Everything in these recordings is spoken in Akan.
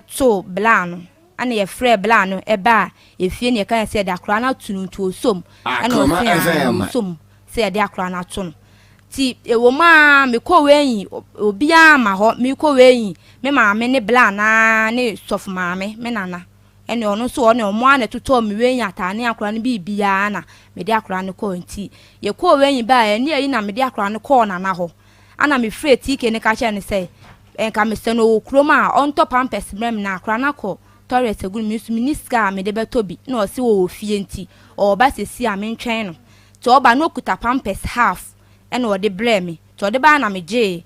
too bla no. Ɛna yɛfrɛɛ bla no baa efie na yɛka sɛ yɛde akora no ato no nti ɔsom. Ɛna Akoma ɔse aa FM. ɔsom sɛ yɛde akora no ato no. Nti ɛwɔ mu aa mekɔ wei obiara ma hɔ, mekɔ wei me maame ne bla naa ne sɔfo maame me nana. Ɛne ɔno nso ɔne ɔmo ara na ɛtotɔɔ me wei ataade ne akora no biribiara na mede akora no kɔɔ. Nti yɛkɔɔ wei baa ɛne ayi na mede akora no kɔɔ nana hɔ. Ana mefrɛ TK ne ka kyerɛ no sɛ nka mesɛ no wɔ kurom a ɔntɔ Pampers mmerɛ me na akora no akɔ toilet agu no. Me nso menni sika a mede bɛtɔ bi na ɔse wɔwɔ fie nti ɔwɔ sɛsi a mentwɛn no. Nti ɔba na ɔkuta Pampers half ɛna ɔde brɛɛ me. Nti ɔde baa na megyee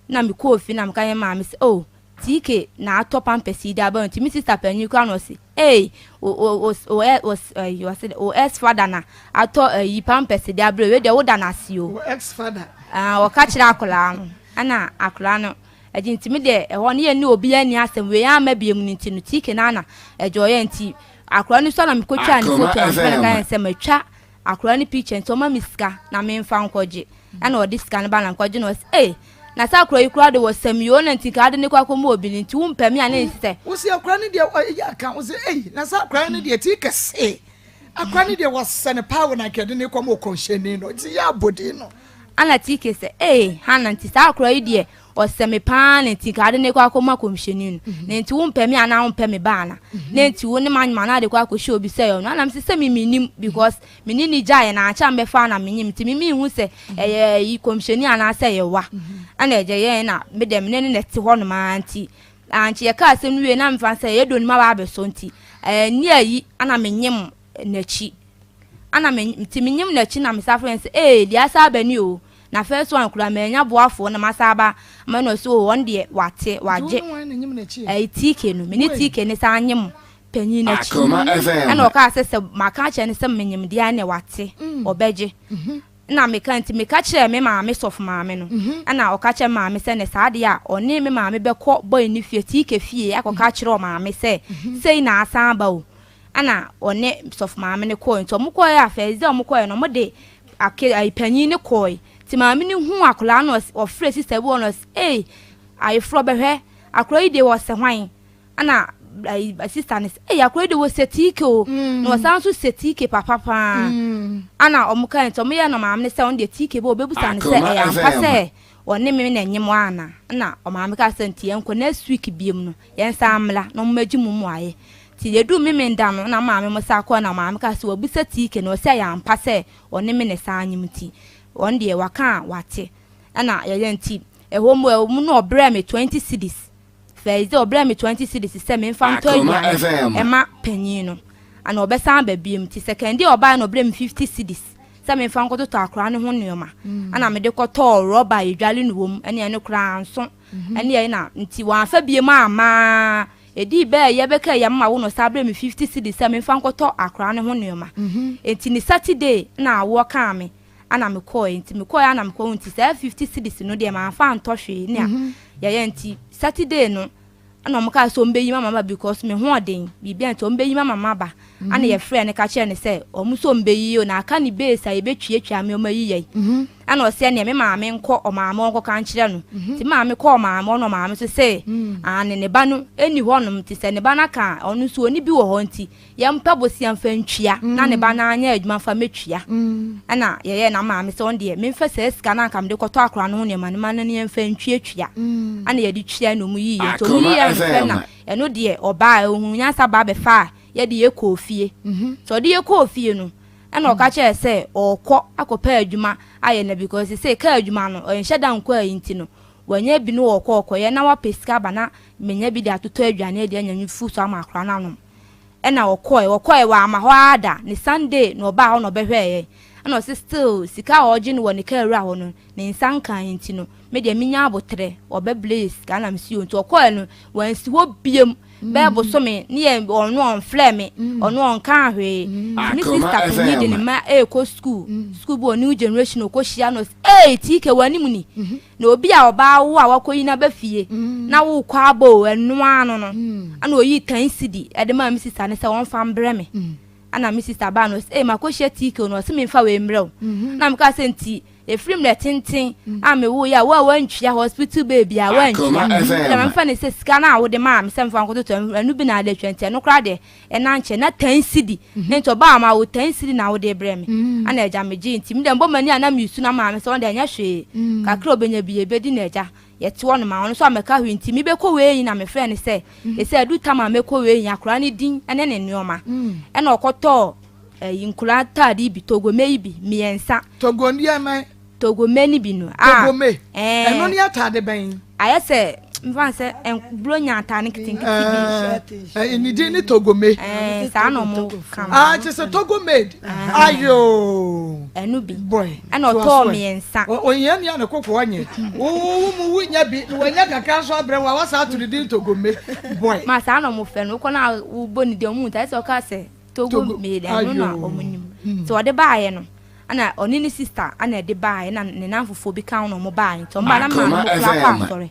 na mekɔɔ fie na meka yɛ maame sɛ, oh, TK na atɔ Pampers yi de aba. Nti me sister panyin koraa na ɔse, ei, o o o o o ɛyi ɔse o ex father na atɔ ɛyi Pampers de abrɛ wei deɛ, woda n'ase o. Wo ex father? Ah, ɔka kyerɛ akwaraa no ɛna akwaraa no ɛgye. Nti mi deɛ ɛhɔ no yɛ ne obiara ni asɛm wei ama biem no. Nti no TK na ana ɛgye ɔyɛ. Nti akwaraa no so na mekɔtwa ne Akoma photo na mefrɛ no FM. ka yɛn sɛ matwa akwaraa no picture nti ɔma me sika na memfa nkɔgye. Ɛna ɔde sika no ba na nkɔgye na ɔsɛ, ee, na sɛ akwaraa yi koraa de wɔ sɛm yi o na nti nka ade ne kɔ akɔma obi no nti wompɛ me a na nsi sɛ Wosi akora no deɛ ɔyɛ aka wo sɛ, ei, na sɛ akora no deɛ tii kɛse akora no deɛ wɔsɛ ne paa wɔ na nkɛde ne kɔma ɔkɔnhyɛni no nti yɛ abɔdin no. Ana TK sɛ, ee, Hana, nti saa akwaraa yi deɛ ɔsɛ me paa na nti nka ade ne kɔ akɔma kɔmhyɛni no na nti wompɛ me anaa wompɛ me ba ana na nti wo ne ma nwoma na ade kɔ akɔhyɛ obi sɛ ɔno anam sɛ sɛ me menim because me ne ne gyaeɛ na akyɛ mbɛfa na menyim nti me menhu sɛ ɛyɛ yi kɔmhyɛni anaasɛ ɛyɛ wa. Ɛna ɛgye yɛn na me dɛ me ne ne na ɛte hɔ nom ara. Nti ankye yɛka asɛm no wie na mefa sɛ yɛdɔ nim aba abɛsɔ nti ɛɛ ne ayi ana menyim n'akyi ana me nti menyim n'akyi na mesa frɛ no sɛ, ee, deɛ asa aba ni o, na first one kura manya boafoɔ na masa aba ama na ɔsɛ o, ɔno deɛ wate wagye. Nti wo ne wan na nyim n'akyi? Ɛyi TK no, me ne Wei. TK ne saa nyim panyin n'akyi. Akoma FM. Ɛna ɔkaa sɛ maka kyerɛ no sɛ menyim deɛ ne wate ɔbɛgye. Na meka nti meka kyerɛ me maame sɔfo maame no ɛna ɔka kyerɛ maame sɛ ne saa deɛ a ɔne me maame bɛkɔ bɔyi ne fie, TK fie, akɔka kyerɛ ɔmaame sɛ sei na asan aba o. Ɛna ɔne sɔfo maame no kɔɔ. Nti ɔmo kɔɛ a first day ɔmo kɔɛ no, ɔmo de ake ayi panyin ne kɔɛ. Nti maame no hu akwadaa no, ɔfrɛ sister bi wɔ no, ɔse, ee, ayeforɔ bɛhwɛ akwadaa yi deɛ wɔsɛ hwan? Ɛna ayi sister no sɛ, ee, akwadaa yi deɛ wɔsɛ TK o na ɔsan nso sɛ TK papa paa. Ɛna ɔmo ka nti ɔmo yɛ no maame no sɛ ɔno deɛ TK bɛ ɔbɛbusa no sɛ Akoma ɛyɛ ampa FM. sɛ ɔne me na ɛnyem ana. Ɛna ɔmaame ka sɛ nti yɛnkɔ next week biem no, yɛnsan mmla na ɔmo agye mu mu ayɛ. Nti yɛdu Memenda no na maame mo sa kɔ na maame ka sɛ wabusa TK na ɔsɛ ɛyɛ ampa sɛ ɔne me ne saa nyem nti ɔno deɛ waka a wate. Ɛna yɛyɛ nti ɛhɔ mu ɛwɔ mu na ɔbrɛ me 20 cedis first day, ɔbrɛ me 20 cedis sɛ memfa ntɔ Akoma aduane FM. ɛma panyin no ana ɔbɛsan aba biem. Nti second day ɔbaa na ɔbrɛ me 50 cedis sɛ memfa nkɔtotɔ akora ne ho nneɛma. Ɛna mede kɔtɔɔ rɔba a yɛdwale no wɔ mu ɛne ɛno koraa nso ɛne ɛyɛ na nti wɔamfa biem amaa ɛdii bɛɛ yɛbɛka yɛ mma wo no saa brɛ me 50 cedis sɛ memfa nkɔtɔ akora ne ho nneɛma. Nti ne Saturday na awoɔ kaa me ana mekɔɛ. Nti mekɔɛ ana mekɔɔ. Nti saa 50 cedis no deɛ mamfa antɔ hwee ne a yɛyɛ. Nti Saturday no ɛna ɔmo kaa sɛ ɔmo bɛyi mama ba because me ho ɔden biribi a nti ɔmo bɛyi mama ma ba. Ana yɛfrɛ no ka kyerɛ no sɛ ɔmo nso ɔmo bɛyi o na aka ne base a yɛbɛtuatua me ɔmo ayi yɛn. Ɛna ɔsɛ neɛ me maame nkɔ ɔmaame ɔnkɔka nkyerɛ no. Nti maame kɔ ɔmaame ɔno ɔmaame so sɛ ane ne ba no ɛni hɔnom nti sɛ ne ba no aka a ɔno nso ɔni bi wɔ hɔ nti yɛmpɛ bosia mfa ntua na ne ba no anyɛ adwuma mfa mɛtua. Ɛna yɛyɛ na maame sɛ ɔno deɛ memfa saa sika no anka mede kɔtɔ akora no ho nneɛma no ma no ne yɛmfa ntuatua. Ɛna yɛde tua na ɔmu yiye nti ɔmu Akoma yiye mfɛ FM. na ɛno deɛ ɔbaa ohun nyansa baa bɛfa a yɛde yɛ kɔɔ fie. Nti ɔde yɛ kɔɔ fie no ɛna ɔka kyerɛ sɛ ɔrekɔ akɔpɛ adwuma ayɛ na because sɛ kaa adwuma no ɔnhyɛ da nkɔ ayi nti no wɔnyɛ bi no ɔkɔ ɔkɔyɛ na wapɛ sika aba na menya bi de atotɔ aduane adi anya nufu so ama akora no anom. Ɛna ɔkɔɛ wɔ ama hɔ ada ne Sunday na ɔbaa hɔ na ɔbɛhwɛɛ yɛn. Ɛna ɔsi still sika a ɔgye no wɔ ne kaa wura hɔ no ne nsa nkan nti no me deɛ menya abotrɛ ɔbɛbile yɛ sika na mesi o. Nti ɔkɔɛ no wansi hɔ biem bɛɛ bosome ne yɛ ɔno ɔnflɛ me, ɔno ɔnka hwee. Nti me Akoma sister panyin de ne FM. mma ɛɛkɔ school bi wɔ New Generation ɔkɔ hyia no ɔsi, ee, TK wɔ anim ni na obi a ɔbaa wo a wakɔ yi n'aba fie na wokɔ abɔ o ɛnoa no ɛna oyi 10 cedi ɛde maa mi sister ne sɛ wɔnfa mbrɛ me. Ɛna mi sister baa no ɔsi, ee, makɔ hyia TK no ɔsi mi nfa wei mbrɛ o. Na mi ka sɛ nti Ɛfiri mmerɛ tenten a mewoeɛ a wo a woantua hospital bill biara woantua. Ɛna memfa ne sɛ sika no a wode maa me sɛ memfa nkɔtotɔ ɛno bi na ade atwa nti ɛno koraa deɛ ɛna nkyɛ na 10 cedi ne nti ɔbaa ma wo 10 cedi na wode brɛ me ana agya megye nti me deɛ mbɔ m'ani a na mesu na maame sɛ ɔno deɛ ɛnyɛ hwee kakra ɔbɛnya bi yɛbɛdi na agya yɛte hɔ nom a ɔno nso amɛka hwee nti mebɛkɔ wei na mefrɛ no sɛ ɛsɛ adu tam a mɛkɔ wei akwaraa no din ne ne nneɛma ɛna ɔkɔtɔɔ ɛyi nkwaraa ataade bi togome yi bi mmiɛnsa. Togo nneɛma. Togome ni bi no. Togome. Ɛno ne ataade bɛn. Ayɛ sɛ nfa sɛ buronya ataade nketenkete bi. Ɛɛ ne din ne togome. Ɛɛ saa na ɔmo ka no. Aa kyerɛ sɛ togo made. Ayoo. Ɛno bi. Boy. Ɛna ɔtɔɔ mmiɛnsa. Ohia nua ne koko ɔnyɛ. Wo mu wo nya bi na wanya kakra nso abrɛ wo a wasa ato ne din togome. Boy. Ma saa na ɔmo fɛ no wokɔ na wobɔ ne din ɔmo nta ɛsɛ ɔka sɛ Togo made ɛno na ɔmo nim. Nti ɔde baayɛ no ɛna ɔne ne sister ɛna ɛde baayɛ na ne nanfofoɔ bi ka ho na ɔmo baayɛ nti ɔmo baayɛ na maa no kura kɔ asɔre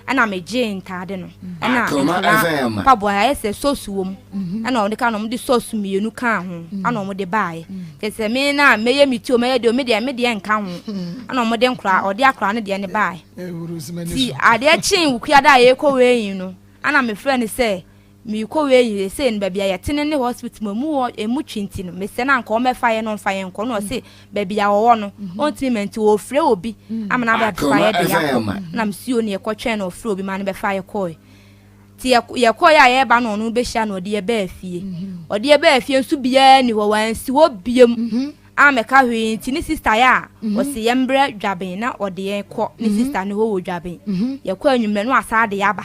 ɛna megye ntaade no ɛna nkura mpaboa ayɛ sɛ socks wɔ mu ɛna ɔde ka na ɔmo de socks mmienu kaa ho ɛna ɔmo de baayɛ kyɛ sɛ me na mɛyɛ me ti o mɛyɛ deɛ me deɛ me deɛ nka ho ɛna ɔmo de nkura ɔde akora no deɛ ne baayɛ ti adeɛ kyee wukuada a yɛkɔ wei yi no ɛna mefrɛ no sɛ Merekɔ wei yi seesei no baabi a yɛte no ne hospital mu emu wɔ emu twe nti no mesɛ no anka ɔmmɛfa yɛn na ɔmfa yɛn nkɔ na ɔse baabi a ɔwɔ no ɔntumi ma nti ɔfrɛ obi ama no abɛfa yɛ de yɛakɔ na mesi o ne yɛkɔtwɛn na ɔfrɛ obi ma no bɛfa yɛ kɔe nti yɛkɔe a yɛreba na ɔno bɛhyia na ɔde yɛ baa fie ɔde yɛ baa fie nso biara ni hɔ wansi hɔ biam ammɛka hwee nti ne sista yɛ a ɔse yɛmbrɛ Dwaben na ɔde yɛn kɔ ne sista no hɔ wɔ Dwaben. Yɛkɔ anwummerɛ na wasan de yɛaba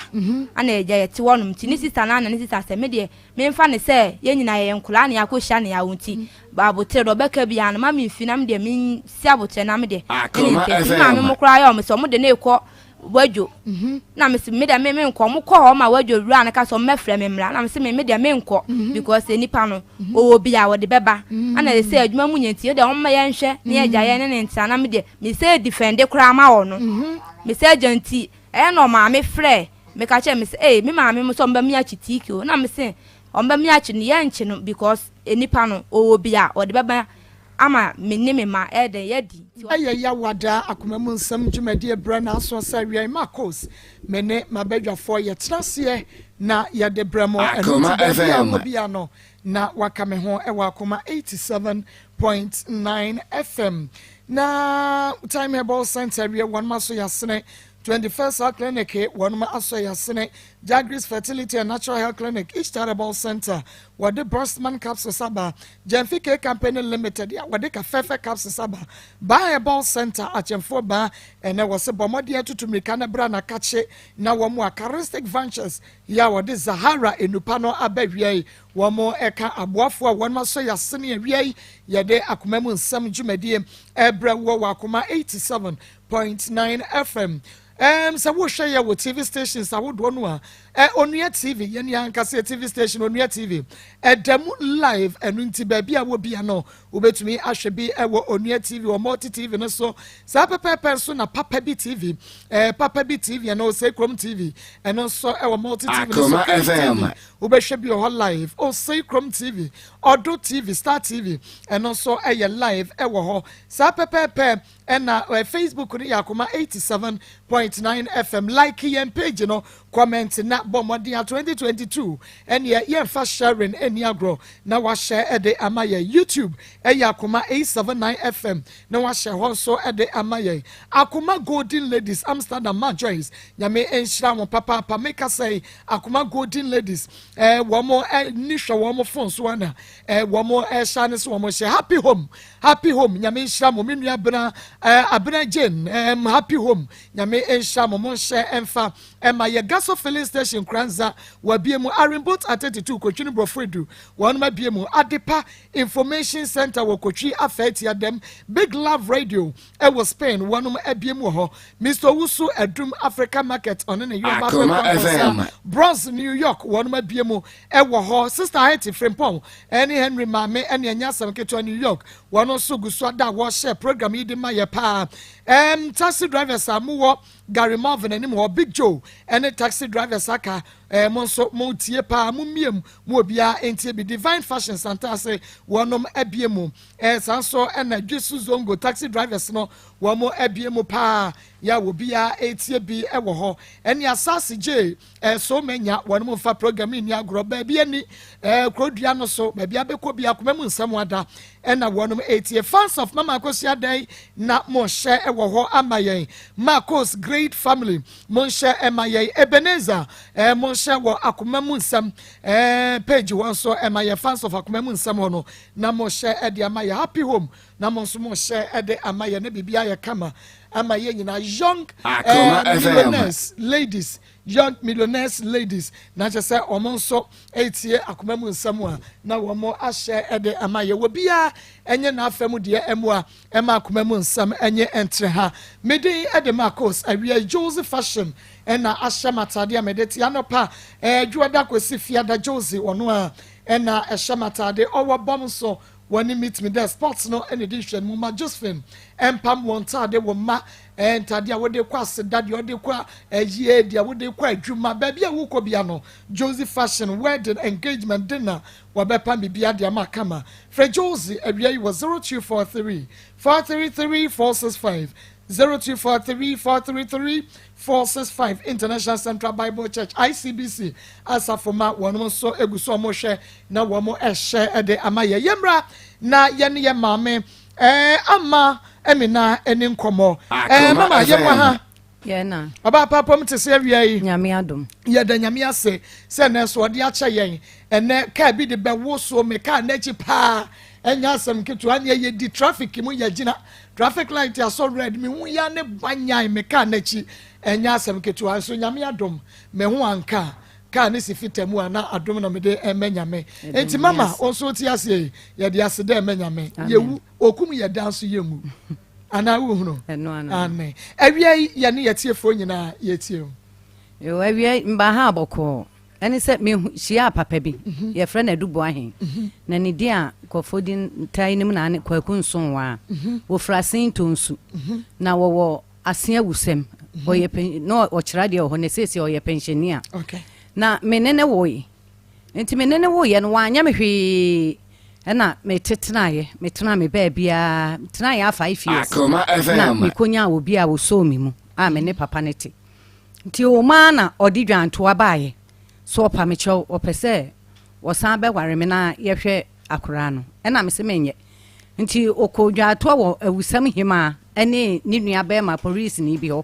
ana agya yɛte hɔnom nti ne sista no ana ne sista sɛ me deɛ memfa ne sɛ yɛn nyinaa yɛyɛ nkoraa na yɛakɔhyia ne yawo nti aboterɛ deɛ ɔbɛka biara no ma memfi na me deɛ mensi aboterɛ na me deɛ ne ne nti me maame mo koraa yɛ ɔmo sɛ ɔmo de ne rekɔ wadwo mhm. Na mese me deɛ me menkɔ ɔmo kɔ hɔ ma wadwo wura no ka sɛ ɔmo mɛfrɛ me mmra na mese me me deɛ menkɔ mhm. because nipa no mhm. ɔwɔ bi a wɔde bɛba ana ɛsɛ adwuma mu nyɛ nti deɛ ɔmo ma yɛnhwɛ ne yɛgya yɛn ne ne ntena na me deɛ mesɛ defende koraa ma wɔ no mesɛ agya nti ɛyɛ na ɔmaame frɛ meka kyerɛ me sɛ ee me maame mo sɛ ɔmo bɛ me akyi tiiki o na mese ɔmo bɛ me akyi no yɛnkye no because nipa no ɔwɔ bi a ɔde bɛba ama me ne me mma ɛyɛ dɛn yɛadi. Ɛyɛ Yawa daa akoma mu nsɛm dwumadie berɛ na aso sɛ awia Marcos me ne m'abadwafoɔ yɛtena aseɛ na yɛde brɛ mo ɛno nti baabi a wɔ bia no na waka me ho ɛwɔ Akoma 87.9 FM na Time Herbal Center awie wɔn aso yɛasene 21st Health Clinic wɔn aso yɛasene Jagris Fertility and Natural Health Clinic Ishtar Herbal Center wɔde Brostman capsules aba Gyamfi K Company Limited a wɔde kafɛfɛ capsules aba Baa Herbal Center akyɛnfoɔ baa ɛnɛ wɔsɛ bɔ mmɔden atutu mmirika no bra na kakye na wɔn a Charistic Ventures yɛ a wɔde Zahara enupa no aba wia yi wɔn ɛka aboafoɔ a wɔn asɔ yɛasene awia yi yɛde akoma mu nsɛm dwumadie ɛbrɛ wɔ wɔ Akoma 87.9 FM. Sɛ wohwɛ yɛ wɔ TV stations ahodoɔ no a Onua TV, yɛn yɛn ankasa TV station Onua TV ɛda mu live. Ɛno nti baabi a wɔ bia no wobɛtumi ahwɛ bi ɛwɔ Onua TV wɔ Multi TV no so saa pɛpɛɛpɛ nso na Papa Bi TV, Papa Bi TV ɛno Osei Kurom TV ɛno nso ɛwɔ Multi TV no so. King TV wobɛhwɛ bi wɔ hɔ live, Osei Kurom TV, Ɔdo TV, Star TV ɛno nso ɛyɛ live ɛwɔ hɔ saa pɛpɛɛpɛ. Ɛna Facebook no yɛ Akoma 87.9 FM. Like yɛn page no, comment na bɔ mmɔden a 2022 ɛneɛ yɛmfa sharing ɛni agorɔ na wahyɛ ɛde ama yɛn. YouTube ɛyɛ Akoma 879 FM na wahyɛ hɔ nso ɛde ama yɛn. Akoma Golden Ladies Amsterdam, Ma Joyce, Nyame nhyira wɔn papaapa. Meka sɛ Akoma Golden Ladies wɔn ɛni hwɛ wɔn phone so ana wɔn ɛhyɛ ne so wɔn hyɛ Happy Home, Happy Home, Nyame nhyira mo. Me nua Abena, Abena Jane, Happy Home, Nyame nhyira mo. Mo nhyɛ ɛmfa ɛma yɛ. Gaso Filling Station Kranza wabie mu. Arimbot at 32 Kotwi no Borɔfo Edu wɔn abie mu. Adepa Information Center wɔ Kotwi Afɛɛtia dɛm. Big Love Radio ɛwɔ Spain wɔn abie mu wɔ hɔ. Mr Owusu Adum Africa Market ɔne ne yɔn Africa Bronx New York wɔn abie mu ɛwɔ hɔ. Sister Haiti Frimpong ɛne Henry Maame ɛne ɛnyɛ asɛm ketewa New York wɔn nso gu so ada a wɔhyɛ program yi de ma yɛ paa. Taxi drivers a mowɔ Gary Marvin anim hɔ, Big Joe ɛne taxi drivers aka. Mo nso mo tie paa, mo mmie mu, mo obiara ntie bi. Divine Fashion Santase wɔnom abie mu. Saa nso ɛna Dwisu Zongo taxi drivers no wɔn abie mu paa yɛ a obiara etie bi ɛwɔ hɔ. Ɛne Asase gye so menya wɔn mo nfa program yi ni agorɔ. Baabi ani kurodua no so, baabi abɛkɔ bi, akoma mu nsɛm ada ɛna wɔn etie. Fans of Mama Akosua Dan na mo hyɛ ɛwɔ hɔ ama yɛn. Marcos Great Family, mo nhyɛ ɛma yɛn. Ebenezer, mo nhyɛ wɔ akoma mu nsɛm page hɔ nso ɛma yɛ. Fans of akoma mu nsɛm hɔ no na mo hyɛ ɛde ama yɛ. Happy Home na mo nso mo hyɛ ɛde ama yɛ ne biribi ayɛ kama ama yɛ nyinaa. Young Millionaires Ladies, Young Millionaires Ladies, na kyerɛ sɛ wɔn nso etie akoma mu nsɛm a na wɔn ahyɛ ɛde ama yɛ. Wɔ biara ɛnyɛ n'afɛ mu deɛ ɛmu a ɛma akoma mu nsɛm ɛnyɛ ɛntere ha. Mede ɛde Marcos awia. Joseph Fashion ɛna ahyɛ m'atadeɛ a mede te anɔpa dwoada kɔsi fiada. Josie ɔno a ɛna ɛhyɛ m'atadeɛ, ɔwɔ bɔm so wɔne Meet Me There Sports no ɛna di nhwɛ no mu ma Josephine ɛmpam wɔn ntaade wɔ mma ntaade a wɔde kɔ aseda deɛ, wɔde kɔ ɛyie deɛ, wɔde kɔ adwuma, baabi a wokɔ bia no, Josie Fashion, wedding, engagement, dinner, wɔbɛpam biribi ade ama kama. Frɛ Josie awia yi wɔ 0243 433 465, 0243 433 465. International Central Bible Church, ICBC asafoma, wɔn nso egu so wɔn hwɛ na wɔn ɛhyɛ ɛde ama yɛ. Yɛmra na yɛne yɛ maame Ama Ɛmina ɛne nkɔmɔ. Mama, yɛ mo ha. Yɛna. Ɔbaa paapam te sɛ awia yi. Nyame adom. Yɛda Nyame ase sɛ ɛnɛ so ɔde akyɛ yɛn. Ɛnɛ kaa bi de bɛwo so me kaa n'akyi paa, ɛnyɛ asɛm ketewa. Ne yɛdi traffic mu, yɛgyina traffic light asɔ red, me hu ya ne banyan me kaa n'akyi, ɛnyɛ asɛm ketewa. Nso Nyame adom, me ho anka kaa ne si fita mu a na adom na mede ɛmɛ Nyame. Enti mama ɔnso te aseɛ yi, yɛde ase dɛ ɛmɛ Nyame. Yɛwu okum yɛ dan so, yɛnwu anaa wohunu? Amen. Awia yi, yɛne yɛtiefoɔ nyinaa yɛtie o. Yo, awia mba ha bɔkɔɔ. Ɛne sɛ mehyia papa bi, yɛfrɛ no Adubo Ahen, na ne din a nkɔfoɔ di taa nim na ne Kwaku Nsonwa. Wɔfiri Asen Tonsu na wɔwɔ Ase Awusɛm. Ɔyɛ pen na ɔkyerɛ adeɛ wɔ hɔ, na seesie ɔyɛ pensioni a na me ne ne woe. Nti me ne ne woeɛ no, wanyɛ me hwee, ɛna metetenaeɛ, metena me baabiaa, tenaeɛ a 5 years na mekɔnyaa obi a wɔsɔɔ me mu a me ne papa ne te. Nti ɔmaa na ɔde dwantoa baeɛ so, ɔpa me kyɛw, ɔpɛ sɛ ɔsan bɛware me na yɛhwɛ akoraa no. Ɛna me sɛ menyɛ. Nti ɔkɔ dwantoa wɔ Awusɛm hemaa ɛne ne nua bɛrima polisini bi hɔ.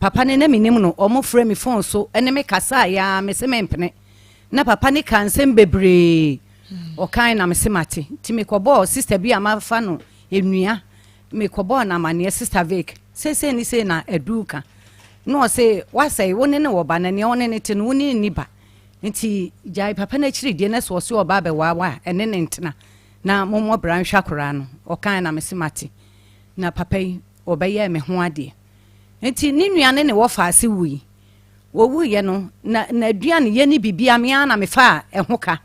Papa ne na menim no, ɔmo frɛ me phone so ɛne me kasa ya, me sɛ mempene. Na papa ne ka nsɛm bebree ɔkan na me sɛ mate. Nti mekɔbɔɔ sister bi a mafa no enua, mekɔbɔɔ no amanneɛ, Sister Vic, seesei ne sei na adu ka na ɔse wasɛe wo ne ne wɔ ba na nea ɔne ne te no, wo ne nni ba, nti gyae papa no akyiri deɛ na sɛ ɔse ɔba abɛwaawa a, ɛne ne ntena na mommɔ bra nhwɛ akoraa no. Ɔkan na mese mate. Na papa yi ɔbɛyɛɛ me ho adeɛ. Nti ne nua ne ne wɔfa ase wui. Wɔwuiɛ no na n'aduane yɛ ne bibia mea na mefa a ɛho ka,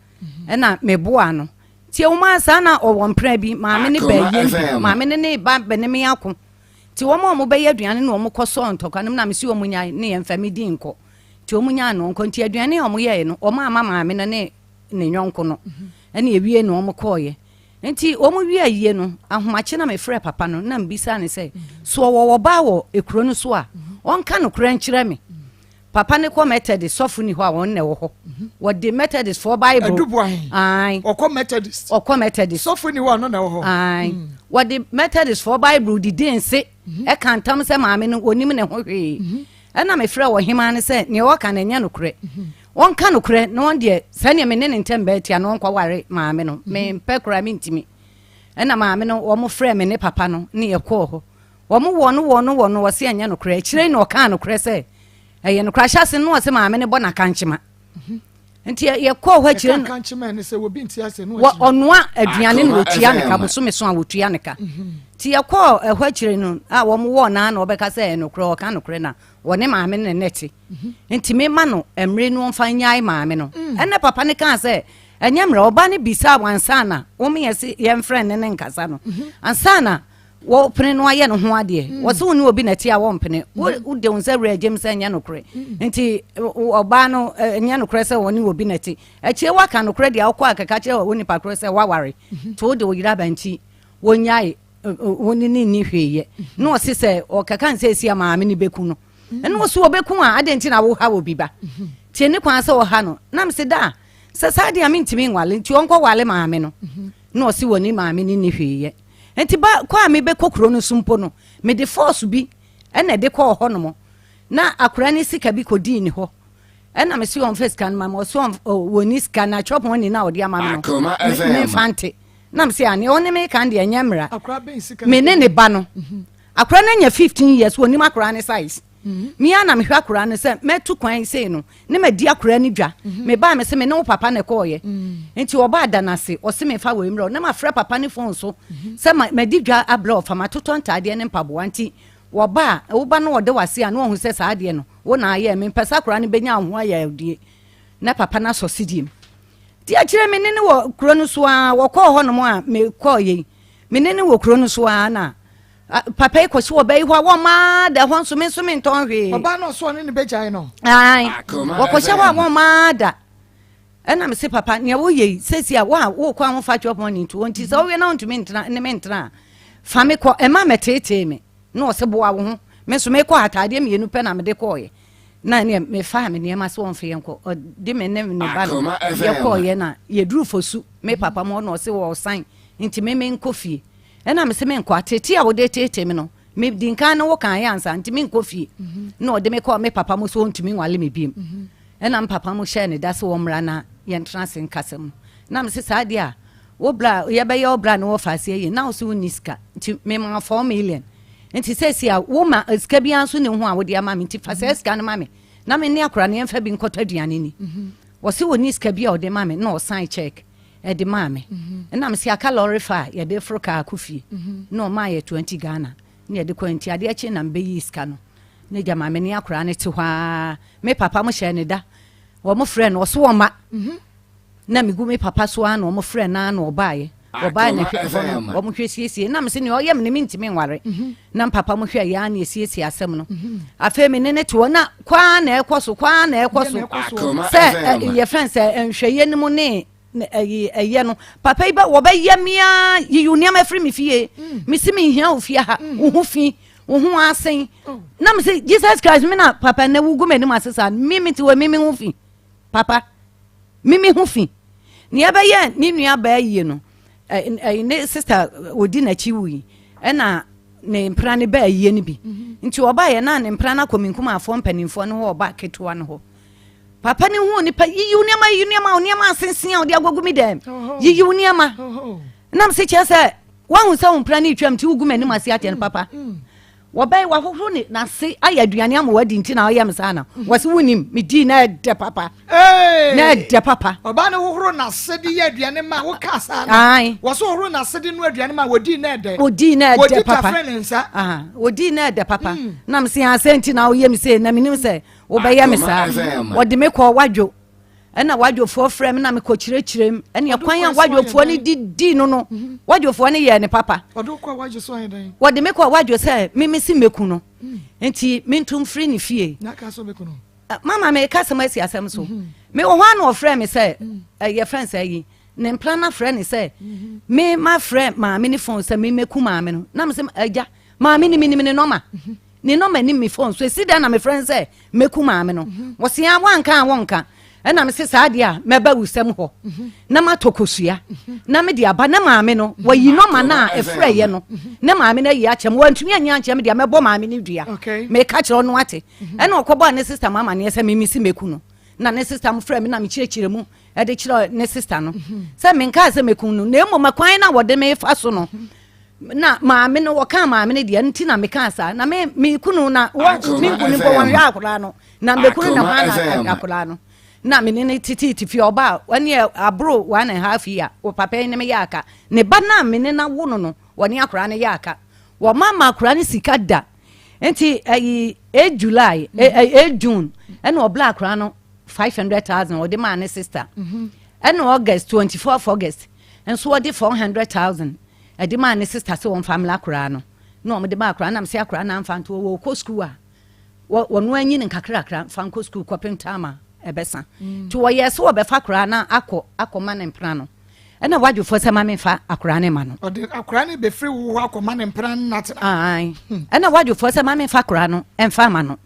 ɛna meboa no. Nti ɛwoma saa na ɔwɔ mpena bi, maame ne bɛyɛ bi, maame ne ne ba bɛne me ako. Nti wɔn a wɔbɛyɛ aduane na wɔn kɔ sɔɔ ntɔkwa no mu na mesi wɔn nya ne yɛn mfa mi di nkɔ. Nti wɔn nya no nkɔ. Nti aduane a wɔn yɛɛ no, wɔn ama maame no ne ne nyɔnko no ɛna ewie na wɔn kɔɔyɛ. Nti wɔn wie ayie no, ahomakye na mefrɛ papa no na mbisa ne sɛ so ɔwɔ ɔbaa wɔ ekuro no so a, ɔnka nokorɛ nkyerɛ me. Papa ne kɔ Methodist, sɔfo ni hɔ a wɔn na ɛwɔ hɔ, wɔde Methodist fɔ Bible. Adubuahen ɔkɔ Methodist. Ɔkɔ Methodist. Sɔfo ni hɔ a, ɔno na ɛwɔ hɔ. Ayi, wɔde Methodist fɔ Bible didi nse ɛka ntam sɛ maame no onim ne ho hwee. Ɛna mefrɛ wɔ hemaa no sɛ nea ɔka no ɛnyɛ nokorɛ, wɔnka nokorɛ na wɔn deɛ sɛnea me ne ne ntɛm bɛɛ tia na wɔnkɔware maame no, mempɛ koraa, mentimi. Ɛna maame no wɔn frɛ me ne papa no ne yɛkɔɔ hɔ. Wɔn wɔ no wɔ no wɔ no, wɔsi ɛnyɛ nokorɛ. Akyire na ɔkaa nokorɛ sɛ ɛyɛ nokorɛ. Ahyɛ ase no, ɔsɛ maame no bɔ n'akankyema. Nti yɛkɔɔ hɔ akyire no, ɔnoa aduane na wɔtua ne ka bosome so a, wɔtua ne ka. Nti yɛkɔɔ ɛhɔ akyire no a, wɔn wɔ naa na ɔbɛka sɛ ɛyɛ nokorɛ, ɔka nokorɛ na wɔne maame no ne te. Nti mema no mmerɛ no ɔmfa nyae maame no. Ɛnɛ papa no kaa sɛ ɛnyɛ mmerɛ ɔba no bisa wansa na wɔn yɛ se yɛmfrɛ ne ne nkasa no ansa na. Wɔpene no ayɛ ne ho adeɛ. Mm. Wɔse wo ne obi na ɛte a wɔmpene. Mm. Wode wo nsa wura agyam sɛ ɛnyɛ nokorɛ. Mm. Nti ɔbaa no ɛnyɛ nokorɛ sɛ wɔne obi na ɛte. Akyire woaka nokorɛ deɛ wokɔ akɛka kyerɛ wo nipa korɔ sɛ woaware. Mm-hmm. Nti wode wo yere aba nti wɔnyae wo ne ne nni hwee yɛ. Mm-hmm. Na ɔse sɛ ɔkɛka nsɛ esi a maame no bɛku no. Ɛna ɔse wɔbɛku a adɛn nti na woha obi ba. Mm-hmm. Nti ɛni kwan sɛ ɔha no. Na mese da sɛ saa deɛ a mentumi nwale nti ɔnkɔwale maame no. Na ɔse wɔne maame no nni hwee yɛ. Nti ba kɔ a mebɛkɔ kuro no so mpo no, mede force bi ɛna ɛde kɔɔ hɔ nom. Na akora ne sika bi kɔdii ne hɔ. Ɛna mese ɔmfa sika no ma me, ɔse wɔnni sika na chop money no a ɔde ama me no, memfa nte. Na mese aneɛ ɔne me ka deɛ ɛnyɛ mmara. Me ne ne ba no. Akora no anya 15 years, wɔnim akora ne size. Me ara na mehwɛ akwadaa no sɛ mɛtu kwan sei no ne madi akwadaa no dwa. Mhm. Mebaa me se me ne wo papa na ɛkɔɔyɛ. Mm. Nti ɔbaa da no ase ɔse mefa wei mmerɛ na mafrɛ papa ne fon so mhm. sɛ madi dwa abrɛ ɔfa matotɔ ntaadeɛ ne mpaboa nti wɔba a woba no ɔde wase a na ɔhu sɛ saa adeɛ no wo na ayɛ mempɛ sɛ akwadaa no bɛnya ho ayɛ adie na papa no asɔ sedie mu. Nti akyire me ne no wɔ kuro no so ara wɔkɔɔ hɔnom a mekɔɔ yei me ne no wɔ kuro no so ara na Papa yi kɔsi ɔbaa yi hɔ a wɔmma da hɔ nso me nso mentɔn hwee. Ɔbaa no ɔso ɔne ne bɛgyae no. Ae wɔkɔhyɛ hɔ a wɔmma da. Ɛna me se papa nea woyɛ yi sɛsi a wo a wokɔ a wofa chop money nto hɔ nti sɛ wowie na wontumi ntena ne me ntena a fa me kɔ ɛma mɛteetee me na ɔse boa wo ho me nso mekɔ ataadeɛ mmienu pɛ na mede kɔɔyɛ na neɛ mefaa me nneɛma sɛ wɔmfa yɛn kɔ ɔde me ne ne ba no yɛkɔɔyɛ na yɛduru fosu me papa mu hɔ na ɔse wɔsan nti me menkɔ fie Ɛna mese menkɔ, ateetee a wode teetee me no, medi nkan ne wo kaeɛ ansa, nti menkɔ fie. Mhm. Na ɔde me kɔɔ me papa mu sɛ ɔntumi nwale me biem. Mhm. Ɛna me papa mu hyɛɛ ne da sɛ wɔmmra na yɛntena ase nkasa mu. Na mese saa deɛ a, wo bra yɛbɛyɛ wo bra ne wɔfa aseɛ yie na wo so wonni sika nti mema 4 million nti sɛsi a wo ma sika biara nso ne ho a wode ama me nti fa saa sika no ma me na me ne akora no yɛmfa bi nkɔtɔ aduane ni. Mhm. Wɔse wɔnni sika bi a ɔde ma me na ɔsan check ɛde maa me ɛna mese aka lɔre fa a yɛde foro kaa kɔ fie na ɔmaa yɛ 20 Ghana na yɛde kɔ nti adeɛ kye na mebɛyii sika no na gya ma me ne akoraa no te hɔ ara me papa mo hyɛɛ ne da wɔn frɛ no ɔso wɔn ma na megu me papa so ara na wɔn frɛ no ara na ɔbaeɛ wɔbaeɛ na hwɛ hɔ no wɔn hwɛ siesie na mese nea ɔyɛ me no mentumi nware na papa mo hwɛ yɛ ara na esiesie asɛm no afei me ne ne te hɔ na kwaa na ɛkɔ so kwaa na ɛkɔ so sɛ yɛfrɛ sɛ nhwɛyɛ no mu ne ɛyi ɛyɛ no papa yi bɛ wɔbɛyɛ mea yiyi nneɛma afiri me fie mm. mesi me nhia wo fie ha mm. wo ho fi wo ho asen oh. na me se jesus christ me na papa na wugu m'anim ase saa me me te wɔ me me ho fi papa me me ho fi nea ɛbɛyɛ ne nua baa yie no ɛyi ne sista odi n'akyi wui ɛna ne mpena ne baa yie no bi mhm. nti ɔbaa yɛ na ne mpena no akɔ me nkumafoɔ mpanimfoɔ no hɔ ɔbaa ketewa no hɔ. Papa no huu nipa yiyi wo nneɛma yiyi nneɛma wo nneɛma asensen a wɔde agugu mi dɛm yiyi wo nneɛma nam se kyerɛ sɛ wahu sɛ wo mpira ne twam nti wogu m'anim ase akyɛ no papa mm. wɔbɛn wahohoro ne n'ase ayɛ aduane ama wadi nti na ɔyɛ me saa na mm. wɔse wonim medii na ɛdɛ papa na ɛdɛ papa ɔbaa no hohoro n'ase de yɛ aduane ma woka saa na wɔse hohoro n'ase de no aduane ma wɔdii na ɛdɛ wɔdii na ɛdɛ papa wɔdi ne nsa wɔdii na ɛdɛ papa mm. nam se asɛ nti na woyɛ me sei na menim sɛ Wobɛyɛ me saa. Wɔde me kɔɔ Wadwo. Ɛna Wadwofoɔ frɛ me na mekɔ kyerɛkyerɛ mu. Ɛne ɛkwan a Wadwofoɔ no de dii no no, mhm. Wadwofoɔ no yɛɛ ne papa. Wɔde me kɔɔ Wadwo sɛ meme si mɛku no. Mm. Nti mentu mfiri ne fie. Mama meka asɛm asi asɛm so. Mhm. Mewɔ hɔ a na ɔfrɛ me sɛ mm. yɛfrɛ sɛ yi ne mpena no afrɛ ne sɛ mhm. me mafrɛ maame ne fon sɛ memɛku maame no na mesɛ agya maame ne menim ne nɔma Ne nɔma nim me fon so, esi dɛn na mefrɛ no sɛ mɛku maame no? Mhm. Wɔse a woanka a wonka. Ɛna mese saa deɛ a mɛba wusɛm hɔ mhm. na matɔ kosua mhm. na mede aba na maame no wayi nɔma no a ɛfrɛeɛ no na maame no ayi akyɛm wantumi anyi ankyɛm deɛ mɛbɔ maame no dua meka kyerɛ ɔno ate ɛna ɔkɔbɔɔ ne sista ma amaneɛ sɛ memesi mɛku no na ne sista mo frɛ me na mekyerɛkyerɛ mu ɛde kyerɛ ne sista no sɛ menkaa sɛ mɛku no na mmom kwan no a wɔde me fa so no na maame no wɔkaa maame no deɛ nti na mekaa saa na me meku no na wɔ me nku no mpo wɔnhwɛ akwadaa no na mbeku no na hwan na akwadaa no na me ne ne tete fie ɔba a wɔne aboro one and half year wɔ papa yi ne me yɛ aka ne ba na me ne na wo no no wɔne akwadaa no yɛ aka wɔma ma akwadaa no sika da nti ɛyi 8 July 8 June ɛna ɔbla akwadaa no 500,000 ɔde maa ne sister ɛna August 24 August nso ɔde 400,000 Ɛde maa ne sista sɛ wɔmfa mmra koraa no. Na wɔde ma akwadaa no, na mese akwadaa no amfa nto hɔ, wɔkɔ sukuu a, wɔno anyi no nkakrakra mfa nkɔ sukuu kɔpem time a ɛbɛsa. Mm. Nti wɔyɛɛ sɛ wɔbɛfa akwadaa no akɔ akɔma ne mpena no. Ɛna wadwofoɔ sɛ ma memfa akwadaa no ma no. Ɔde akwadaa no bɛfiri wo hɔ akɔma ne mpena no natena. Ae. Hmm. Ɛna wadwofoɔ sɛ ma memfa akwadaa no ɛmfa ma no.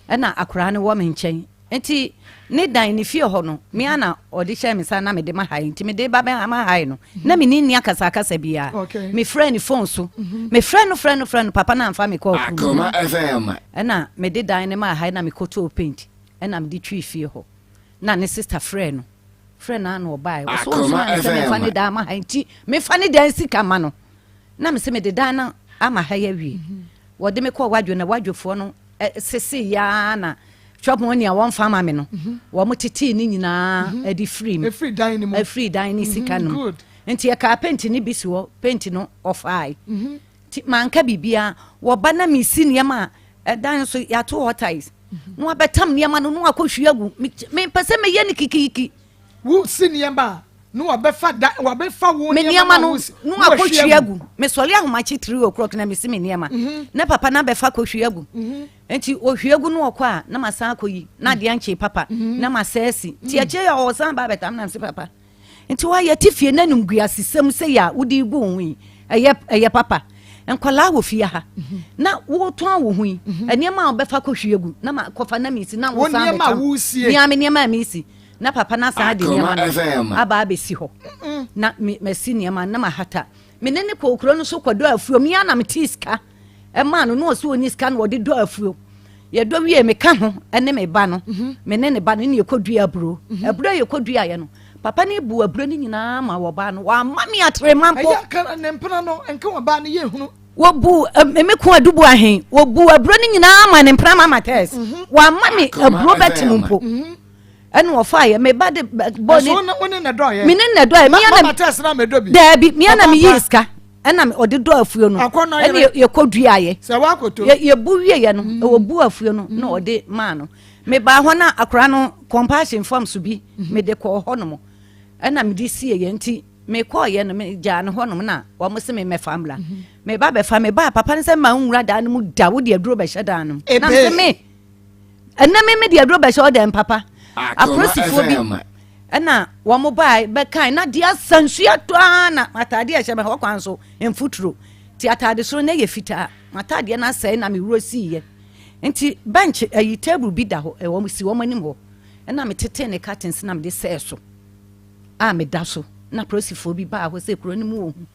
Ɛna akwadaa no wɔ me nkyɛn. Nti ne dan ne fie hɔ no, me ara na ɔde hyɛɛ me nsa na mede ma hae. Nti mede ba bɛ ma hae no, na me ne nni akasakasa biara. Mefrɛɛ ne phone so. Mhm. Mefrɛ no frɛ no frɛ no, papa no amfa me kɔɔ kurom. Akoma FM. Ɛna mede dan no maa hae na mekɔtɔɔ paint ɛna mede twii fie hɔ. Na ne sister frɛɛ no. Frɛ no a na ɔbaeɛ. Ɔsɛ Akoma ɔnsomaa me sɛ memfa FM. ne dan ma hae nti mefa ne dan sika ma no. Na mese mede dan no ama hae awie. Mhm. Wɔde me kɔɔ Wadwo na Wadwofoɔ no sesee yɛ ara na shop money a wɔmfa ma me no mhm. wɔn tetee ne nyinaa mhm. de firi mu efiri dan ne mu efiri dan ne sika no mu nti ɛkaa penti ne bi si hɔ penti no ɔfaae nti manka biribiara wɔba na mesi nneɛma a ɛdan nso yɛato hɔ tiles na wabɛtam nneɛma no na wakɔhwie agu mepɛ sɛ meyɛ no kikiriki Wo si nneɛma a, na wabɛfa da wabɛfa wo me nneɛma nneɛma no na na wakɔhwie agu. Mesɔre ahomakye 3 o'clock na mesi me nneɛma mhm. na papa no abɛfa kɔhwie agu. Mhm. Nti ɔhwie gu no ɔkɔ a na masan akɔyi na adeɛ nkye papa mhm. na masɛ asi. Nti akyire yɛ ɔsan ba abɛtam na mese papa nti woayɛ te fie na animguasesɛm sɛ yɛ a wode gu wo ho yi ɛyɛ ɛyɛ papa nkwadaa wɔ fie ha na wotɔn wo ho yi nneɛma a wɔbɛfa kɔhwie gu na makɔfa na mesi na wosan bɛtam nneɛma nneɛma a mesi na papa no asan de nneɛma no aba abɛsi hɔ na masi nneɛma na mahata me ne ne kɔɔ kuro no so kɔdɔ afuo me ara na metee sika ɛmaa no na ɔsɛ ɔni sika na ɔde dɔ afuo yɛdɔ wie meka ho ne me ba no mhm. me ne ne ba no ne yɛkɔdua aburo mhm. aburo a yɛkɔduaeɛ no papa no bu aburo no nyinaa ma wɔbaa no wamma me atrema mpo Wɔbuu me ko adubu ahe, wɔbuu aburo no nyinaa ma ne mpena ma Matthias. Mhm. Wamma me aburo bɛte mu mpo. Mhm. Ɛna wɔfaeɛ, me ba de bɔ ne. Me ne na dɔeɛ. Daabi, mea na meyii sika ɛna ɔde dɔ afuo no ɛna yɛkɔ duaeɛ yɛbu wieɛ no mm. wɔbu afuo no na mm. ɔde maa no mebaa hɔ na akora no compassion fam so bi mm-hmm. mede kɔɔ hɔ nom ɛna mede sieɛ nti Mekɔeɛ no, megyaa no hɔnom na wɔn se me mmɛfa mmra. Mhm. Meba bɛfa, mebaa papa no sɛ ma nwura dan no mu da, wode aduro bɛhyɛ dan no mu. Na mese me, ɛnɛ me mede aduro bɛhyɛ hɔ dɛn papa? Apolisifoɔ bi ɛna wɔn baa bɛkae na deɛ asa nsuo atɔ ara na ataadeɛ ɛhyɛ me hɔ kwan so mfuturo. Nti ataade soro no yɛ fitaa, m'ataadeɛ no asɛe na me wuro siiɛ. Nti bench ayi table bi da hɔ, ɛwɔ si wɔn anim hɔ. Ɛna metetee ne curtains na mede sɛɛ so. a meda so na polisifoɔ bi baa hɔ sɛ kuro no mu wɔ hu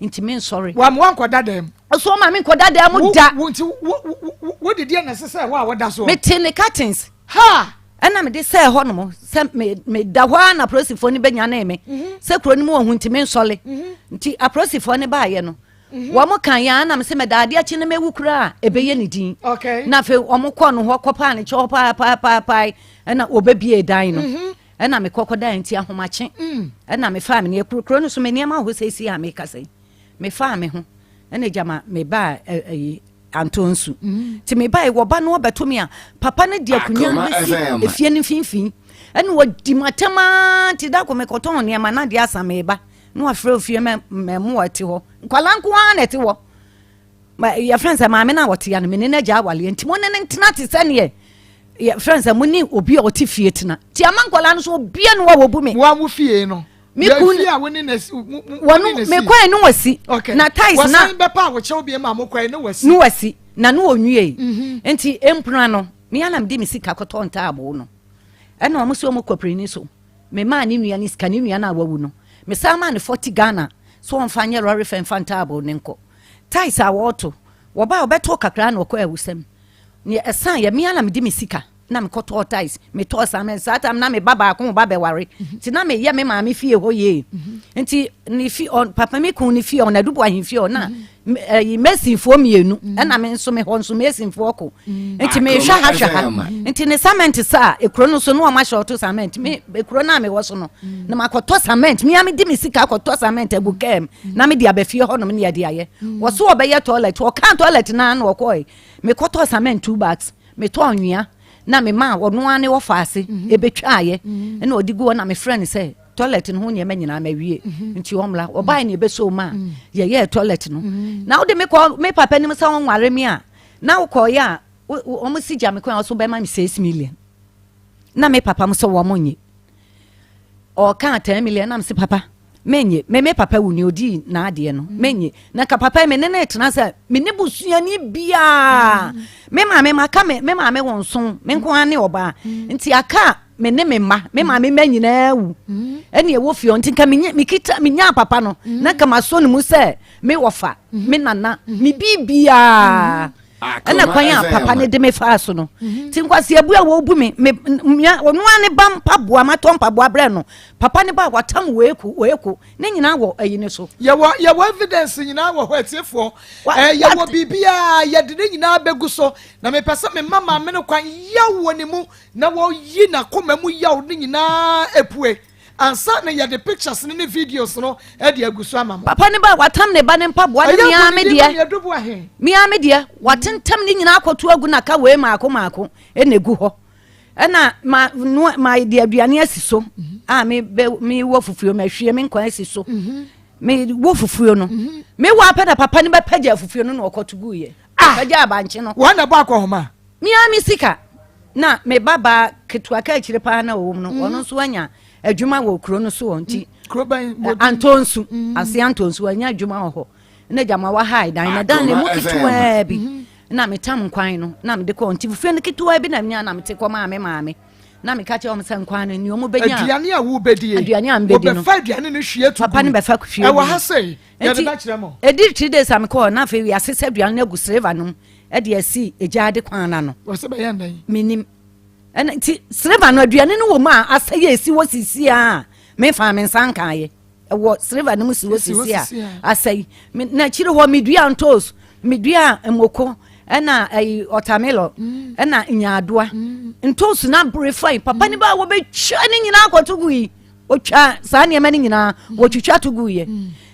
nti mensɔre. Wama wankɔda dan mu. Ɔso ɔma menkɔda dan mu da. Wo nti wo wo de deɛ na ɛsɛ sɛ hɔ a wɔda soɔ. Mete ne curtains. Ha! Ɛna mede sɛɛ hɔ nom sɛ me meda hɔ ara na polisifoɔ no bɛnyanee me mhm. sɛ kuro no mu wɔ hu nti mensɔre. Mhm. Nti apolisifoɔ no baayɛ no mhm. wɔn kan yɛn anam sɛ mɛda adeɛ akyi no mɛwu koraa a ɛbɛyɛ ne din. Na afei wɔn kɔ no hɔ kɔpaa ne kyɛw paapaapaapae ɛna wɔbɛbie dan no. Ɛna mekɔ kɔdae nti ahomakye ɛna mefaa me nneɛ kuro no so me nneɛma wɔ hɔ seesei a mekasa yi mefaa me ho ɛna gyama mebaa ɛyi antɔ nsu nti mebae wɔba no ɔbɛto me a papa no de akonnwa bɛsi efie no mfimfini ɛna wɔdi m'atɛm aa nti da ko mekɔtɔn nneɛma na adeɛ asa meba na wafrɛ ofie mɛmoa te hɔ nkwalaa nko ara na ɛte hɔ yɛfrɛ sɛ maame no a ɔte ya no mene no agya awaleɛ nti mo ne no ntena te sɛneɛ yɛfrɛ sɛ mo ne obi a ɔte fie tena nti ama nkwadaa no so obia no a wɔbu me wa wo fie no mekɔe no wasi na tais na no wasi na no ɔnwiei mhm. nti mpena no mea na mede me sika kɔtɔ ntaaboo no ɛna ɔmo sɛ ɔmo kɔ pirini so Memaa ne nua no sika, ne nua no a wawu no, mesan maa no 40 Ghana sɛ ɔmfa nyɛ lɔre fɛ mfa ntaaboo no nkɔ. Tiles a wɔreto, wɔbae a wɔbɛtoo kakra na wɔkɔɔ awusɛm. Nea ɛsaeɛ, me ara na mede me sika na mekɔtɔɔ tiles, metɔɔ cement. Saa time na me ba baako reba bɛware, nti na meyɛ me maame fie hɔ yie. Nti ne fi, ɔ, papa me kun ne fie, ɔnadubu ahemfie hɔ na ɛyi masonfoɔ mmienu mm. ɛna me nso me hɔ nso masonfoɔ ko mm. nti mehwɛ ha hwɛ ha nti ne cement sa a ekuro no so no wɔn ahyɛ ɔto cement me ekuro no a mewɔ so no mm. na makɔtɔ cement me ame di me sika akɔtɔ cement agu kɛm na me de abɛfie hɔ nom ne yɛde ayɛ wɔso wɔbɛyɛ toilet wɔka toilet naa na wɔkɔɛ mekɔtɔ cement two bags metɔ anwea na me ma ɔno ara ne wɔfa ase ebetwa ayɛ ɛna ɔde gu hɔ na mefrɛ no sɛ. Toilet no ho nneɛma nyinaa mawie, mhm. nti ɔmmra. Ɔbae ne ɛbɛsɔ mu a mm. yɛyɛɛ toilet no. Mm. Na wode me kɔ me papa nim sɛ wɔnware me a, na wokɔɔyɛ a wɔn si gya me kwan a wɔso bɛma me 6 million. Na me papa mo sɛ wɔn nye. Ɔka 10 million na me sɛ, "Papa, menye me me papa wu ni odi n'adeɛ no, menye." Na ka papa me ne ne tena sɛ me ne busuani biaa, me maame maka me me maame wɔ nson, me nko ara ne ɔbaa, nti aka me ne me mma. Me maame mma nyinaa wu, ɛne ɛwɔ fie hɔ. Nti nka menye mekita menya papa no, na nka maso ne mu sɛ me wɔfa, me nana, me biribiaa. Ɛna kwan a papa ne de me faa so no, nti nkwasi abu a wɔbu me me mia ɔno ara ne ba mpaboa, matɔ mpaboa brɛ no, papa ne ba a watam weeku weeku ne nyinaa wɔ ayi ne so. Yɛwɔ evidence nyinaa wɔ hɔ, atiefoɔ. Yɛwɔ biribiara, yɛde ne nyinaa bɛgu so. Na mepɛ sɛ mema maame no kwan yaw wɔ ne mu na wɔyi n'akoma mu yaw ne nyinaa epue ansa na yɛde pictures ne videos no de agu so ama mo. Papa ne ba watam ne ba ne mpaboa ne mia me deɛ, mia me deɛ watentam ne nyinaa akɔto agu na ka wei maako maako ɛna egu hɔ. Ɛna ma noa ma de aduane asi so a me bɛ me wɔ fufuo, ma hwie me nkwan asi so, me wɔ fufuo no, me wɔ apɛ na papa ne bɛpɛgya fufuo no na ɔkɔto gu yɛ. Ah! Pɛgya abankye no. Wɔn na bɔ akɔhoma. Mia me sika na me ba baa ketewa ka akyire paa na ɔwɔ mu no, ɔno nso anya adwuma wɔ kuro no so wɔ nti. Kuro bɛn? Antonsu ase, Antonsu anya adwuma wɔ hɔ na gyama wa ha dan na dan na emu ketewaa bi na metam nkwan no na mede kɔ. Nti fufuo no ketewa bi na menya na mete kɔ maa me maame na meka kyerɛ wɔn sɛ nkwan no nea wɔn bɛnya. Aduane a wobɛdie. Aduane a mbɛdi no. Wɔbɛfa aduane no hwie to. Papa no bɛfa hwie. Ɛwɔ ha sɛ yɛde bɛkyerɛ mo. Ɛdi 3 days a mekɔɔ na afei wiase sɛ aduane no agu silver no mu ɛde asi egyaade kwan n'ano. Wɔsɛ bɛyɛ ndɛn? Menim. Ɛna nti silver no, aduane no wɔ mu a asɛ yɛ esi hɔ sisi a mefa me nsa nkaayɛ. Ɛwɔ silver no mu si hɔ sisi a asɛe. Na akyire hɔ medua ntoos, medua mmoko, ɛna ɛyi ɔtamilɔ, ɛna nyaadoa. Ntoos na abere fain. Papa ne ba a wɔbɛtwa ne nyinaa akɔto gu yi, otwa saa nneɛma no nyinaa, wɔtwitwa to gu yɛ.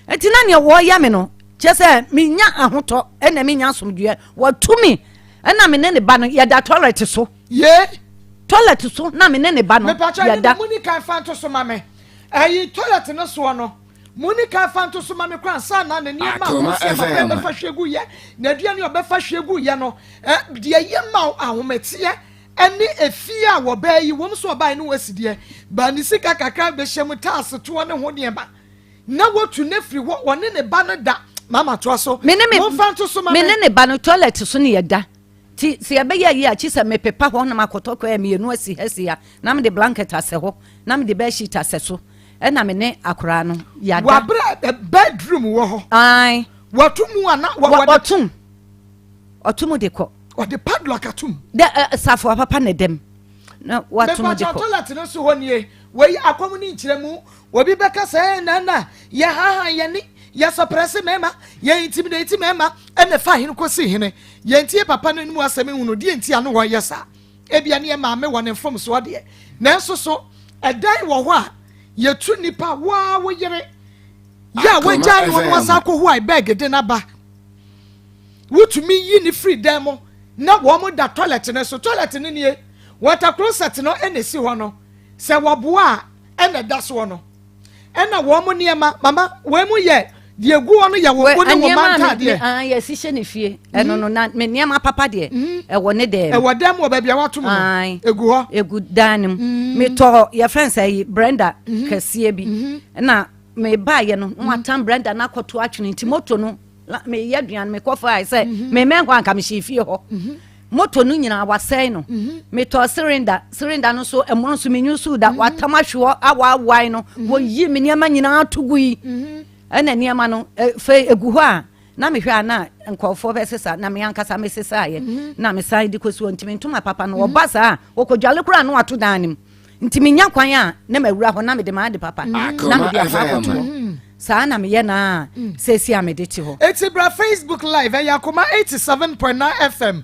Nti na nea wɔyɛ me no kyerɛ sɛ menya ahotɔ ɛna menya asomdwoeɛ. Wɔto me ɛna me ne ne ba no yɛda toilet so. Ye. Toilet so na me ne ne ba no Mepakyɛ yɛda. Ne mu ni kan fa nto so ma me. Ɛyi toilet no soɔ no, mu ni kan fa nto so ma me koraa nsa na ne nneɛma a Akoma wɔsi ama FM. bɛfa hwie gu yɛ na aduane a ɔbɛfa hwie gu yɛ no, ɛ deɛ yɛ ma ahometeɛ ɛne efie a wɔbɛɛ yi wɔn nso ɔbaa ne wɔasi deɛ baa ne sika kakra bɛhyɛ mu taase toɔ ne ho nneɛma na wɔtu ne firi hɔ, wɔne ne ba no da. Mama, toa so. Me ne me Momfa nto so ma me me. Ne ne ba no, toilet so ne yɛda. Ti sɛ yɛbɛyɛ ayi akyi sɛ mepepa hɔ na makɔtɔ kɔɛ mmienu asi ha si ha na mede blanket asɛ hɔ na mede bedsheet asɛ so, ɛna me ne akoraa no yɛada. Wabrɛ bedroom wɔ hɔ. Ae. Wɔto mu ana wɔde Wɔtom, ɔtom de kɔ. Ɔde padlock atom. Dɛ safoa papa na dɛm na watom de Mepakyɛ kɔ. Toilet no so hɔ nie. Wei akɔm ne nkyerɛmu. Obi bɛka sɛ ɛɛ nana yɛhahan yɛne yɛsɔprɛse mmarima, yɛ intimidate mmarima, ɛna ɛfa hene kɔsi hene. Yɛntie papa no anim asɛm nhunu deɛ nti a no wɔyɛ saa. Ebia ne yɛ maame wɔ ne mfomsoɔ deɛ, nanso so ɛdan wɔ hɔ a yɛtu nipa woa wo yere yɛ a wagyaa no no asa akɔhu a bɛɛge de n'aba, wotumi yi ne firi dan mu na wɔn da toilet no so. Toilet no nie, water closet no ɛna esi hɔ no sɛ wɔboa a ɛna ɛda soɔ no, ɛna wɔn nneɛma. Mama, wɔn mu yɛ deɛ egu hɔ no yɛ wɔn ne wɔn mma ntaadeɛ. Ah, yɛsi hyɛ ne fie ɛno no, na me nneɛma papa deɛ ɛwɔ ne dɛm. Ɛwɔ dɛm wɔ baabi a wato mu no. Egu hɔ. Egu dan no mu. Metɔ yɛfrɛ sɛ yi blender kɛseɛ bi na mebaayɛ no na watam blender no akɔto atwene. Nti moto no meyɛ aduane mekɔ fae sɛ memɛn hɔ anka mehyɛ fie hɔ, moto no nyinaa wasɛe no. Metɔ cylinder, cylinder no so ɛmono nso menyu so da, watam ahwe hɔ awaawae no. Wɔyi me nneɛma nyinaa to gu yi, ɛna nneɛma no fɛ egu hɔ a na mehwɛ a na nkɔɔfoɔ bɛsesa na me ankasa mesesaeɛ na mesan de kɔsi hɔ. Nti mentoma papa no ɔba saa a wɔkɔdwale koraa na wato dan no mu, nti menya kwan a na mawura hɔ na mede maade papa na mede akɔ akɔto hɔ. Saa na meyɛ naa seesi a mede te hɔ. Eti bra Facebook Live, ɛyɛ Akoma 87.9 FM.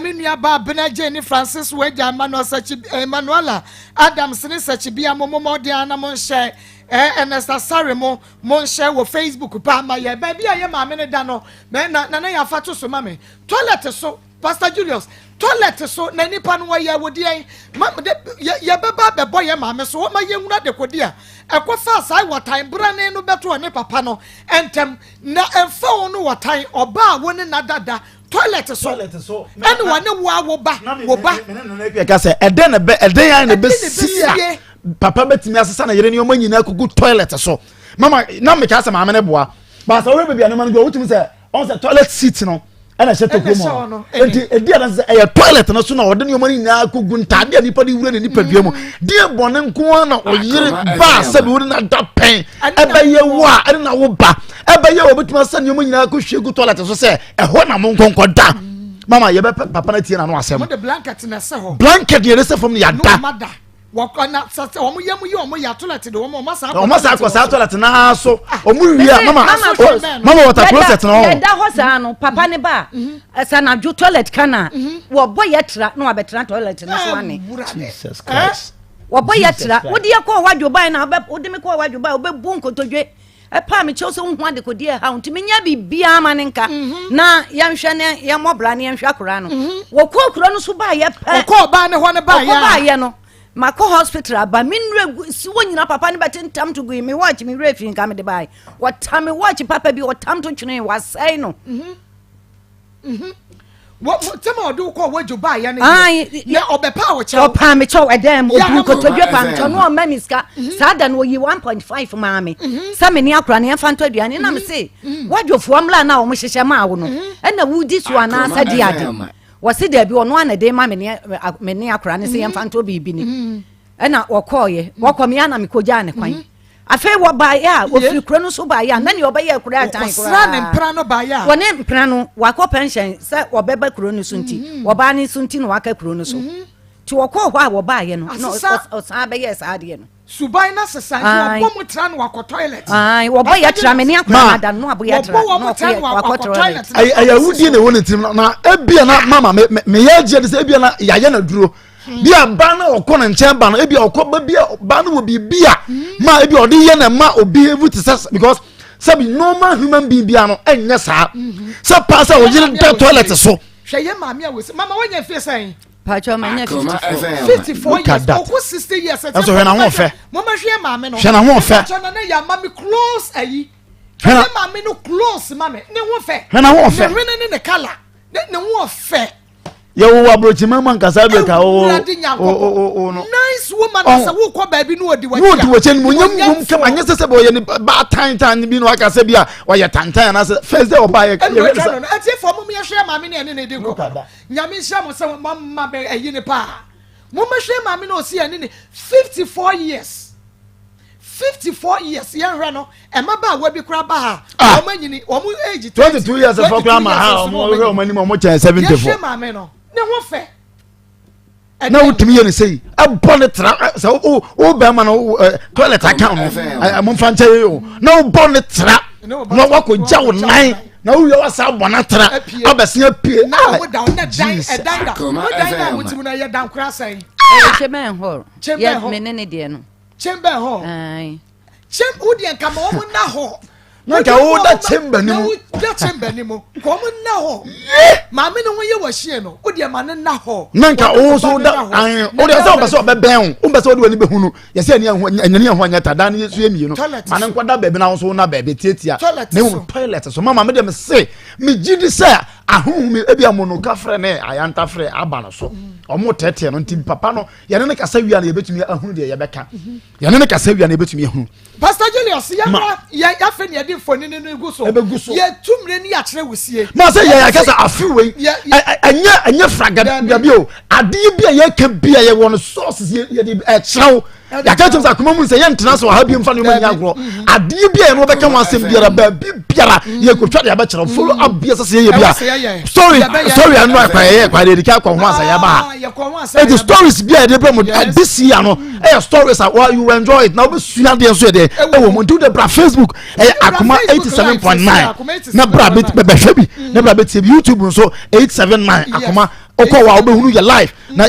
Me nua baa Bena Jane ne Francis Wagya, Emmanuel Sachi, Emmanuela Adams ne Sachi Bia, mo mo mmɔden a na mo nhyɛ. Ernest Asare, mo nhyɛ wɔ Facebook paa ma yɛ. Baabi a yɛ maame no da no, mɛ na na na yɛafa to so ma me. Toilet so, Pastor Julius. Toilet so na nipa no wɔyɛ wo deɛn? Ma de yɛ yɛbɛba abɛbɔ yɛn maame so wɔma yɛnhunu adekode a ɛkɔfaa saa wɔtan brane no bɛto ɔne papa no ntɛm. Na ɛmfa wo no wɔtan ɔbaa a wo ne no ada da toilet so ɛne wɔne wo a wo ba wo ba. Ɛka sɛ ɛdɛn na ɛbɛ ɛdɛn ara na ɛbɛsi a papa bɛtumi asesa ne yere nneɛma nyinaa kugu toilet so. Mama na meka sɛ maame no boa. Baasa wohwɛ baabi a nneɛma no gu a wotumi sɛ ɔn sɛ toilet seat no ɛna ɛhyɛ tokuro mu no nti edi adanse sɛ ɛyɛ toilet no so na ɔde nneɛma no nyinaa kɔ gu ntaade a nipa de wura ne nipadua mu mm. deɛ bɔne nko ara na ɔyere ba sɛbi wɔde na da pɛn ɛbɛyɛ wo a ɛne na wo ba ɛbɛyɛ wɔ bɛtumi asɛ nneɛma nyinaa kɔ hwie gu toilet so sɛ ɛhɔ na mo nkɔnkɔ da mama yɛbɛpɛ papa no tie na no asɛm blanket na ɛsɛ hɔ blanket na ɛsɛ fam no yɛada Wɔkɔ na sɛ sɛ wɔn yam yɛ wɔn ya toilet de wɔn wɔn asan akɔ. Wɔn asan akɔ saa toilet naa so ah. wɔn wie a mama mama wɔta closet na ɔwɔ. Yɛda hɔ saa no papa ne ba mhm. ɛsɛ anadwo toilet kan a mhm. wɔbɔ yɛ tra na wabɛtena toilet no so ane. Jesus Christ. Wɔbɔ yɛ tra wode yɛ kɔɔ wadwo ban na wode me kɔɔ wadwo ban wobɛbu nkotodwe. Ɛpaa me kyɛw sɛ wohu adekodeɛ ɛha wo nti menyɛ biribiara ma ne nka mhm. na yɛnhwɛ ne yɛmmɔ bra ne yɛnhwɛ akora no mhm. wɔkɔɔ kuro no so baayɛ pɛ ɔkɔɔ baa ne hɔ no baayɛ ɔkɔ baayɛ no makɔ hospital aba me nnura si wɔ nyina papa no bɛte ntam to gui me watch me werɛ firi nka mede bae wɔta me watch papa bi ɔtam to twene wasɛe no mhm. Mhm. Tɛm a ɔde wo kɔɔ wadwo baayɛ no deɛ, na ɔbɛpaa wo kyɛw. Ɔpaa me kyɛw ɛdɛn mu, ɔbu nkotodwe paa me kyɛw, na ɔma me sika. Mhm. Saa da no ɔyi 1.5 maa me mhm. sɛ me ne akora no yɛmfa ntɔ aduane. Na me se, wadwofoɔ mmra no a wɔhyehyɛ maa wo no, ɛna wodi so anaasɛ de ade. Wɔse daabi, ɔno a na de ma me ne akora no sɛ yɛmfa ntɔ biribi ni. Ɛna wɔkɔɔyɛ, wɔkɔ me a na mekɔgyaa ne kwan. Afei wɔbaeɛ a, wɔfiri kuro no so baeɛ a, na nea ɔbɛyɛ kuro atan koraa. Wɔkɔsraa ne mpena no baeɛ a. Wɔne mpena no, wakɔ pɛnhyɛn sɛ wɔbɛba kuro no so nti, mhm. wɔbaa ne so nti na waka kuro no so. Mhm. Nti wɔkɔɔ hɔ a wɔbaeɛ no, na ɔsan bɛyɛɛ saa adeɛ no. Suban na sesa nti wɔbɔ mu tra no wakɔ toilet. Wɔbɔ yɛ tra me ne akora no ada no abo yɛ tra na wakɔ toilet. Ɛyɛ awudie na ɛwɔ ne tirim na ebia na mama meyɛ agye de sɛ ebia na yɛayɛ no aduro. bi a ba no ɔkɔ ne nkyɛn ba no ebi a ɔkɔ ba bi a ba no wɔ biribi a ma ebi a ɔde yɛ na ma obi evu te sɛ because sɛbi normal human being bi a no ɛnyɛ saa sɛ paa sɛ ɔyere da toilet so. Hwɛ yɛ maame a wɔsi mama wɔnyɛ mfe sɛn. Pàtó ma nyɛ 54. 54 years ɔkɔ 60 years. Ɛnso hwɛ na ho ɔfɛ. Mama hwɛ maame no. Hwɛ na ho ɔfɛ. Pàtó na ne yɛ ama mi close ayi. Hwɛ na maame no close ma mi ne ho fɛ. Hwɛ na ho ɔfɛ. Ne hwene ne ne kala ne ne ho ɔfɛ. Yɛwɔ wɔ aburokyima mu ankasa bɛ ka o o o no. Nice woman na sɛ wokɔ baabi na odi w'akyi a. Na odi w'akyi no onyam wom kama anyɛ sɛ sɛ ɔyɛ ne ba tantan bi na waka sɛ bi a ɔyɛ tantan anaasɛ first day ɔba yɛ yɛ hwɛ sɛ. Ɛti fɔ mo yɛhwɛ maame ne ɛne ne di nkɔmɔ no nyame nhyira mo sɛ mo ma bɛ ɛyi ne paa mo mɛhwɛ maame na ɔsi ɛne ne 54 years. 54 years yɛn hwɛ no mmabaawa bi koraa ba ha ah. wɔn anyini wɔn age 22 years fɔ koraa ma ha wɔn hwɛ wɔn anim wɔn kyɛn 74 yɛhwɛ maame no ne ho fɛ na wotumi yɛ ne sɛyi ɛbɔ ne tra sɛ wo wo bɛrima no toilet aka no momfa nkyɛ yɛ o na wobɔ ne tra na wakɔ gya wo nan na wowie wasa abɔ no atra abɛsen apue na wo da na dan ɛdan da wo dan na wo ti mu na yɛ dan koraa sɛn. Ɛyɛ chamber hall yɛ me ne ne deɛ no. Chamber hall. Aye. Chamber wo deɛ nka ma wɔn nna hɔ. Na nka wo da chamber ni mu. Na wo da chamber ni mu. Nka wɔn nna hɔ. Maame ne ho yɛ wɔ hyɛn no. Wo deɛ ma ne nna hɔ. Na nka wo so da ayi wo deɛ sɛ ɔbɛ sɛ ɔbɛ bɛn wo. Wo bɛ sɛ ɔde w'ani bɛ hu no. Yɛsɛ ɛni ɛho ɛnyɛ ɛho anyɛ ta dan ne so yɛ mmienu. Ma ne nkɔ da baabi na wo so na baabi tietia. Toilet so. Toilet so. Mama mi deɛ mi se mi gyi di sɛ ahohom ebi amonoka frɛ ne ayanta frɛ aba no so. Ɔmo tɛtɛ no nti papa no. Yɛne no kasa wie a na yɛbɛtumi ahunu deɛ yɛbɛka. Yɛne no kasa wie a na yɛbɛtumi ahunu. Pastor Julius, yɛmmra yɛ afei na yɛde mfonini no gu so. Ɛbɛgu so. Yɛtu mmire ne yɛakyerɛ wo sie. Ma sɛ yɛn akasa afe wei ɛnyɛ ɛnyɛ fraga dabi o adeɛ bi a yɛka bi a yɛwɔ no sources yɛde ɛkyerɛ wo yɛaka kyerɛ sɛ akoma mu sɛ yɛntena so ɔha bi mfa nneɛma nyɛ agorɔ mm-hmm. adeɛ bi a yɛn wɔbɛka ho asɛm biara baabi biara mm-hmm. yɛkɔtwa de abɛkyerɛ follow up bi ɛsɛ sɛ yɛyɛ bi a story story ano akwa yɛyɛ kwa yɛde ka akɔ ho asa yɛba ha ah, eti stories bi a yɛde brɛ mu this year no mm. ɛyɛ stories a well you enjoy it na wobɛsua adeɛ nso yɛ deɛ ɛwɔ mu nti wode bra facebook ɛyɛ akoma 87.9 na bra bɛhwɛ bi na bra bɛtie bi youtube nso 879 akoma wokɔ wɔ a wobɛhunu yɛ live na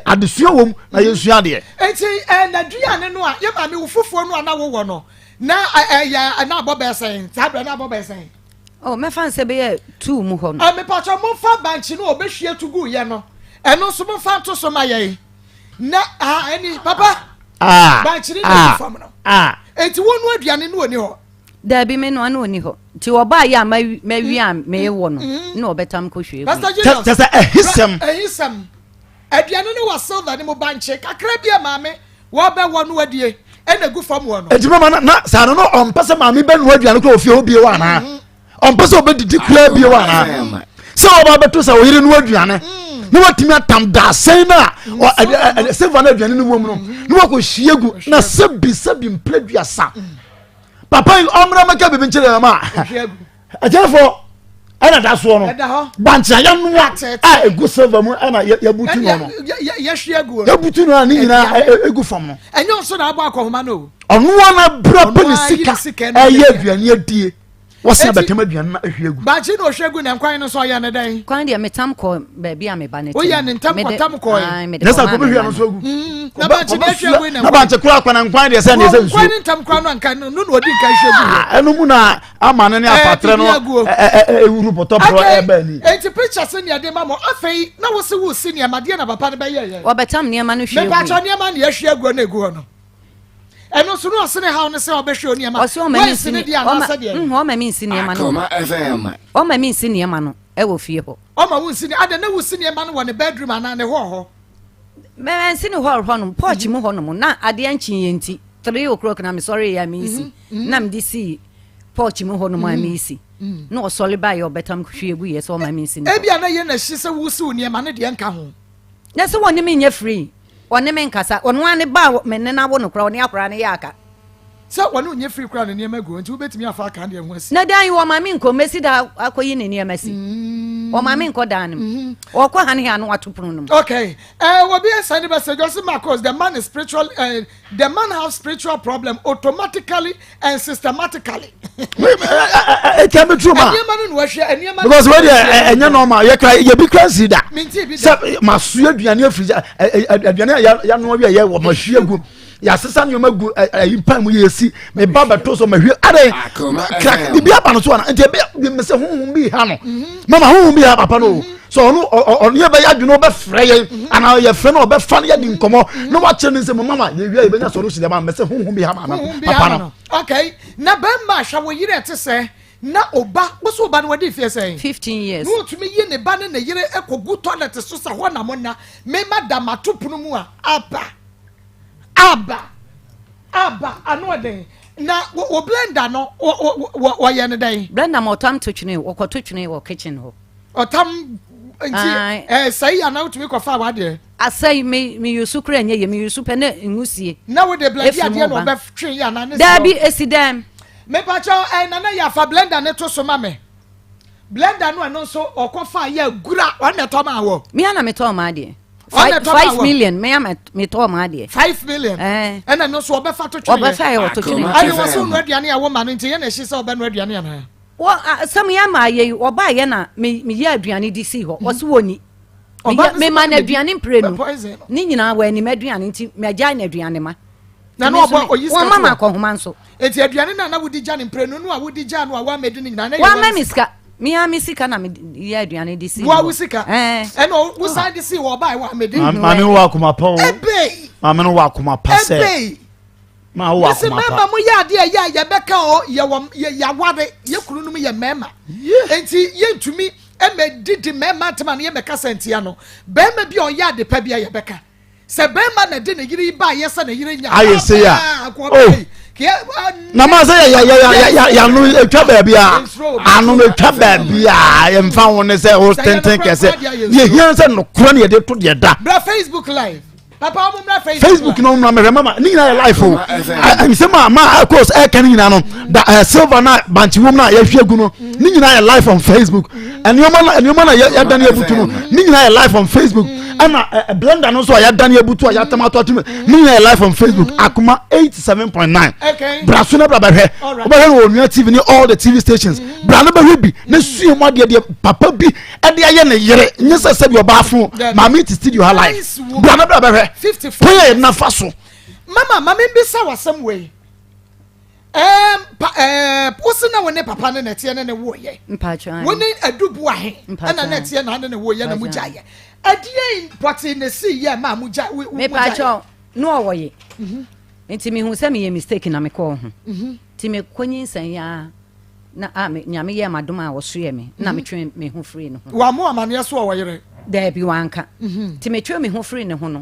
adesua wɔ mu na yɛnsua adeɛ. Eti ɛɛ na duane no a yɛ maame wo fufuo no a na wowɔ no na ɛyɛ na abɔ bɛyɛ sɛn saa berɛ na abɔ bɛyɛ sɛn. Oh mɛfa nsɛ bɛyɛ tuu mu hɔ no. Mepatwa momfa bankye no a ɔbɛhwie to guiɛ no. Ɛno nso momfa nto so ma yɛn. Na ah, ɛni papa. Ah, Bankyere na ah, egu fam no. ah. Enti wɔn no aduane no oni hɔ. Dabi me noa no ɔni hɔ. Nti ɔbaa yɛ a mawie a mewɔ no na ɔbɛtam kɔhwie gu. Pastor Julius. Kyɛ sɛ ɛhisɛm. Ɛhisɛm. Aduane no wɔ silver no mu bankye kakra bi a maame wɔbɛwɔ no adie ɛna egu fam wɔ no. Eti mama na na saa no no ɔmpɛ sɛ maame bɛnoa aduane kora wɔ fie hɔ bio anaa? Ɔmpɛ sɛ ɔbɛdidi koraa bio anaa? Sɛ ɔba bɛto sɛ ɔyere no aduane na watumi atam daasɛn no a silver no aduane no wɔ mu no na wakɔhwie gu na sɛbi sɛbi mprɛ duasa. Papa yi ɔmmra mɛka biribi nkyerɛ ma agyɛfoɔ ɛna da soɔ no bankye a yɛnoa a egu silver mu ɛna yɛbutu no no yɛbutu no a ne nyinaa egu fam no. Ɛnyɛ ɔso na abɔ akɔhoma no. Ɔno ara bere pɛ ne sika ɛyɛ aduane adie wɔsi abɛtɛm aduane na ehwie gu. Bankye na ohwie gu na nkwan no nso ɔyɛ ne dɛn. Kwan deɛ metam kɔ baabi a meba ne te. Woyɛ ne ntam kɔtam kɔɛ. Ne sa kɔbɛhwie no nso agu. Na bankye deɛ ehwie gu na na bankye kora akwa na nkwan deɛ sɛ ne sɛ nsuo. Nkwan ne ntam kora no anka no na odi nka ehwie gu. Ɛno mu na ama no ne apatrɛ no ewuru pɔtɔporɔ ɛbɛ ni. Enti pictures ne ɛde ma mo afei na wosi wo si nneɛma deɛ na papa no bɛyɛ yɛ. Wɔbɛtam nneɛma no hwie gu. Mepakyɛ nneɛma na yɛhwie agu na egu hɔ no. Ɛno nso no ɔse ne haw ne sɛ ɔbɛhwɛ onneɛma. Ɔse ɔma mi nsi nneɛma. Ɔma mi nsi nneɛma no. Ɔma mi nsi nneɛma no ɛwɔ fie hɔ. Ɔma wo nsi ne adɛ na wo si nneɛma no wɔ ne bedroom anaa ne hall hɔ. Mɛ nsi ne hall hɔ nom porch mu hɔ nom na adeɛ nkye yɛ nti 3 o'clock na mesɔre yɛ a mesi na mede si porch mu hɔ nom a mesi na ɔsɔre ba yɛ ɔbɛtam hwie gu yɛ sɛ ɔma mi nsi ne. Ebi a na yɛ na hyi sɛ wo si wo nneɛma no deɛ nka ho. Na sɛ wɔne me nyɛ free. Ɔne me nkasa. Ɔno ara ne ba a me ne no awo no koraa, ɔne akwadaa no yɛ aka. Sɛ wɔne wo nyɛ firi koraa na nneɛma gu hɔ nti wobɛtumi afa aka deɛ ho asi. Na dan yi wɔma me nkɔ, mɛsi da akɔyi ne nneɛma si. Wɔma me nkɔ dan no mu. Ɔkɔ ha ne ha na wato pono no mu. Okay. Obi send message ɔsi Marcos the man is spiritual the man have spiritual problem automatically and systematically. It can be true ma. Nneɛma no na wɔahwɛ nneɛma. Because wei deɛ ɛnyɛ normal yɛ kura yɛ bi kura nsi da. Sɛ ma soa aduane afiri aduane a yanoa wi a yɛ wɔ ma hwie gu yɛasesa nneɛma gu ɛyi pan mu yɛ esi me ba bɛto so ma hwie adɛ kra bibi aba no so ana nti ebi mi sɛ huhum bi ha no mama huhum bi ha papa no o so ɔno ɔno yɛ bɛyɛ adwene ɔbɛfrɛ yɛn anaa yɛfrɛ no ɔbɛfa no yɛdi nkɔmɔ na wakyerɛ ne nsɛm mama yɛwia yɛbɛnya solution dɛm a mɛ sɛ huhum bi ha ma papa no. Okay na bɛrima ahwɛ wo yere ɛte sɛ na ɔba woso ɔba no wadi mfeɛ sɛn? 15 years. Na ɔtumi yi ne ba ne ne yere kɔgu toilet so sɛ hɔ na mo nna mema da mato pono mu a aba aba aba ano ɔden na wɔ blender no wɔyɛ no dɛn? Blender ma ɔtam to twene wɔkɔto twene wɔ kitchen hɔ. Ɔtam nti ɛsɛe anaa wotumi kɔfa w'adeɛ? Asɛe me me yusu kura nyɛ yɛ me yusu pɛ ne nwusie. Na wode blender adeɛ na ɔbɛtwe yɛ anaa ne Daabi esi dɛm. Mepakyɛw eh Nana Yaa fa blender no to so ma me. Blender no ɛno nso ɔkɔ fa yɛ agura ɔno na ɛtɔ maa wɔ. Me ana me tɔɔ maa deɛ. 5 million me ama me tɔɔ maa deɛ. 5 million. Ɛɛ. Ɛna ɛno nso ɔbɛfa to twene yɛ. Ɔbɛfa yɛ ɔto twene. Ɛne wɔ so nua aduane a wɔma no nti yɛ na ɛhye sɛ ɔbɛnoa aduane anaa. Wɔ asɛm yɛ ama ayɛ yi ɔbaa yɛ na me me yɛ aduane de si hɔ ɔso wɔ ni. Me ma no aduane mprenu ne nyinaa wɔ anim aduane nti magyae no aduane ma. Na na ɔbɔ oyi sika to. Wɔn ma akɔhoma nso. Eti aduane na na wodi gya ne mprenu no a wodi gya no a wɔamɛdi ne nyinaa na yɛ wɔn. Wɔama mi sika. Mi a mi sika na mi yɛ aduane de si. Wo a wo sika. Ɛna wo san de si wɔ ɔbaa wɔ amɛdi. Maame wɔ akoma pa o. Ebe. Maame no wɔ akoma pa sɛ. Ebe. Maa wɔ akoma pa. Mesi mɛma mo yɛ adeɛ yɛ a yɛbɛka o yɛ wɔ yɛ yaware yɛ kunu nom yɛ mɛma. Enti yɛntumi ɛmɛ didi mɛma ntoma no yɛ mɛka sɛ ntia no bɛrima bi a ɔyɛ ade pa bi a yɛbɛka. Sɛ bɛrima na de ne yere yi ba yɛ sɛ ne yere nya. Ayɛ se ya. Oh. Na ma sɛ yɛ yɛ yɛ yɛ yano etwa baabi a ano no etwa baabi a yɛmfa ho ne sɛ o tenten kɛse yɛ hia sɛ nokora ne yɛde to deɛ da. Bra Facebook live. Papa ɔmo mmra Facebook. Facebook na ɔmo mmra mɛhwɛ mama ne nyinaa yɛ live o. Nsɛm a ma course ɛka ne nyinaa no da silver na bankye wɔm na yɛhwɛ gu no ne nyinaa yɛ live on Facebook. Nneɛma na nneɛma na yɛdane abutu no ne nyinaa yɛ live on Facebook. Ɛna blender no nso a yɛdane abutu a yɛatam ato ato ne nyinaa yɛ live on Facebook. Akoma 87.9. Bra so na bra bɛhwɛ. Wobɛhwɛ no wɔ Onua TV ne all the TV stations. Bra no bɛhwɛ bi na sua mu adeɛ deɛ papa bi ɛde ayɛ ne yere nye sɛ sɛbi ɔbaa fo maame ti studio ha live. Bra no bra bɛhwɛ. Kwan yɛ nafa so. Mama maame bisa wasɛm wei. Pa wosi na wo ne papa ne nɛteɛ ne ne woyɛ. Mpatsɔ. Wo ne adubu ahe ɛna nɛteɛ na ne ne woyɛ na mo gya yɛ. Ɛdeɛn pɔtee na ɛsii yɛ maa mo gya wo mo gyaeɛ? Mepakyɛw, na ɔwɔ ye. Nti mehu sɛ meyɛ mistake na mekɔɔ ho. Nti mekɔ nyinsɛn yi ara na a me Nyame yɛɛ m'adom a ɔsoɛɛ me na metwee me ho firii ne ho. Wammo amaneɛ so ɔwɔ yere? Daabi wanka. Nti metwee me ho firii ne ho no,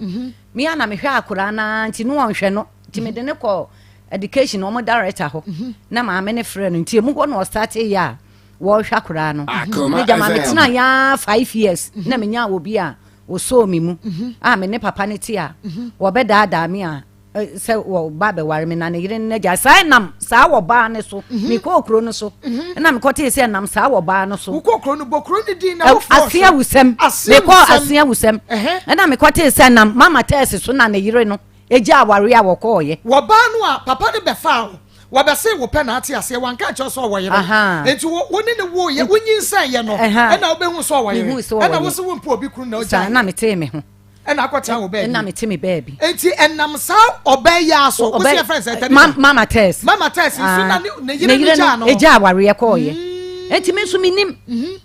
me ara na mehwɛ akoraa no ara nti na ɔnhwɛ no. Nti mede no kɔɔ education wɔn director hɔ na maame no frɛɛ no nti emu hɔ na ɔstartee yɛ a wɔrehwɛ akoraa no. Akoma Me gyama FM. metena yɛ ara 5 years na menyaa obi a wɔsɔɔ me mu a me ne papa no te a wɔbɛdaadaa me a sɛ wɔba bɛware me na ne yere no n'agya saa nam saa wɔ baa no so. Mekɔɔ kuro no so na mekɔtee sɛ nam saa wɔ baa no so. Wokɔ kuro no, bɔ kuro no din na wofoɔ Ase Awusɛm. Mekɔɔ Ase Awusɛm ɛna mekɔtee sɛ nam Mama Tɛɛse so na ne yere no egya aware a wɔkɔɔyɛ. Wɔbaa no a papa no bɛfaa wo, wɔbɛsee wo pɛ na ate aseɛ, wanka nkyerɛ sɛ ɔwɔ yere. Nti wo ne ne woyɛ, wonyinsɛn yɛ no ɛna wobɛhu sɛ ɔwɔ yere, ɛna wo se wompɛ obi kunu na ogya. Saa na metee me ho. Ɛna akɔtena wo baabi. Ɛna mete me baabi. Nti ɛnam saa ɔbaa yi ara so, wosi yɛfrɛ no sɛ Teresa? Mama Tess. Mama Tess nso na ne yere no gyaa no. Egya awareɛ kɔɔyɛ. Nti me nso menim.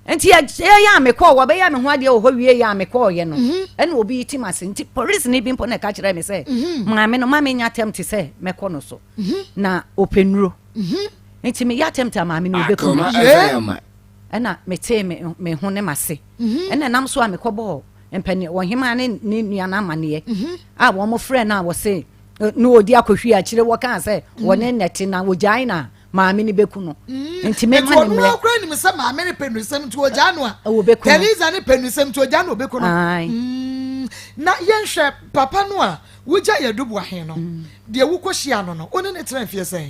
Nti ɛyɛ a mekɔɔ, wɔbɛyɛ me ho adeɛ wɔ hɔ wie yɛ a mekɔɔyɛ no, ɛna obi yi tim ase. Nti polisini bi mpo na ɛka kyerɛɛ me sɛ, maame no ma menya attempt sɛ mɛkɔ no so. Na ɔpɛ nnuro. Nti meyɛ attempt a maame no ɔbɛku me. Ɛna metee me ho ne m'ase. Ɛna ɛnam so a mekɔbɔɔ mpanin ɔhemaa ne ne nua no amaneɛ a wɔn frɛ no a wɔse na wɔdi akɔhwie akyire wɔkaa sɛ wɔne nnɛte na wɔgyae no a maame no bɛku no. Nti mema ne mmerɛ. Nti ɔno nim sɛ maame no pɛ nusɛm nti ɔgyaa no a wɔbɛku no. Teresa ne pɛ nusɛm nti ɔgyaa no ɔbɛku no. Na yɛnhwɛ papa no a wogya yɛ dubu ahe no, deɛ wokɔhyia no no, wo ne ne tena mfeɛ sɛn?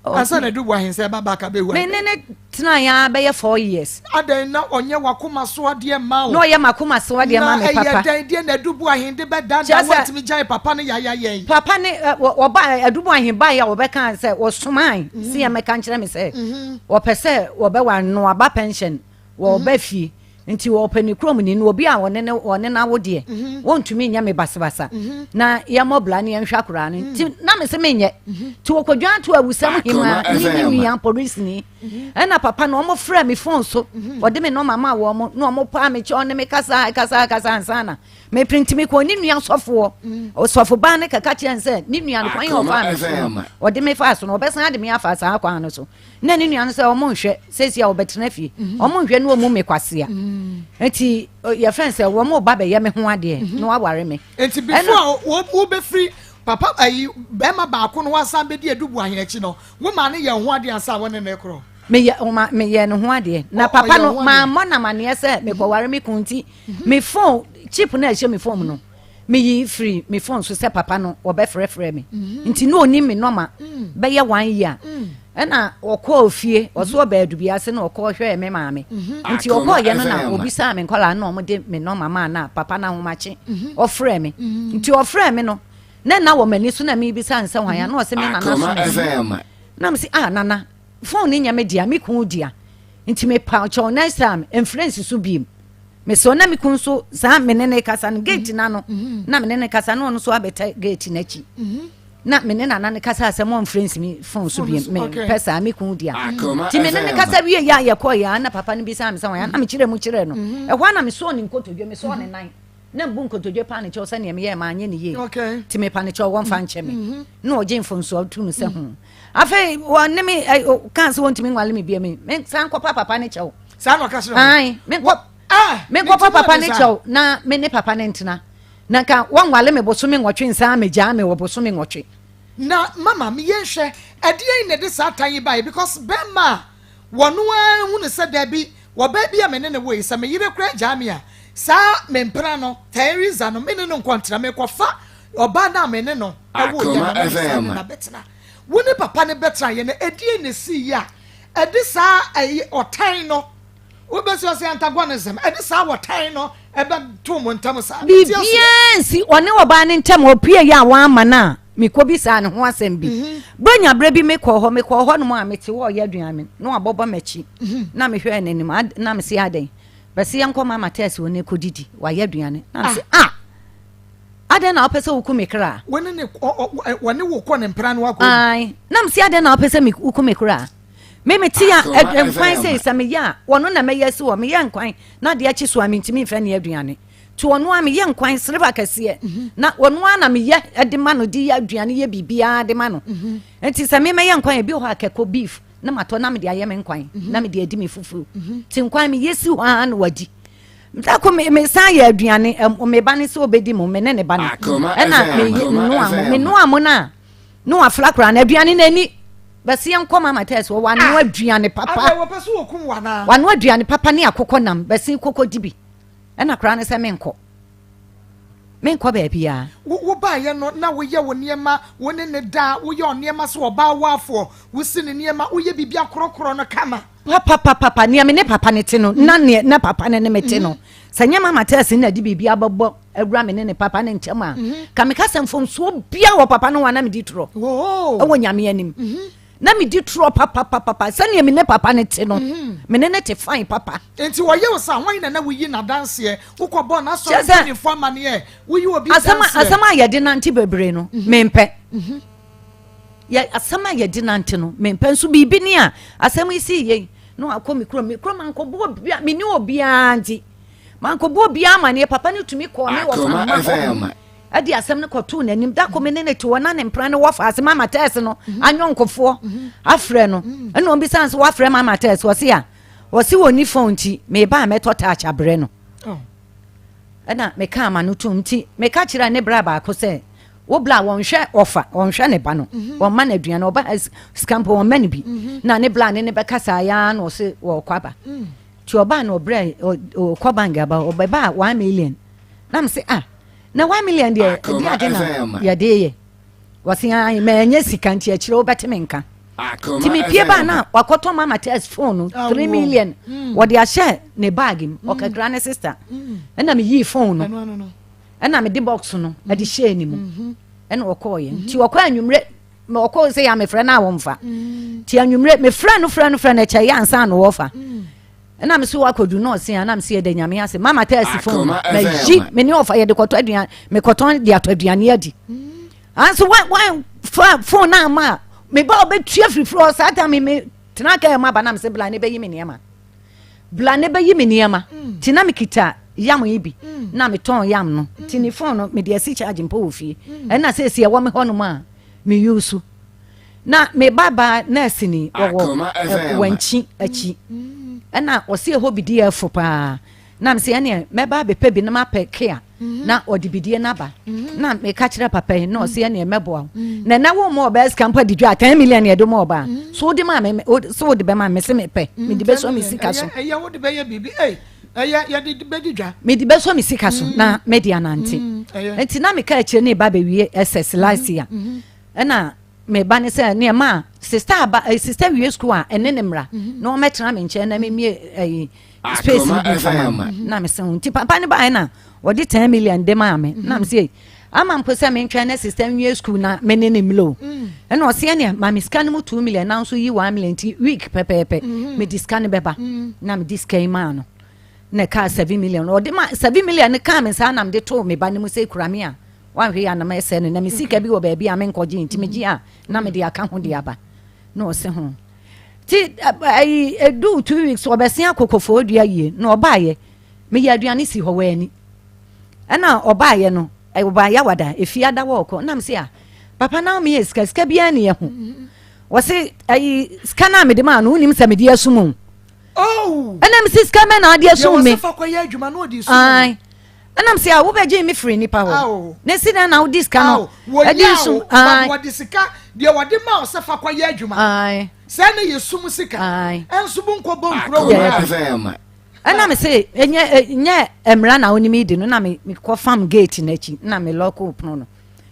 Ansa na Adubu Ahensɛ ba back abɛwu Me ne ne tenaeɛ ara bɛyɛ 4 years. Adɛn na ɔnyɛ w'akoma so adeɛ mma wo? Na ɔyɛ m'akoma so adeɛ ma me papa. Na ɛyɛ dɛn deɛ na Adubu Ahen de bɛdaadaa Kyerɛ wo sɛ atumi gyae papa no yaya yɛn? Papa ne wɔba Adubu Ahen baeɛ a wɔbɛkaa sɛ wɔsomae sɛ yɛmmɛka nkyerɛ me sɛ wɔpɛ sɛ wɔbɛware no na waba pension wɔba fie nti wɔpɛ ne kurom ni no obi a wɔne ne wɔne no awo deɛ wɔntumi nyɛ me basabasa na yɛmmɔ bra ne yɛnhwɛ akoraa no nti na me se menyɛ. Nti wɔkɔdwan to Awusɛm Akoma hemaa ne ne FM. nua polisini ɛna papa no ɔmo frɛ me phone so, wɔde me nɔma ma wɔn na ɔmo paa me kyɛw ne me kasa kasa kasa ansa na mepere. Nti mekɔ ne nua sɔfoɔ, ɔsɔfo baa ne kaka kyerɛ n sɛ ne nua no kwan yɛ Akoma ɔfaa me so no FM. ɔde me faa so no ɔbɛsan ade me afa saa kwan no so na ne nua no sɛ ɔmo nhwɛ sɛsi a ɔbɛtena fie, ɔmo nhwɛ ne ɔmu me kwasea. Nti yɛfrɛ sɛ wɔn ba bɛyɛ me ho adeɛ na waware me. Nti before wo wobɛfiri papa ayi bɛrima baako no wasan bɛdi Adubu Ahen akyi no, wo maa ne yɛ ho adeɛ ansa a wɔne ne korɔ? Meyɛ ɔma meyɛ ne ho adeɛ na papa ɔyɛ no ho adeɛ. Mammɔ namaneɛ sɛ mekɔware me kun nti me phone chip no a ɛhyɛ me phone mu no meyi firi me phone so sɛ papa no wɔbɛfrɛfrɛ me nti na ɔnim me nɔma bɛyɛ one year. Ɛna ɔkɔɔ fie ɔso ɔbaa Adubi ase na ɔkɔɔ hwɛɛ me maame nti Akoma ɔkɔɔyɛ no na FM. obisaa me nkɔlaa na ɔmode me nɔma maa na papa no ahomakye ɔfrɛ me. Nti ɔfrɛ me no na na wɔ m'ani so na mebisa no sɛ hwan a na ɔsɛ me nana so Akoma na si FM. na mese, "Ah, nana, phone no nyɛ me dea, me kun dea, nti mepa kyɛw, next time mfrɛ nsi so biem." Mesɛ na me kun so saa me ne ne kasa no gate na no na me ne ne kasa no ɔno so abɛtɛ gate n'akyi na me ne nana ne kasa asɛm ɔmfrɛ nsi me phone so biem, me pɛ saa me kun dea. Akoma Nti me ne ne FM. kasa wie yɛ a yɛkɔɔ yɛ a na papa no bisa me sɛ wɔn na mekyerɛ mu kyerɛ no ɛhɔ a na mesɔɔ ne nkotodwe, mesɔɔ ne nan na mbu nkotodwe paa ne kyɛw sɛ nea meyɛɛ maanyɛ ne yie nti mepa ne kyɛw wɔmfa nkyɛ me na ɔgye mfonsoɔ to mu sɛ ho afei wɔne me kaa sɛ wɔntumi nwale me bia me san kɔpa papa ne kyɛw. Saa na ɔka kyerɛ wo? Ae, menkɔ Ah, menkɔpa ne papa ti ne mu kyɛw na me ne papa ne ntena na nka wɔnwale me bosome 8 nsaa megyaa me wɔ bosome 8. Na mama me yɛnhwɛ ɛdeɛn na ɛde saa tan yi baeɛ, because bɛrima a wɔno ara hu no sɛ daabi wɔbaa bi a me ne ne woe sɛ me yere koraa gyaa me a saa me mpena no Teresa no me ne no nkɔ ntena, mekɔfa ɔbaa no a me ne no ɛwo yɛ Akoma no na me saa ne FM. na bɛtena. Wo ne papa no bɛtena yɛ no, ɛdeɛn na ɛsii yi a ɛde saa ɛyɛ ɔtan no wobɛsi ɔsɛ antagonism ɛde saa ɔtan no ɛbɛto mo ntam saa? Mete aseɛ. Biribiara nsi ɔne ɔbaa no ntam. Ɔpue yɛ a wamma no a mekɔbisaa ne ho asɛm bi bɛnya berɛ bi mekɔɔ hɔ mekɔɔ hɔ nom a mete hɔ ɔyɛ aduane na wabɔbɔ m'akyi na mehwɛɛ n'anim na mese adɛn bɛse yɛnkɔ Mama Tɛs wɔ ne kɔdidi wayɛ aduane na mese ah, adɛn na wopɛ sɛ woku me kra? Wɔne ne wɔne wo kɔ ne mpena no akɔ. Ae, na mese adɛn na wopɛ sɛ woku me kra? Me mete a nkwan sei sɛ meyɛ a wɔno na mɛyɛ asi hɔ meyɛ nkwan na adeɛ akyi so a mentumi mfɛ ne aduane nti ɔno a meyɛ nkwan sereba kɛseɛ mhm. na ɔno a na meyɛ de ma no de yɛ aduane yɛ biribiara de ma no mhm. nti sɛ memɛyɛ nkwan ebi wɔ hɔ a kɛkɔ beef na matɔ na mede ayɛ me nkwan mhm. na mede adi me fufuo nti nkwan meyɛ si hɔ a na wadi dako me me san yɛ aduane me ba ne sɛ ɔbɛdi mu me ne ne ba no ɛna me noa mo me noa mo no a Ne wafra koraa na aduane no ani bɛsi yɛn kɔ mama tɛs wɔ wano ah! aduane papa wano aduane papa ne akokɔ nam bɛsi koko di bi ɛna koraa ne sɛ menkɔ menkɔ baabiara. Wo baayɛ no na woyɛ wo nneɛma wo ne ne da woyɛ ɔnneɛma sɛ ɔbaa waafoɔ wosi ne nneɛma woyɛ biribi akorɔkorɔ no kama. Papapapapa nea me ne papa no te no na nea na papa no ne me te no sɛ nyɛ mama tɛs na de biribi abɛbɔ awura me ne ne papa no nkyɛm a mhm. ka meka sɛ mfomsoɔ bia wɔ papa no ho a na medi torɔ ɛwɔ nyame anim mhm. na medi torɔ papapapapa sɛnea me ne papa no te no mhm. me ne ne te fine papa. Nti wɔyɛ wo sa wɔn na na woyi n'adanseɛ wokɔbɔ n'asɔre mpanyinfoɔ amaneɛ woyi obi danseɛ. Asɛm a yɛde nante bebree no mempɛ. Yɛ asɛm a yɛde nante no mempɛ nso biribi ni a asɛm yi sii yei na wakɔ me kurom me kurom ankɔbɔ obiara me ne obiara nti mankɔbɔ obiara amaneɛ papa no tumi kɔɔ me wɔfa mma hɔ ɛde asɛm no kɔtoo n'anim da ko me ne ne te hɔ na ne mpena no wɔfa ase mama tɛɛse no mhm. anyɔnkofoɔ mhm. afrɛ no mhm. ɛna wɔn bisa nso wafrɛ mama tɛɛse wɔse a wɔse wɔn ni fɔn nti meba a mɛtɔ taakye abrɛ no oh. ɛna meka ama no tum nti meka kyerɛ ne bra baako sɛ Wo bla wɔnhwɛ ɔfa wɔnhwɛ ne ba no mhm. wɔmma no aduane ɔba ha sika mpo wɔmma no bi mhm. na ne bla ne ne bɛkasa ya na ɔse wɔkɔ aba mm. nti ɔbaa na ɔbrɛ ɔkɔ bank aba ɔbɛba 1 million na me se ah na 1 million deɛ ɛdi ade na yɛde yɛ wɔse ah mɛnyɛ sika nti akyerɛ wobɛte me nka nti mepie baa na wakɔtɔ mama test phone no 3 million mm. wɔde ahyɛ ne bag mu mm. ɔkakra ne sister ɛna meyii phone no Ɛna mede box no ɛde hyɛɛ ne mu ɛna ɔkɔɔyɛ nti ɔkɔ anwummerɛ ɔkɔɔ sɛ yɛ a mefrɛ no a wɔmfa nti anwummerɛ mefrɛ no frɛ no frɛ no ɛkyɛ yɛ ansa na wɔfa ɛna me so wakɔdu na ɔse a na me so yɛda nyame ase mama taa si fon mayi me ne ɔfa yɛde kɔtɔ aduane mekɔtɔn de atɔ aduane adi anso wa wa fa fon no ama a meba ɔbɛtua firifiri hɔ saa ta me me tena kaa mu aba na me sɛ bla ne bɛyi me nneɛma Bla ne bɛyi me nneɛma nti na mekita yam yi bi na metɔn yam no nti ne phone no mede asi charge mpo wɔ fie ɛna seesie ɛwɔ me hɔnom a me use na me ba ba nurse ni wɔwɔ wankyi akyi ɛna ɔsi ɛhɔ bi di ɛfo paa na mesɛ ɛneɛ mɛba abɛpɛ bi na mapɛ kea na ɔde bidie no aba na meka kyerɛ papa yi na ɔsɛ ɛneɛ mɛboa wo na ɛnɛ wo ma ɔbaa sika mpo adi dwa a 10 million yɛde ma ɔbaa so wode ma me so wode bɛma me se mepɛ mede bɛsɔ me sika so ɛyɛ wode bɛyɛ biribi ei ɛyɛ yɛde bɛdi dwa mede bɛsɔ me sika so na mede anante nti na meka akyire ne ba bɛwie SS last year ɛna me ba ne sɛ nneɛma a sista aba sista wie school a ɛne ne mmra na ɔmɛtena me nkyɛn na memie ɛyi space no bi nfa ma na me sɛ nti papa ne baeɛ na ɔde 10 million de maa me na me sɛ ama mpo sɛ mentwɛn na sista nwie school na me ne ne mlo mm. ɛna ɔsɛ ɛneɛ ma me sika no mu 2 million na nso yi 1 million nti week pɛpɛɛpɛ mm-hmm. mede sika no bɛba mm. na mede sika yi maa no na ɛkaa 7 million ɔde ma 7 million no kaa me saa na mede too me ba no mu sɛ kura me a wanhwɛ yɛ anam ɛsɛ no na me sika bi wɔ baabi a menkɔgye nti megye a na mede aka ho de aba na ɔse ho ti ayi edu 2 weeks ɔbɛsen akɔ Koforidua yie na ɔbaayɛ meyɛ aduane si hɔ wɔ ani ɛna ɔbaayɛ no ɔbaayɛ awada efi ada wɔ ɔkɔ nam se a papa na meyɛ sika sika biara ni ɛho wɔse ayi sika na mede maa no wonim sɛ mede asum o oh! Ɛna mesi sika mɛ na ade asum me ɛnam sɛ a wobɛgye me firi nipa hɔ na si dɛn na wode sika no ɛde sum wɔde sika deɛ wɔde ma wo sɛ fa kɔyɛ adwuma sɛ ne yɛ sum sika ɛnso bo nkɔbɔ nkuro wɔ ɛna me se ɛnyɛ nyɛ mmara na wonim di no na me mekɔ fam gate n'akyi na me lɔko pono no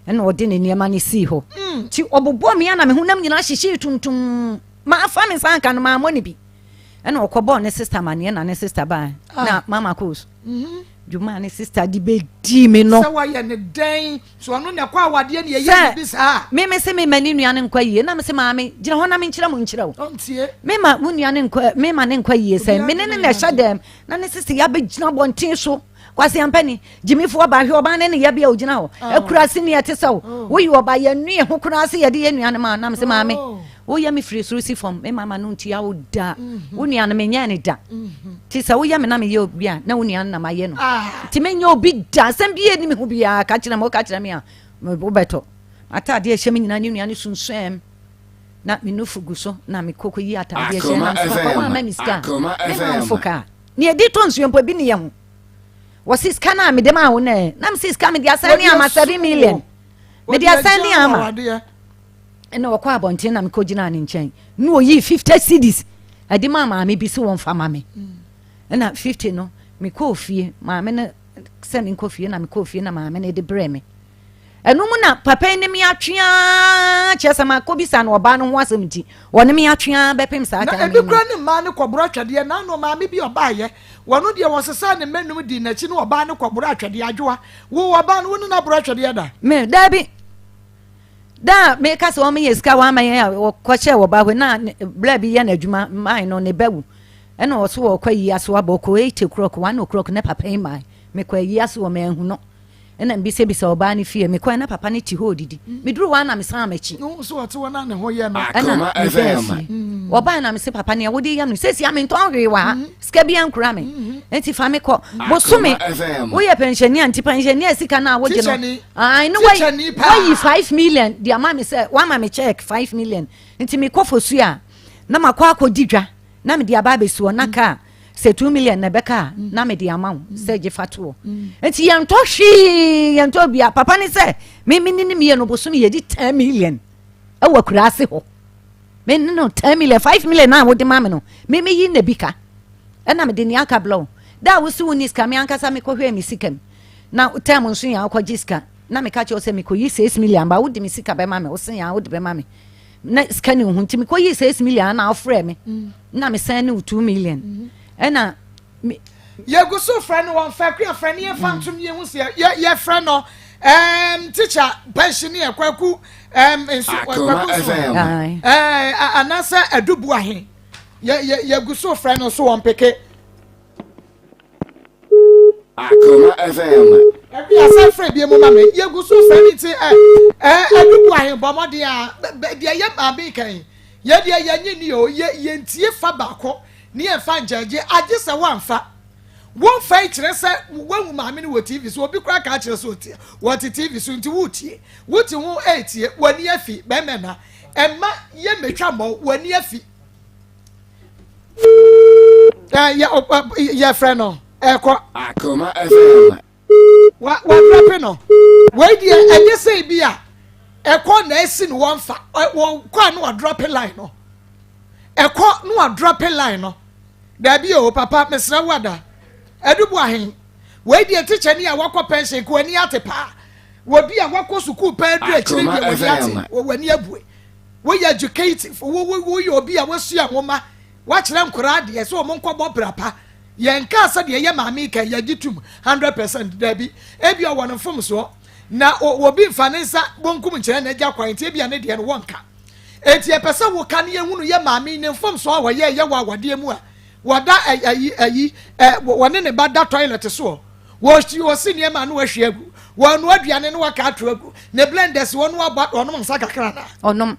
ɛna ɔde ne nneɛma no sii hɔ nti ɔbobɔ me a na me honam nyinaa hyehyee tuntum maafa me nsa anka no mammɔ ne bi ɛna ɔkɔbɔɔ ne sister maneɛ na ne sister baa na mama kɔɔ dwuma ne sister de bɛdi me no sɛ wayɛ ne dɛn so ɔno na ɛkɔ awadeɛ ne ɛyɛ biribi saa me me se me ma ne nua no nkɔ yie na me se maame gyina hɔ na menkyerɛ mo nkyerɛ wo ɔntie me ma wo nua no nkɔ me ma ne nkɔ yie sɛ me ne ne na ɛhyɛ dɛm na ne sister yɛabɛgyina abɔnten so kwasi ampani gyimifoɔ ba hwɛ ɔbaa ne ne yɛbea ogyina hɔ akura se ne ɛte sɛ wo woyi ɔba yɛnue ho koraa se yɛde yɛ nua no ma nam se maame. Woyɛ me firi soro si fam, me mama no ntua wo da. Wo nua no menyɛɛ no da. Nti sɛ woyɛ me na meyɛ obi a, na wo nua no na mayɛ no. Nti menyɛ obi da. Asɛm bi ɛni me ho biara, ka kyerɛ me, woka kyerɛ me a, wobɛtɔ. M'ataadeɛ a ɛhyɛ me nyinaa ne nua no sunsuam. Na me nufu gu so na mekɔ kɔyi ataadeɛ hyɛ na mesɛ papa woamma me sika a, me mamfo kaa. Nea ɛdi tɔ nsuo mpo ebi ne yɛ ho. Wɔsi sika no a mede maa wo no ɛ, na mese sika mede asan ne ama 7 million. Mede asan ne ama. Ɛna ɔkɔ abɔnten na mekɔgyinaa ne nkyɛn na ɔyii 50 cedis ɛde maa maame bi sɛ wɔmfa ma me. Ɛna 50 no mekɔɔ fie, maame no sɛ menkɔ fie na mekɔɔ fie na maame no de brɛɛ me. Ɛno mu na papa yi ne me atwe ara kyerɛ sɛ makɔbisa no ɔbaa no ho asɛm nti wɔne me atwe ara bɛpem saa Na time ebi yi. koraa ne mmaa no kɔboro atwɛdeɛ. N'ano maame bi ɔbaeɛ, wɔno deɛ wɔsesaa ne mma num dii n'akyi ne ɔbaa no kɔboro atwɛdeɛ. Adwoa, wo ɔbaa no wo ne no aboro atwɛdeɛ da? Me, daabi. Da a meka sɛ wɔmeyɛ sika wɔama yɛn a wɔkɔhyɛɛ wɔ ba hɔ na bla bi yɛ n'adwuma mae no ne ba wu ɛna ɔso wɔkɔ ayi ase waba ɔkɔ 8 o'clock 1 o'clock ne papa yi mae mekɔ ayi ase wɔ manhu no ɛna mbisabisa ɔbaa no fie mekɔɛ na papa no te hɔ odidi meduru hɔ a na mesan m'akyi ɛna mebɛɛ fie wɔbae na mese papa nea wode yɛ no sɛsi a mentɔn hwee wɔ ha sika bi ankura me nti fa me kɔ bosome woyɛ pɛnhyɛni a nti pɛnhyɛni a sika no a wogye no ae ne wayi 5 million de ama me sɛ wama me check 5 million nti mekɔ fosu a na makɔ akɔdi dwa na mede aba abɛsi hɔ na kaa sɛ 2 million na ɛbɛka a na mede ama wo sɛ gye fa toɔ nti yɛntɔ hwee yɛntɔ bia papa ne sɛ me me ne ne mmienu bosome yɛdi 10 million ɛwɔ akuraase hɔ me ne no 10 million 5 million a wode ma me no me meyi na bi ka ɛna mede nea aka blɛ wo da a wosi wo ni sika me ankasa mekɔhwɛɛ me sika mu na tɛm nso yɛn akɔgye sika na meka kyerɛ wo sɛ mekɔyi 6 million ba wode me sika bɛma me wo se yɛn wode bɛma me na sika ne ho nti mekɔyii 6 million na wofrɛ me mm. na mesan ne wo 2 million mm-hmm. ɛna yɛgu so frɛ no wɔmfa kua frɛ no yɛmfa mm. ntom yɛhu sɛ yɛfrɛ no um, teacher pensioner kwaku um, nso kwaku nso anaasɛ adubu ahe yɛgu so frɛ no so wɔmpeke Akoma FM. Ɛbi asan frɛ bi mu ma me. Yegu so frɛ ne ti ɛ ɛ ɛdubu ahe bɔ mmɔden a deɛ yɛ maame kan yɛ deɛ yɛ nye ni o yɛ yɛ ntie fa baako ne yɛ nfa ngyɛgye agye sɛ wɔnfa wɔnfa yi kyerɛ sɛ wɔhu maame no wɔ TV so obi koraa ka kyerɛ sɛ ɔtie wɔte TV so nti wotie wote ho ɛretie wɔni afi bɛmɛ na ɛma yɛ mɛtwa mmɔ wɔni afi. Yɛfrɛ no ɛkɔ. Akoma FM. Wa wadrɔpe no. Wei deɛ ɛnyɛ sɛ bi a ɛkɔ na ɛsi no wɔn fa wɔn kɔ a no wadrɔpe line no. Ɛkɔ no wadrɔpe line no. Dabi o papa mesrɛ wo ada. Adubu ahen. Wei deɛ tikya ni a wakɔ pension ko ani ate paa. Wɔbi a wakɔ sukuu paa duru akyire deɛ wani ate wani abue. Woyɛ educative, wo wo woyɛ obi a wasua nwoma, wakyerɛ nkwadaa adeɛ sɛ wɔn nkɔbɔ bra pa. Yɛnkaa sɛ deɛ ɛyɛ maame yi kan yɛgye tum 100% daabi. Ebi ɔwɔ no mfomsoɔ na obi nfa ne nsa bonkum nkyerɛ n'agya kwan nti ebia ne deɛ no wɔnka. Enti yɛpɛ sɛ woka ne yɛhunu yɛ maame yi ne mfomsoɔ a wɔyɛ yɛ wɔ awadeɛ mu a wɔda ayi ayi wɔne ne ba da toilet soɔ. Wɔsi wɔsi nneɛma a na wɔahwie agu. Wɔnoa aduane na wɔaka ato agu. Ne blender si hɔ na wɔabɔ ɔnom nsa kakra anaa? Ɔnom.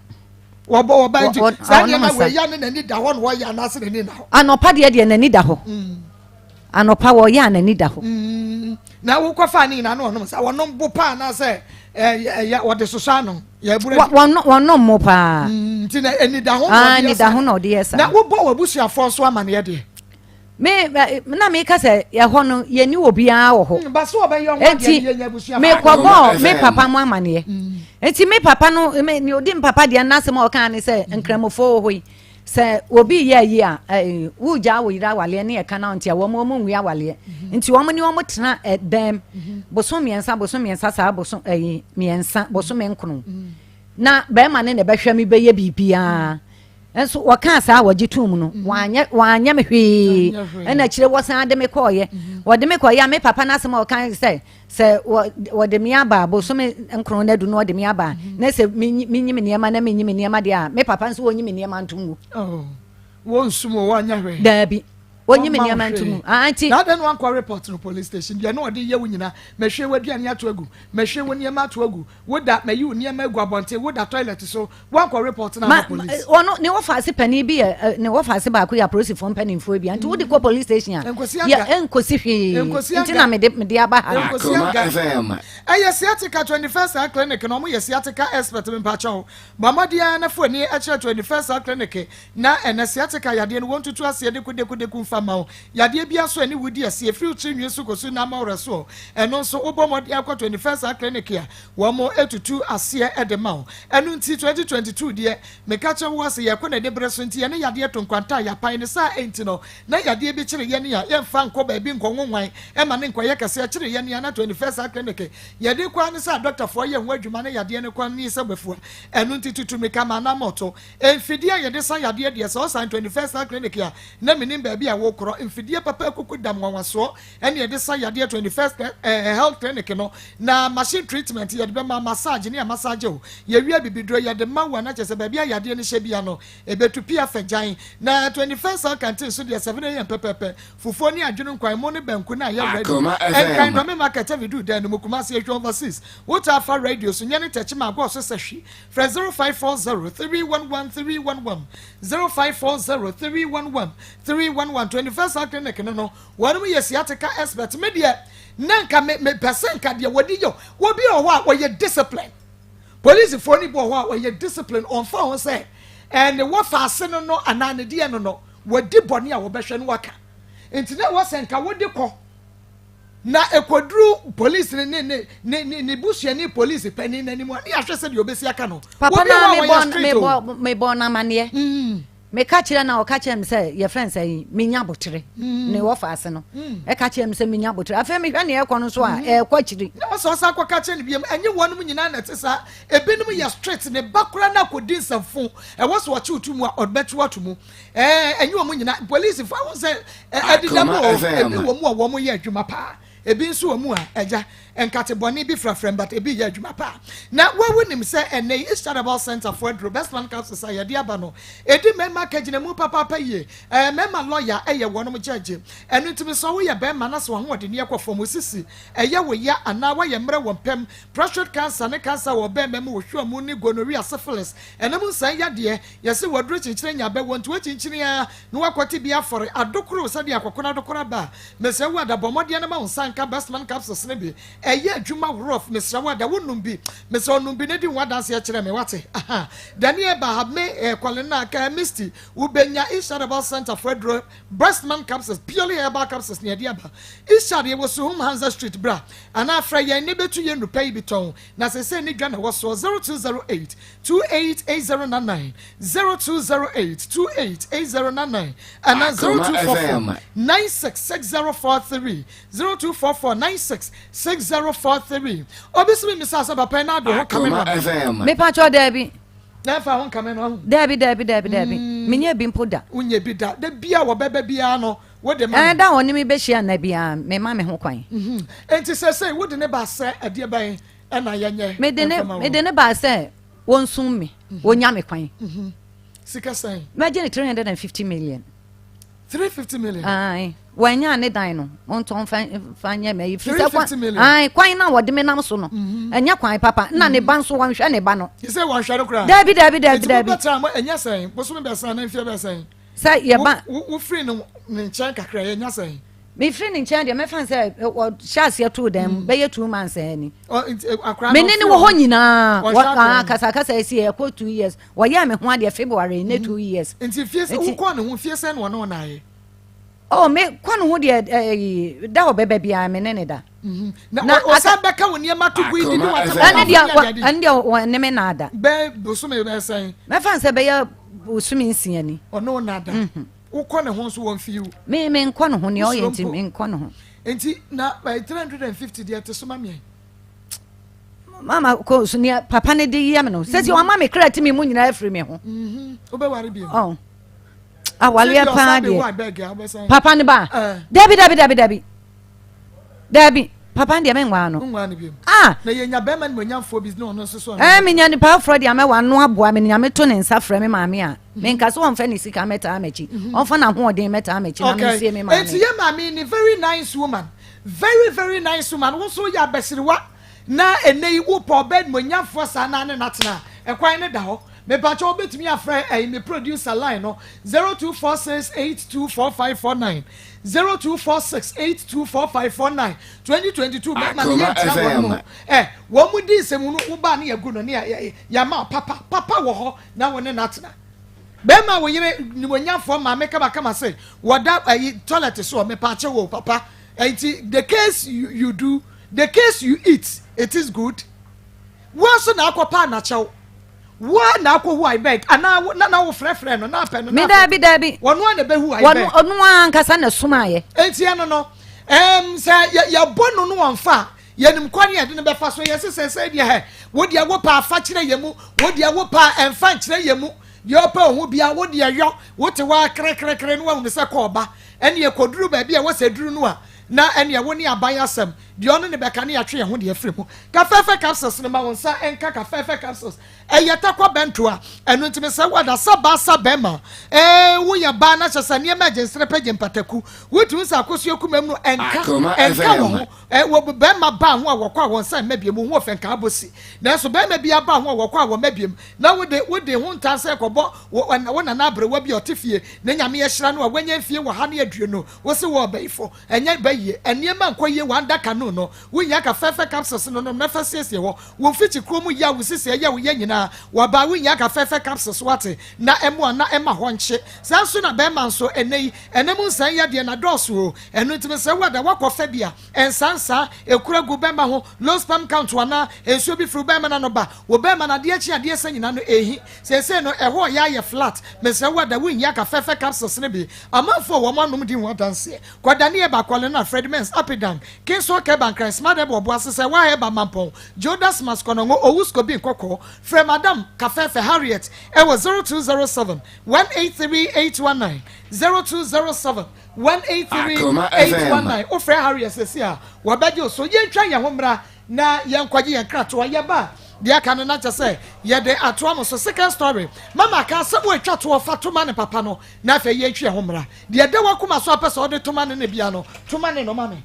Wɔbɔ wɔba nti saa nneɛma wɔ ɛyɛ ne n'ani da hɔ na wɔyɛ anaasɛ n'ani na hɔ. Anɔpa deɛ deɛ n'ani da hɔ. Mm. Anɔpa wɔyɛ a n'ani da hɔ. Mm. Na wokɔfa ne nyinaa na ɔnom nsa wɔnom bo paa anaasɛ ɛyɛ wɔde sosɔ ano yɛbura. Wɔnom mo paa. Mm, nti na ani da ho na ɔde yɛ saa. Ani da ho na ɔde yɛ saa. Na wobɔ w'abusuafoɔ nso amaneɛ deɛ. Me na meka sɛ ɛhɔ no yɛni obiara wɔ hɔ. Enti mekɔbɔɔ me papa mo amaneɛ. Enti me papa no me nea odi me papa deɛ n'asɛm a ɔkaa ne sɛ nkramofoɔ wɔ hɔ yi sɛ obi yɛ ayi a ɛɛ wogyaa wo yere awaleɛ ne ɛka na nti a wɔn wɔn nwi awaleɛ. Nti wɔn ne wɔn tena ɛdɛm bosom mmiɛnsa bosom mmiɛnsa saa bosom ɛyi mmiɛnsa bosome nkono na bɛrima ne na ɛbɛhwɛ me bɛyɛ biribiara. Nso wɔkaa saa a wɔgye toom no, mm. wɔanyɛ wɔanyɛ me hwee. Ɛna akyire wɔsan de me kɔɔyɛ. Mm-hmm. Wɔde me kɔɔyɛ a me papa n'asɛm a ɔka sɛ sɛ wɔde me aba bosome nkron na adu na wɔde me aba mm-hmm. na sɛ menyi me nneɛma na menyi me nneɛma deɛ a me papa nso wɔnyi me nneɛma nto ngu. Oh, wɔnsum o wɔanyɛ hwee. Daabi. Ɔnyi me nneɛma nto mu. Ah, nti. Na adɛn na wankɔ report no police station? Deɛ na ɔde yɛ wo nyina, mɛhwie w'aduane ato agu, mɛhwie wo nneɛma ato agu, woda, mayi wo nneɛma agu abɔnten, woda toilet so, wankɔ report no ama police? Ɔno, ne wɔfaase panin bi yɛ, ne wɔfaase baako yɛ apolisifoɔ mpanimfoɔ bi a, nti wode kɔ police station a, Nkosi aga. yɛ, ɛnkosi hwee. Nkosi Nti aga. na mede, mede aba ha no. Nkosi Akoma aga. FM. Ɛyɛ sciatica 21st Health Clinic na wɔyɛ sciatica expert, mempakyɛw. Bɔ mmɔden ara na fa w'ani kyerɛ 21st Health Clinic Na ɛnɛ sciatica yadeɛ no wɔntutu aseɛ dekudeku mfa mma wo. Yadeɛ biara nso a ɛne wo di asie firi wo tiri nwi so kɔsi nam awerɛ soɔ, ɛno nso wobɔ mmɔden akɔ 21st Eye Clinic a, wɔtutu aseɛ de ma wo. Ɛno nti 2022 deɛ meka kyerɛ wo ase yɛrekɔ n'ani berɛ so nti yɛne yadeɛ to nkwanta a yɛapae no saa enti no na yadeɛ bi kyere yɛn a yɛmfa nkɔ baabi nkɔnwonwan ɛma no nkɔyɛ kɛseɛ ɛkyere yɛn a na 21st Eye Clinic yɛde kɔ ara ne sɛ adɔktafoɔ yɛ ho adwuma na yadeɛ no kɔ ani sɛ bafua. Ɛno nti tutu mmirika ma anammɔto Mfidie a yɛde sa yadeɛ deɛ, sɛ ɔsan 21st Health Clinic a, na menim baabi a wokorɔ. Mfidie papa akuku dam nwanwasoɔ ɛne yɛde sa yadeɛ 21st Health Clinic no. Na machine treatment yɛde bɛma, massage ne yɛmassage wo. Yɛwie abibiduro yɛde ma wo a na kyerɛ sɛ baabi a yadeɛ no hyɛ bia no, ɛbɛtu pia fɛ gyan. Na 21st Health Canteen nso deɛ 7am pɛpɛpɛ, fufuo ne adwene nkwan, mo ne banku na ayɛ ready. Akoma Nkran FM. Dɔme Market, Avidu Dan no mu, Kumasi, Ahwea Overseas. Wotaa fa radio so, nyɛ ne tɛkyema agɔɔ so sɛ hwi. Frɛ 0540 311 311, 0540 311 311, 21st Health Clinic no no, wɔnom yɛ sciatica expert. Me deɛ, na nka me me pɛ sɛ nka deɛ wɔde yɛ obi wɔ hɔ a wɔyɛ discipline. Polisifoɔ no bi wɔ hɔ a wɔyɛ discipline, ɔmfa ho sɛ ɛɛ ne wɔfa ase no no anaa ne deɛ no no, wɔdi bɔne a wɔbɛhwɛ no waka. Nti na ɛwɔ sɛ nka wode kɔ. Na ekoduru polisi ne ne ne ne ne busuani polisi panyin n'anim a, ne yɛahwɛ sɛdeɛ obesi aka no. Papa Obi na wɔ a wɔyɛ mebɔ straight o. mebɔ mebɔ no amaneɛ. Meka kyerɛ no a ɔka kyerɛ me sɛ yɛfrɛ no sɛ menya abotere. Ne wɔfa ase no. Ɛka kyerɛ me sɛ menya abotere. Afei mehwɛ nea ɛkɔ no nso a ɛrekɔ akyiri. Na ɔsɛ ɔsan kɔka kyerɛ no biom, ɛnyɛ wɔnom nyinaa na ɛte saa. Ebinom yɛ straight, ne ba koraa no akɔdi nsɛmfo, ɛwɔ sɛ ɔkye wo to mu a, ɔbɛkye wo ato mu. Ɛɛ, ɛnyɛ wɔn nyinaa. Polisifo ahu sɛ ɛdeda mu o, ebi wɔ mu a wɔn yɛ adwuma paa, ebi nso wɔ mu a ɛgya nkate bɔne bi frafra mu, but ebi yɛ adwuma paa. Na wɔn nim sɛ ɛnɛ yi East Charitable Center fo aduro Bestman capsules a yɛde aba no, edi mmarima akagyinamu papaapa yie. Ɛɛ, mmarima lɔya ɛyɛ wɔnom gyɛgye. Ɛno nti mesɛ woyɛ barima na sɛ w'ahoɔdenneɛ kɔ fam, wo sisi ɛyɛ wo ya anaa woayɛ mmerɛ wɔ mpam, prostate cancer ne cancer wɔ ɔbarima mu, wo hwewa mu ne gonorrhea, syphilis, ɛnam nsan yadeɛ, Yɛse waduro kyinkyini anya abɛ wɔ nti wakyinkyini aa na wakɔte bi afɔre adokoro sɛdeɛ akɔkono adokoro aba a mesrɛ wo ada bɔ mmɔdeɛ na ma wo nsa nka Bestman capsules no bi ɛyɛ adwuma rough mesrɛ wo ada wo nom bi mesrɛ wo nom bi na di ho adanseɛ kyerɛ me wate aha Daniel ba ha me eh, Kɔlena ka Misty wobɛnya Ishad Herbal Center fo aduro Bestman capsules purely herbal capsules na yɛde aba Ishad yɛwɔ Suhum Hansa Street bra anaa frɛ yɛn ne bɛtu yɛn nnupɛ yi bi tɔn na sesei ne dwa na ɛwɔ soɔ 0208 288099 0208 288099 anaa Akoma 0244 FM. 966043 0244 966043 Obi so mimisa sɛ papa yi na ade ho kame no Akoma ana? FM. Mepa kyɛw daabi. Na ɛfa ho nkame no ahu. Daabi daabi daabi daabi. Menyɛ bi mpo da. Wonyɛ bi da. Da bia wɔbɛba biara no wode ma Ɛɛ no. da a ɔne me bɛhyia nna biara mema me ho kwan. Enti sɛsɛi wode ne ba sɛ ɛdeɛ bɛn ɛna yɛnyɛ Mede ne ɛmfa ma wo? mede ne baa sɛ wɔnsum me, wɔnya me kwan. Sika sɛn? Mɛgye ne 350 million. 350 million. Ae, wɔanya ne dan no, wɔntɔn fa fa nyɛ mɛ. Firi sɛ kwan 350 million. ae kwan na wɔde me nam so no, ɛnyɛ kwan papa. Na ne ba nso wɔnhwɛ ne ba no. Sɛ wɔnhwɛ no koraa. Daabi daabi daabi Nti daabi. mobɛtena mo ɛnyɛ sɛn? Bosome bɛsɛn na mfeɛ bɛsɛn? Sɛ yɛba Wofiri no ne nkyɛn kakra yɛnya sɛn? Mefiri ne nkyɛn deɛ mɛfa no sɛ ɔhyɛ aseɛ too dan mu bɛyɛ 2 months ani. Akora Me ne ne wɔ hɔ nyinaa Ɔhwɛ akora no. kasakasa asi ɛkɔ 2 years wɔyɛɛ me ho adeɛ February ne 2 years. Nti fie sɛ wokɔɔ ne ho fie sɛn na ɔne wo naayɛ? Oh, me kɔ ne ho deɛ ɛyi da ɔbɛba biara me ne ne da. Na Na ɔsan bɛka wo nneɛma to gu yi didi Akoma wata FM. Ɛne deɛ ɛne deɛ wɔne me naada. Bɛɛ bosome bɛɛ sɛn? Mɛfa no sɛ bɛyɛ bosome 6 ni. Ɔne wo naada. Wokɔ ne ho nso wɔn fi wo. Me me nkɔ ne ho nea ɔyɛ Wosuro nti mpo. me nkɔ ne ho. Nti na 350 deɛ te so ma meɛ. Mama kɔ so nea papa ne de yɛ me no sɛsi wama me kra ti mi mu nyinaa afiri me ho. Wobɛware bio. Oh. Awaleɛ paa Sɛ bi deɛ. ɔsan bɛwu abɛg a wobɛsan. Papa ne ba. Eh. Dabi dabi dabi dabi. Dabi. Papa deɛ menwaa no. Wonwaa no biom. Ah! Na yɛnya bɛrima nimonyamfoɔ bi na ɔno nso so ɔno. Ɛɛ menya nipa aforɔ deɛ mɛwa no aboa me nyame to ne nsa frɛ me maame a menka sɛ ɔmfa ne sika mɛtaa m'akyi ɔmfa n'ahoɔden mɛtaa m'akyi na mensie me maame. Enti yɛ maame ni very nice woman very very nice woman wo nso woyɛ abasiriwa na ɛnɛ yi wopɛ ɔbaa nimonyamfoɔ saa na ne no atena a ɛkwan no da hɔ. Mepakyɛ wobɛtumi afrɛ ɛyi me producer line no 0246824549 0246824549 2022 bɛma no Akoma yɛntra wɔn mu FM. ɛ wɔn mu di nsɛm no wo ba ne yɛgu no ne yɛama papa papa wɔ hɔ na wo ne no atena. Bɛrima wo yere nimonyamfoɔ maame kamakama sɛ wɔda ɛyi toilet so mepaakyɛ wɔ papa ɛnti the case you, you do the case you eat it is good. Wɔn nso na akɔpa anakyɛw wɔn na akɔhu I beg anaa na wo frɛfrɛ no na apɛ no Me na apɛ daabi daabi. Wɔn a na bɛhu I Wɔn beg. ɔno ankasa na somaayɛ. Enti ɛno no sɛ yɛbɔ no no wɔn fa yɛnim kwan yɛde no bɛfa so yɛsɛ sɛ sɛ deɛ hɛ wo deɛ wo pa afa kyerɛ yɛ mu wo deɛ wo pa ɛmfa nkyerɛ yɛ mu deɛ ɔpɛ ɔho bia wo deɛ yɔ wo te hɔ akrekrekre no wahunu sɛ kɔ ɔba ɛne ɛkɔduru baabi a wɔsɛ duru no a na ɛne ɛwo ne aban asɛm deɛ ɔno ne bɛka ne yɛatwe yɛn ho deɛ firi mu. Kafɛɛfɛ capsules no ma wo nsa ɛnka kafɛɛfɛ capsules ɛyɛ takwa bɛnto a ɛno ntumi sɛ wada sɛ baa sa bɛrima ɛɛ woyɛ baa na kyɛ sɛ nneɛma agye nsere pɛ gye mpataku wotumi sɛ akosua kuma mu no ɛnka Akoma ɛnka FM. wɔ ho ɛ wɔ bɛrima baa ho a wɔkɔ a wɔn nsa mma biem ho ɔfɛ nka abosi nanso bɛrima bi aba ho a wɔkɔ a wɔn mma biem na wode ho ntaa sɛ kɔbɔ wɔ wo nana aberewa bi a ɔte fie ne Nyame ahyira no a wanya mfie wɔ ha ne aduonu wosi wɔ ɔbɛyifo ɛnyɛ bɛyie nneɛma nkɔ yie wɔn adaka no no wonya ka fɛfɛ capsules no nom na fa siesie hɔ wɔn mfikyi kurom yi a wosisi ɛyɛ woyɛ nyinaa wɔbaa wonya ka fɛfɛ capsules wate na ɛmo a na ɛma hɔ nkye saa nso na bɛrima nso ɛnɛ yi ɛnɛ mu nsan yɛ deɛ na dɔɔso o ɛno ntumi sɛ wada wakɔ fɛ bi a ɛnsansa ekura gu bɛrima ho low sperm count ana nsuo bi firi bɛrima na no ba wɔ bɛrima na adeɛ kyi adeɛ sɛ nyinaa no ehi seesei no ɛhɔ yɛ ayɛ flat mesrɛ wada wonya ka fɛfɛ capsules no bi amanfoɔ wɔn anom di ho adanseɛ kɔdane yɛ baakɔle na Fred Mens Apidan Kinso Kɛba Nkran Smart Ɛbɔ ɔbo ase sɛ wahɛ ba Mampɔn Jodas Maskɔnɔngo Owusko bi nkɔkɔɔ frɛ Madam Kafɛfɛ Harriet ɛwɔ 0207 183 819 0207 183 Akoma FM. 819. Wofrɛ Harriet sɛsi a wɔbɛgye wo so. Yɛntwa yɛn ho mmra na yɛnkɔgye yɛn kratoa yɛba a deɛ aka no na kyɛ sɛ yɛde atoa mo so. Second story mama ka asɛm a ɛtwa toɔ fa toma ne papa no na afei yɛntwi yɛn ho mmra deɛ ɛda wakoma so apɛ sɛ ɔde toma ne ne bia no toma ne no ma me.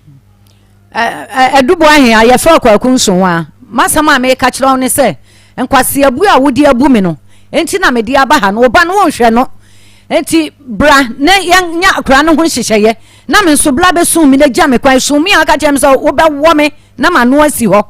Ɛdubo ahe a yɛfrɛ Kwaku Nso a masɛm a meka kyerɛ wo ne sɛ nkwaseabu a wode abu me no enti na mede aba ha no wo ba no wonhwɛ no enti bra na yɛnya akora no ho nhyehyɛeɛ na me nso bra bɛsum me na gya me kwan sum me a aka kyerɛ me sɛ wobɛwɔ me na m'ano asi hɔ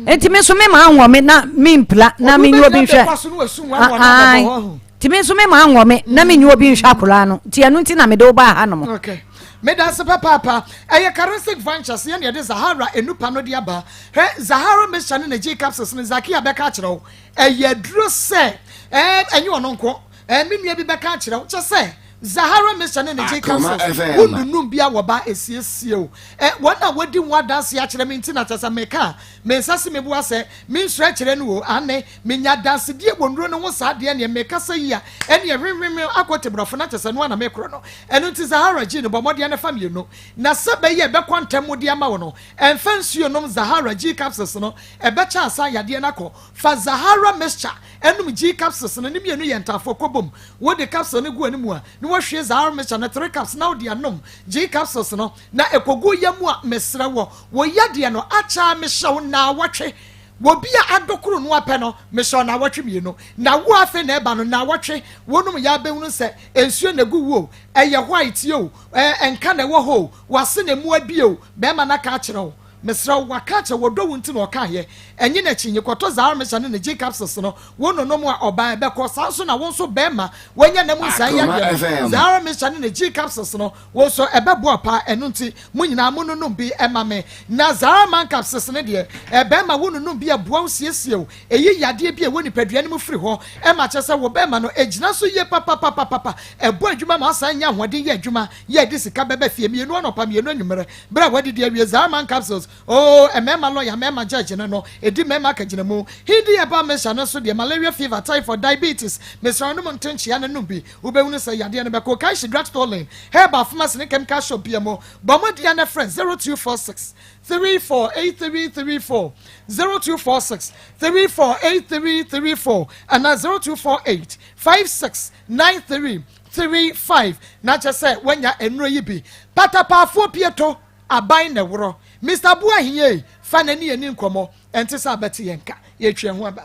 enti me nso me ma anwɔ me na mempira na menyɛ obi nhwɛ nti me nso me ma anwɔ me na menyɛ obi nhwɛ akora no nti ɛno nti na mede wo baa ha nom. Okay. Meda ase papaapa. Ɛyɛ Charistic Ventures yɛn yɛde Zahara enupa no de aba. Hwɛ Zahara mixture ne ne G capsules no Zakia bɛka akyerɛ wo. Ɛyɛ aduro sɛ ɛɛ ɛnyɛ ɔno nko. Ɛɛ me nua bi bɛka akyerɛ wo kyɛ sɛ Zahara mixture ne ne G Akoma capsules FM. wonunum bi a wɔba esiesie o. Ɛ wɔn a wɔdi ho adanse akyerɛ me nti na kyɛ sɛ meka me nsa si me bo asɛ me nsuro akyerɛ no o ane menya adansedie wɔ nnuro no ho saa deɛ neɛ mekasa yi a ɛneɛ hwehwehwe akɔ te borɔfo na kyɛ sɛ no ana mekorɔ no ɛno nti Zahara G no bɔ mmɔdeɛ no fa mmienu na sɛ bɛyɛ ɛbɛkɔ ntɛm mu de ama wo no ɛmfa nsuo nom Zahara G capsules no ɛbɛkyɛ asa yadeɛ no akɔ fa Zahara mixture ɛnom G capsules no ne mmienu yɛ ntaafoɔ kɔbom wode capsule no gu anim a na wahwie Zahara mixture no 3 cups na wode anom G capsules no na ɛkɔgu yɛ mu a mesrɛ wɔ wɔ yadeɛ no akyɛ mehyɛ wo naawɔtwe wɔbi a adokoro no apɛ no mehyɛ wo naawɔtwe mmienu na wo afei na ɛba no naawɔtwe wɔnom yɛ abɛhunu sɛ nsuo na egu wo o ɛyɛ white o ɛɛ ɛnka na ɛwɔ hɔ o wase na emu abie o bɛrima na ka akyerɛ wo mesrɛ wo waka akyerɛ wɔdɔ wo nti na ɔka yɛ ɛnye n'akyi nye kɔtɔ Zahara mixture ne ne G capsules no wo nonom a ɔbaa ɛbɛkɔ saa nso na wo nso bɛrima wɔanya nam nsan Akoma yadeɛ no FM. Zahara mixture ne ne G capsules no wo nso ɛbɛboa paa ɛno nti mo nyinaa mo nonom bi ɛma me na Zahara man capsules no deɛ ɛbɛrima wo nonom bi ɛboa wo siesie o ɛyi yadeɛ bi a ɛwɔ nipadua no mu firi hɔ ɛma kyerɛ sɛ wo bɛrima no ɛgyina so yie papapapapa ɛbɔ adwuma ma asan nya ahoɔden yɛ adwuma yɛ de sika bɛbɛ fie mmienu anɔpa mmienu anwummerɛ berɛ a wadidi awie Zahara man capsules. Oo, mmarima lɔya, mmarima judge no no, ɛdi mmarima akagyinamu. Hindi herbal mixture no nso deɛ, malaria fever, typhoid, diabetes, mesrɛ wo nom ntenkyea no nom bi, wobɛhunu sɛ yadeɛ no bɛkɔ. Okaishie Drug Store Lane, Herbal Pharmacy ne Chemical Shop bia mu. Bɔ mmɔden ara na frɛ 0246 348334, 0246 348334 anaa 0248 569335 na kyerɛ sɛ woanya nnuro yi bi. Patapaafoɔ pieto aban na ɛworɔ. Mister Boahiei fa n'ani yɛni nkɔmmɔ, ɛnte sɛ abɛte yɛn nka, yɛtwi ɛho aba.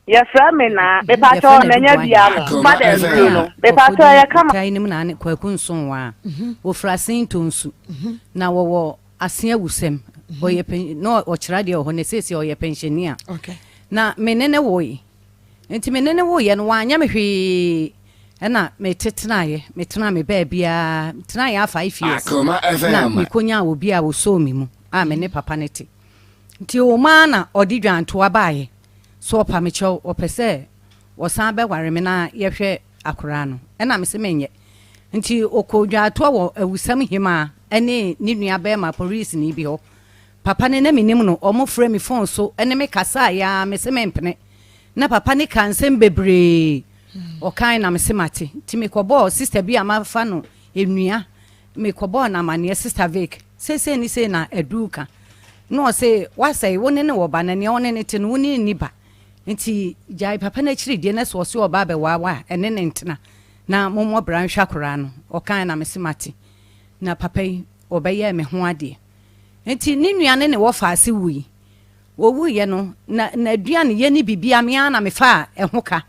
Yɛfrɛ me Naa. Yɛfrɛ Mepakyɛw no manya Adu bi Boahen. ano. Akoma Fa dɛ Ne nnuro din no. a Mepakyɛw nkurɔfoɔ ɛyɛ di kama. taa nim no ne Kwaku Nsonwaa. Wɔfiri Asen Tonsu na wɔwɔ Asen Awusɛm. Ɔyɛ pɛn na ɔkyerɛ adeɛ wɔ hɔ na seesei ɔyɛ pɛnhyɛni a. Okay. Na me ne no woe. Nti me ne no woeɛ no wanyɛ me hwee ɛna mete tenaeɛ. Metenaa me baabiara. Metenaeɛ ara 5 years Akoma na FM. mekɔnyaa obi a ɔsɔɔ me mu a me ne papa no te. Nti ɛwɔ mu ara na ɔde dwantoa baeɛ sɛ ɔpa me kyɛw, ɔpɛ sɛ ɔsan bɛware me na yɛhwɛ akoraa no. Ɛna mese menyɛ. Nti ɔkɔɔ dwantoa wɔ Awusam hemaa ne ne nua bɛɛma polisini bi hɔ. Papa no na menim no, ɔmo frɛ me phone so ne me kasaeɛ ara, mese mempene. Na papa no kaa nsɛm bebree, ɔkae na mese mate. Nti mekɔbɔɔ sister bi a mafa no nua, mekɔbɔɔ no amaneɛ, Sister Vic, seisei ne sei na Adu reka. Na ɔse, Woasɛe, wo ne no wɔ ba, na nea wo ne no te no, wo ne no nni ba. Nti gyae papa no akyiri die na sɛ ɔse ɔba abɛwaa wo a, ɛne no ntena na mommɔ bra nhwɛ akoraa no. Ɔkae na mese mate. Na papa yi, ɔbɛyɛɛ me ho adeɛ. Nti ne nua ne ne wɔfaase wui. Wɔwuiɛ no, na n'aduaneyɛ ne biribiara, me ara na mefaa ɛho ka,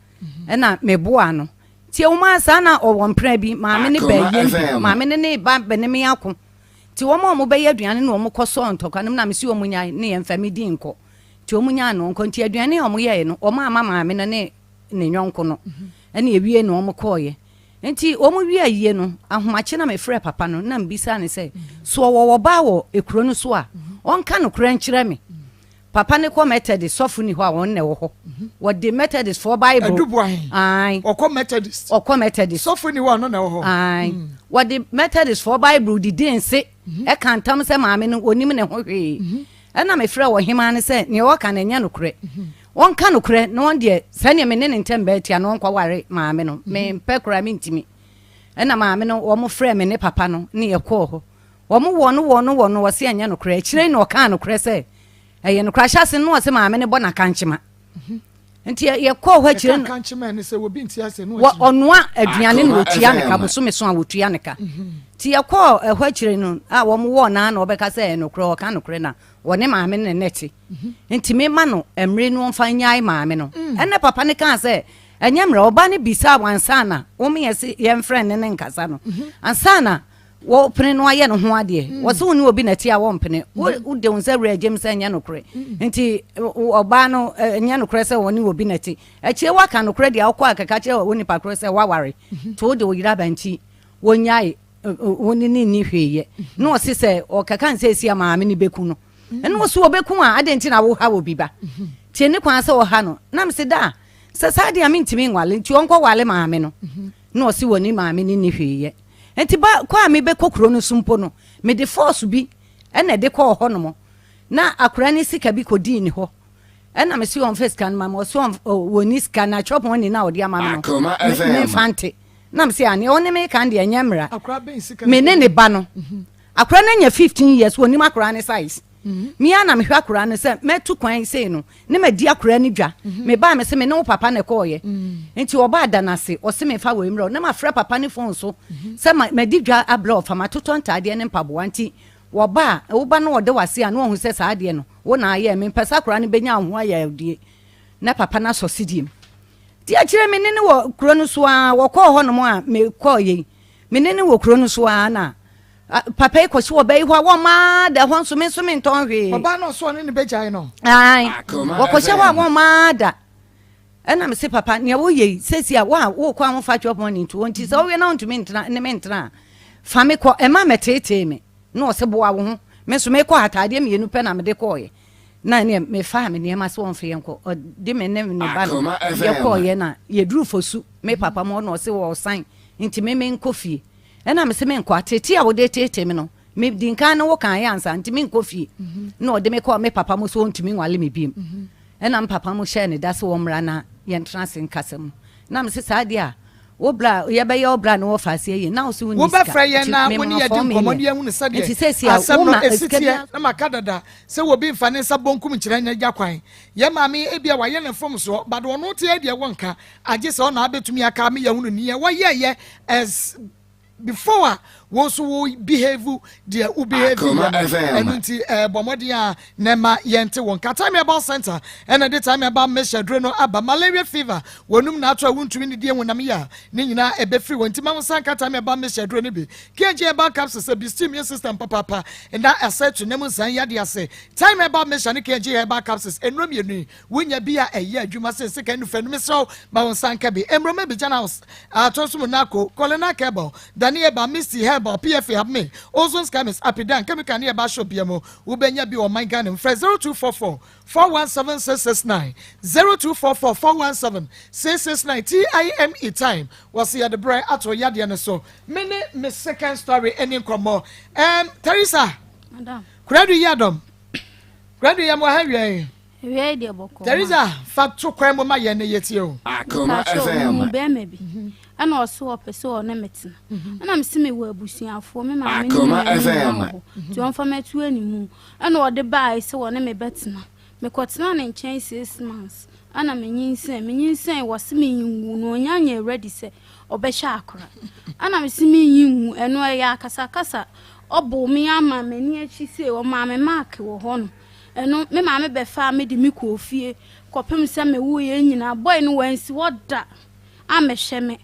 ɛna meboaa no. Nti ɛwom ara saa na ɔwɔ mpena bi, maame no baa Akoma yɛn bi, FM. maame no ne ba bɛne me ako. Nti wɔn a wɔbɛyɛ aduane no na wɔkɔsɔɔ ntɔkwa no mu na mese wɔn nyae ne yɛmfa me din nkɔ. Nti wɔn nyaa no nkɔ. Nti aduane a wɔyɛeɛ no, wɔn amma maame no ne ne yɔnko no. Ɛna ɛwie no wɔn kɔeɛ. Nti wɔn wie ayie no, ahomakye na mefrɛɛ papa no na mebisaa no sɛ, so ɔwɔ ɔbaa wɔ ekuro no so a, ɔnka nokorɛ nkyerɛ me. Papa no kɔ Methodist, sɔfo ni hɔ a wɔn na ɛwɔ hɔ. Wɔde Methodist foɔ Bible. Adu Boahen. Ae. Ɔkɔ Methodist. Ɔkɔ Methodist. Sɔfo ni hɔ a ɔno na ɛwɔ hɔ. Ae. Wɔde Methodist foɔ Bible didi nse ɛka ntam sɛ maame no ɔnim ne ho hwee. Ɛna mefrɛɛ ɔhemaa no sɛ nea ɔka no ɛnyɛ nokorɛ. Ɔnka nokorɛ na ɔn deɛ sɛdeɛ me ne ne ntam bɛɛ tia no ɔnkɔware maame no. Mempɛ koraa mentumi. Ɛna maame no wɔn frɛɛ me ne papa no ne yɛkɔɔ hɔ. Wɔn wɔ no wɔ no wɔ no ɔse ɛnyɛ nokorɛ. Akyire yi na ɔkaa nokorɛ sɛ ɛyɛ nokorɛ. Ahyɛase no na ɔse maame no bɔ no akankyema. Nti yɛkɔɔ hɔ akyire no. Akankyema ne sɛ obi nte ase no wɔ ɔnoa aduane na ɔtua ne ka bosome so a wɔtua ne ka. Nti yɛkɔɔ ɛhɔ akyire no a wɔn wɔ naa na ɔbɛka sɛ ɛyɛ nokorɛ ɔka nokorɛ na wɔne maame no na ɛte. Nti mema no mmere no ɔmfa nnyae maame no. Ɛnna papa no kaa sɛ, Ɛnyɛ mmerɛ. Ɔba no bisaa wɔ ansa na wɔn se yɛmfrɛ ne ne nkasa no. Ansa na wɔpene no ayɛ ne ho adeɛ. Wɔse wo ne obi na ɛte a wɔmpene. Wode wo nsa wura gyam sɛ ɛnyɛ nokorɛ. Nti ɔbaa no ɛnyɛ nokorɛ sɛ wɔne obi na ɛte. Akyire woaka nokorɛ deɛ wokɔ akɛka kyerɛ wo nipa korɔ sɛ woaware. Nti wode wo yere aba nti wɔnnyae wo ne no nni hwee yɛ. Na ɔse sɛ ɔkɛka no seesei a maame no bɛku no. Ɛna ɔse ɔbɛku a adɛn nti na woha obi ba? Nti ɛni kwan sɛ ɔha no. Na mese da sɛ saa deɛ a mentumi nwale nti ɔnkɔwale maame no. Na ɔse wɔne maame no nni hwee yɛ. Nti ba kɔ a mebɛkɔ kuro no so mpo no, mede force bi ɛna ɛde kɔɔ hɔ nom. Na akora no sika bi kɔdii ne hɔ. Ɛna mese ɔmfa sika no ma me, ɔse ɔnni sika na chop money no a ɔde ama me no, memfa nte. Na mese a, nea ɔne me ka no deɛ ɛnyɛ mmara. Me ne ne ba no. Akora no anya 15 years, wɔnim akora no size. Me ara na mehwɛ akora no sɛ mɛtu kwan sei no, ne madi akora no dwa. Mebaa me se me ne wo papa na ɛkɔɔyɛ. Nti ɔbaa da no ase, ɔse memfa wei mmerɛ wo. Na mafrɛ papa no phone so sɛ madi dwa abrɛ ɔfa, matotɔ ntaadeɛ ne mpaboa. Nti wɔba a, wo ba no ɔde w'ase a, na wahu sɛ saa adeɛ no, wo na ayɛ. Mempɛ sɛ akora no bɛnya wo ho ayawdie. Na papa no asɔ sedie mu. Nti akyire me ne no wɔ kuro no so ara, wɔkɔɔ hɔnom a mekɔɔ yei. Me ne no wɔ kuro no so ara na papa yi kɔsi ɔbaa yi hɔ a wɔmmaa da hɔ nso me nso mentɔn hwee. Ɔbaa no ɔso ɔne ne bɛgyae no. Ae, wɔkɔhyɛ hɔ a wɔmmaa da. Ɛna me se papa nea woyɛ yi sɛsi a wo a wokɔ a wofa chop money nto hɔ nti sɛ wowie na wontumi ntena ne me ntena a fa me kɔ ɛma mɛteetee me na ɔse boa wo ho me nso mekɔ ataadeɛ mmienu pɛ na mede kɔɔyɛ na ɛneɛ mefaa me nneɛma sɛ wɔmfa yɛn kɔ ɔde me ne ne ba no yɛkɔɔyɛ na yɛduru fosu me papa mu hɔ na ɔse wɔɔsan nti me menkɔ fie ɛna mese menkɔ ateetee a wode teetee me no. Medi nkan ne wo kaeɛ ansa nti menkɔ fie. Na ɔde me kɔɔ me papa mo so ɔntumi nwale me biom. Ɛna me papa mo hyɛɛ ne da sɛ ɔmmra na yɛntena ase nkasa mu. Na mese saa deɛ a wo bra yɛbɛyɛ wo bra ne wɔfa ase ayi na wo so wonni sika. Wobɛfrɛ yɛn Nti na wo ne mema yɛadi 4 nkɔmmɔ na million. yɛahunu sɛdeɛ Nti seesei a asɛm no woma ɛsi sika teɛ. biara. Na maka dada sɛ obi mfa ne nsa bonkum nkyerɛ n'agya kwan. Yɛn maame yi ebia wayɛ ne mfomsoɔ but ɔno teɛ deɛ wɔnka agye sɛ ɔna abɛtumi aka ama yɛahunu neɛ wɔyɛɛyɛ as before a wo nso wo behave deɛ wo behave Akoma yɛ no. FM. Ɛno nti bɔ mmɔden a na ɛma yɛnte wo nka. Time Herbal Center ɛna de Time Herbal Mixture duro no aba. Malaria fever wɔnum na ato a wontumi ne die honam yi a ne nyinaa ɛbɛfiri wɔn nti ma wo nsa nka Time Herbal Mixture duro no bi. KG Herbal Capsules sɛ bi steam immune system papaapa na ɛsɛ to nam nsan yadeɛ ase. Time Herbal Mixture ne KG Herbal Capsules nnuro mmienu yi wonya bi a ɛyɛ adwuma sɛ sika nnufa no. Mesrɛ wo ma wo nsa nka bi. Mmroma bi gyana house ato so mu nako Colina Cable Dani Herbal Misty Herbal PFA Habme Ozone Chemist Apidan Chemical ne Herbal Shop bia mu wobɛnya bi wɔ ɔman Ghana mu. Frɛ 0244 417 669, 0244 417 669. TIME time wɔsi yɛde brɛ ato yadeɛ no so. Me ne me second story ɛne nkɔmmɔ. Teresa. Madam. Kuradu yi adɔm kuradu yɛ mo ha wia yi. Ewia yi deɛ bɔkɔɔ. Teresa, fa to kwan mu ma yɛn ne yɛtie o. Akoma Mepakyɛw, FM. mehu bɛrima bi. Ɛna ɔso ɔpɛ sɛ ɔne me tena. Ɛna mese mewɔ abusuafoɔ, me maame ne me Akoma nua nyinaa FM. wɔ hɔ. Nti ɔmfa mɛto animu. Ɛna ɔde baeɛ sɛ ɔne me bɛtena. Mekɔtena ne nkyɛn 6 months. Ɛna menyinsɛn. Menyinsɛn wɔ se menyi nwu no ɔnya nyɛ ready sɛ ɔbɛhyɛ akora. Ɛna mese menyi nwu ɛno ɛyɛ akasakasa. Ɔbɔ me ama m'ani akyi sɛ ɔmaa me mark wɔ hɔ no. Ɛno me maame bɛfa me de me kɔɔ fie kɔpem sɛ mewo yɛn nyinaa. Boy no wansi hɔ da amɛhwɛ me.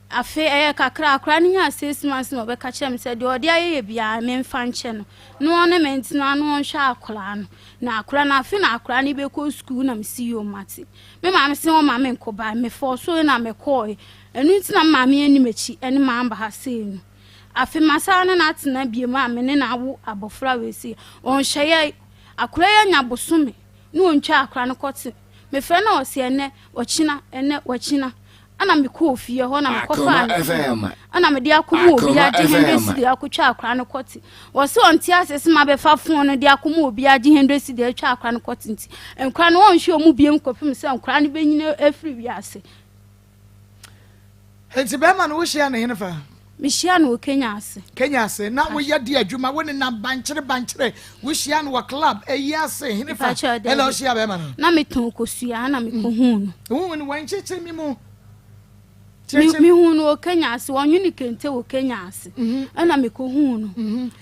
Afei ɛyɛ kakra akora no nyaa 6 months na ɔbɛka kyerɛ me sɛ deɛ ɔde ayɛ yɛ biara memfa nkyɛ no na ɔne me ntena na ɔnhwɛ akwaraa no na akwaraa no afei na akwaraa no bɛkɔ sukuu. Na mesi yɛ ɔmate me maame sɛ ɔma me nkɔ ba mefɔɔ so na mekɔɔe. Ɛno nti na me maame anim akyi ɛne maa ha sei no. Afei masaa ne no atena biem a me ne no awo abɔfra wei sei ɔnhwɛ yɛ akwaraa yi anya bosome na ɔntwa akwaraa no kɔte. Mefrɛ no ɔsɛ ɛnɛ ɔkyina, ɛnɛ ɔkyina. Ɛna mekɔɔ fie hɔ na mekɔfaa Akoma ne FM. ɛna mede akɔma obi Akoma agye 100 FM. cedi akɔtwa akora no kɔte. Wɔsɛ ɔnte ase sɛ mabɛfa phone no de akɔma obi agye 100 cedi atwa akora no kɔte. Nti nkora no ɔnhwɛ ɔmu biem kɔpem sɛ nkora no bɛnyina afiri wiase. Nti bɛrima no wohyia ne hene fa? Mehyia no wɔ Kenya ase. Kenya ase na woyɛ di adwuma wo ne nam bankyere bankyere wohyia no wɔ club eyi ase hene fa? Mepakyɛw, daabi. Ɛna wohyia bɛrima no? Na metɔn kosua na mekɔhuu no. Wohu no wɔnkyekyere mi mu. Mehu no wɔ Kenya ase, wɔnwene kente wɔ Kenya ase. Ɛna mekɔhuu no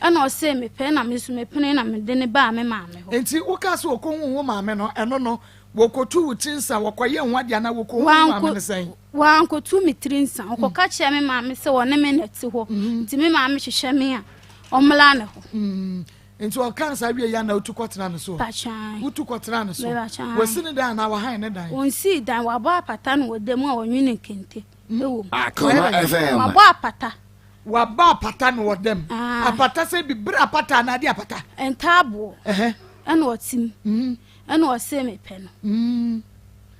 ɛna ɔsɛ mepɛ na me nso mepene na mede ne baa me maame hɔ. Nti woka sɛ wɔkɔhu wo maame no, ɛno no wɔkɔtu wo ti nsa, wɔkɔyɛ ho adeɛ anaa wɔkɔhu wo maame no sɛn? Wankotu me tiri nsa. Ɔkɔka kyerɛ me maame sɛ wɔne me na te hɔ nti me maame hwehwɛ me a ɔmmla ne hɔ. Nti ɔka nsa wie ya na wotu kɔtena ne so? Pakyan. Wotu kɔtena ne so? Mepakyan. Wɔsi ne dan anaa wɔhan ne dan? Wɔnsii dan, wabɔ apata no wɔ da mu a wɔnwene kente ɛwɔ mu. Akoma FM. Wabɔ apata. Wabɔ apata no wɔ dɛm? Ah. Apata sɛ bibire apata anaa ade apata? Ntaaboɔ. Ɛna ɔte mu ɛna ɔse mepɛ no.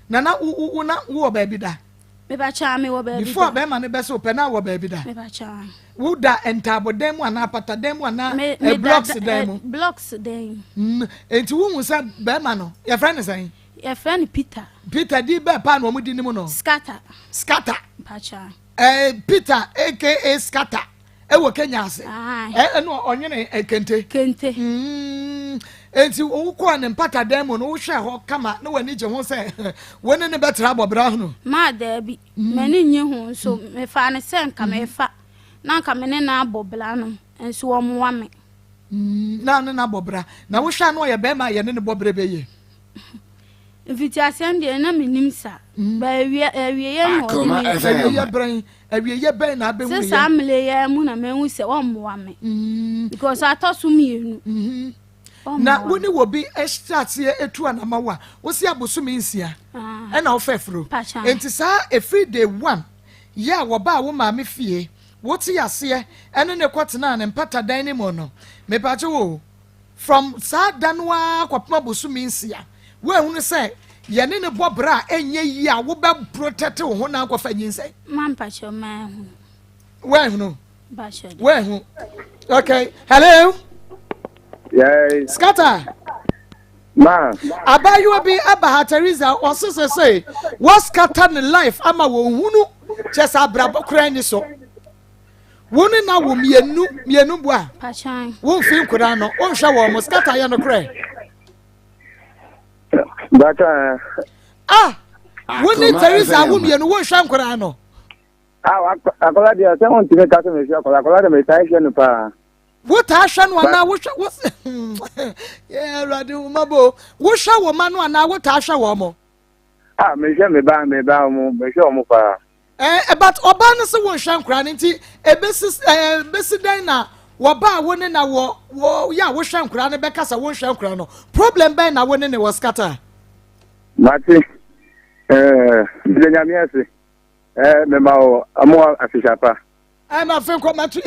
Nana wo na wowɔ baabi da? Mepakyan, mewɔ baabi before da. Bɛrima no bɛsɛ wopɛ na wɔ baabi da? Mepakyan. Woda ntaabodan mu anaa apatadan mu anaa meda blocks dan mu? Blocks dan mu. Nti wohu sɛ bɛrima no yɛfrɛ no sɛn? Yɛfrɛ no Peter. Peter di bɛɛ paa na ɔmo di ne mu no? Scatter. Scatter. Mpakyan. Peter aka Scatter ɛwɔ Kenya ase. Aye. Ɛna ɔnwene kente? Kente. Nti wokɔɔ ne mpatadan mu no wohwɛ hɔ kama na w'ani gye ho sɛ wo ne ne bɛtra abɔbra hono? Maa daabi, m'ani nye ho nso mefaa ne sɛ nka mefa na nka me ne no abɔ bra no nso wɔmmoa me. Na ne no abɔ bra na wohwɛ a na ɔyɛ bɛrima a yɛne ne bɔ berɛ bɛyɛ? Mfitiaseɛ no deɛ na menim sa ba awieyɛ na ɔde Akoma me FM. Awieyɛ berɛn, awieyɛ bɛn na abɛhu? Sɛ saa mmerɛ yi mu na mahu sɛ ɔmmoa me because atɔ so mmienu. Na Ɔmmoa wo me. ne wɔ bi ahyɛ etu anama wo a wosi abosome 6 Ah. ɛna wofɛ furo? Pacha. Nti saa efiri day one yɛ a wɔbaa wo maame fie wote aseɛ ɛne ne kɔtena ne mpatadan ne mu no, mepakye wo, from saa da no ara kɔpem abosome 6 woahunu sɛ yɛne ne bɔ bra a ɛnyɛ yie a wobɛ protect wo ho na akɔfa nyinsɛn? Ma mpakyɛ maahu. Woahunu? Mpakyɛ de. Woahu? Okay, hello. Yes. Scatter. Ma. Abaayewa bi aba ha Teresa ɔse sese wɔskata ne life ama wɔn hunu kyɛ sɛ abrabɔ koraa ni so. Wo ne na wo mmienu mmienu bu a. Wo mfi nkoraa no wonhwɛ wɔn mo skata yɛ no korɛ. Bata. Ah, wo ne Teresa wo mmienu wonhwɛ nkoraa no. Ah, akɔla deɛ sɛ wontumi ka sɛ mehwɛ akɔla akɔla deɛ metaa hwɛ no paa. Wotaa hwɛ no anaa wohwɛ wo yɛ awurade wo ma bo wohwɛ wo ma no anaa wotaa hwɛ wɔn mo. Ah, mehwɛ me ba me ba mo mehwɛ wɔn paa. Eh, eh, but ɔbaa no sɛ wonhwɛ nkora no nti ebesi eh, besi dɛn na wɔbaa wo ne na wɔ wɔ yɛ a wohwɛ nkora no bɛka sɛ wonhwɛ nkora no problem bɛn na wo ne ne wɔ scatter. Mate eh, mede nyame ase. Eh, mema wo ɔmo afehyia pa. Ɛna afe nkɔmɛto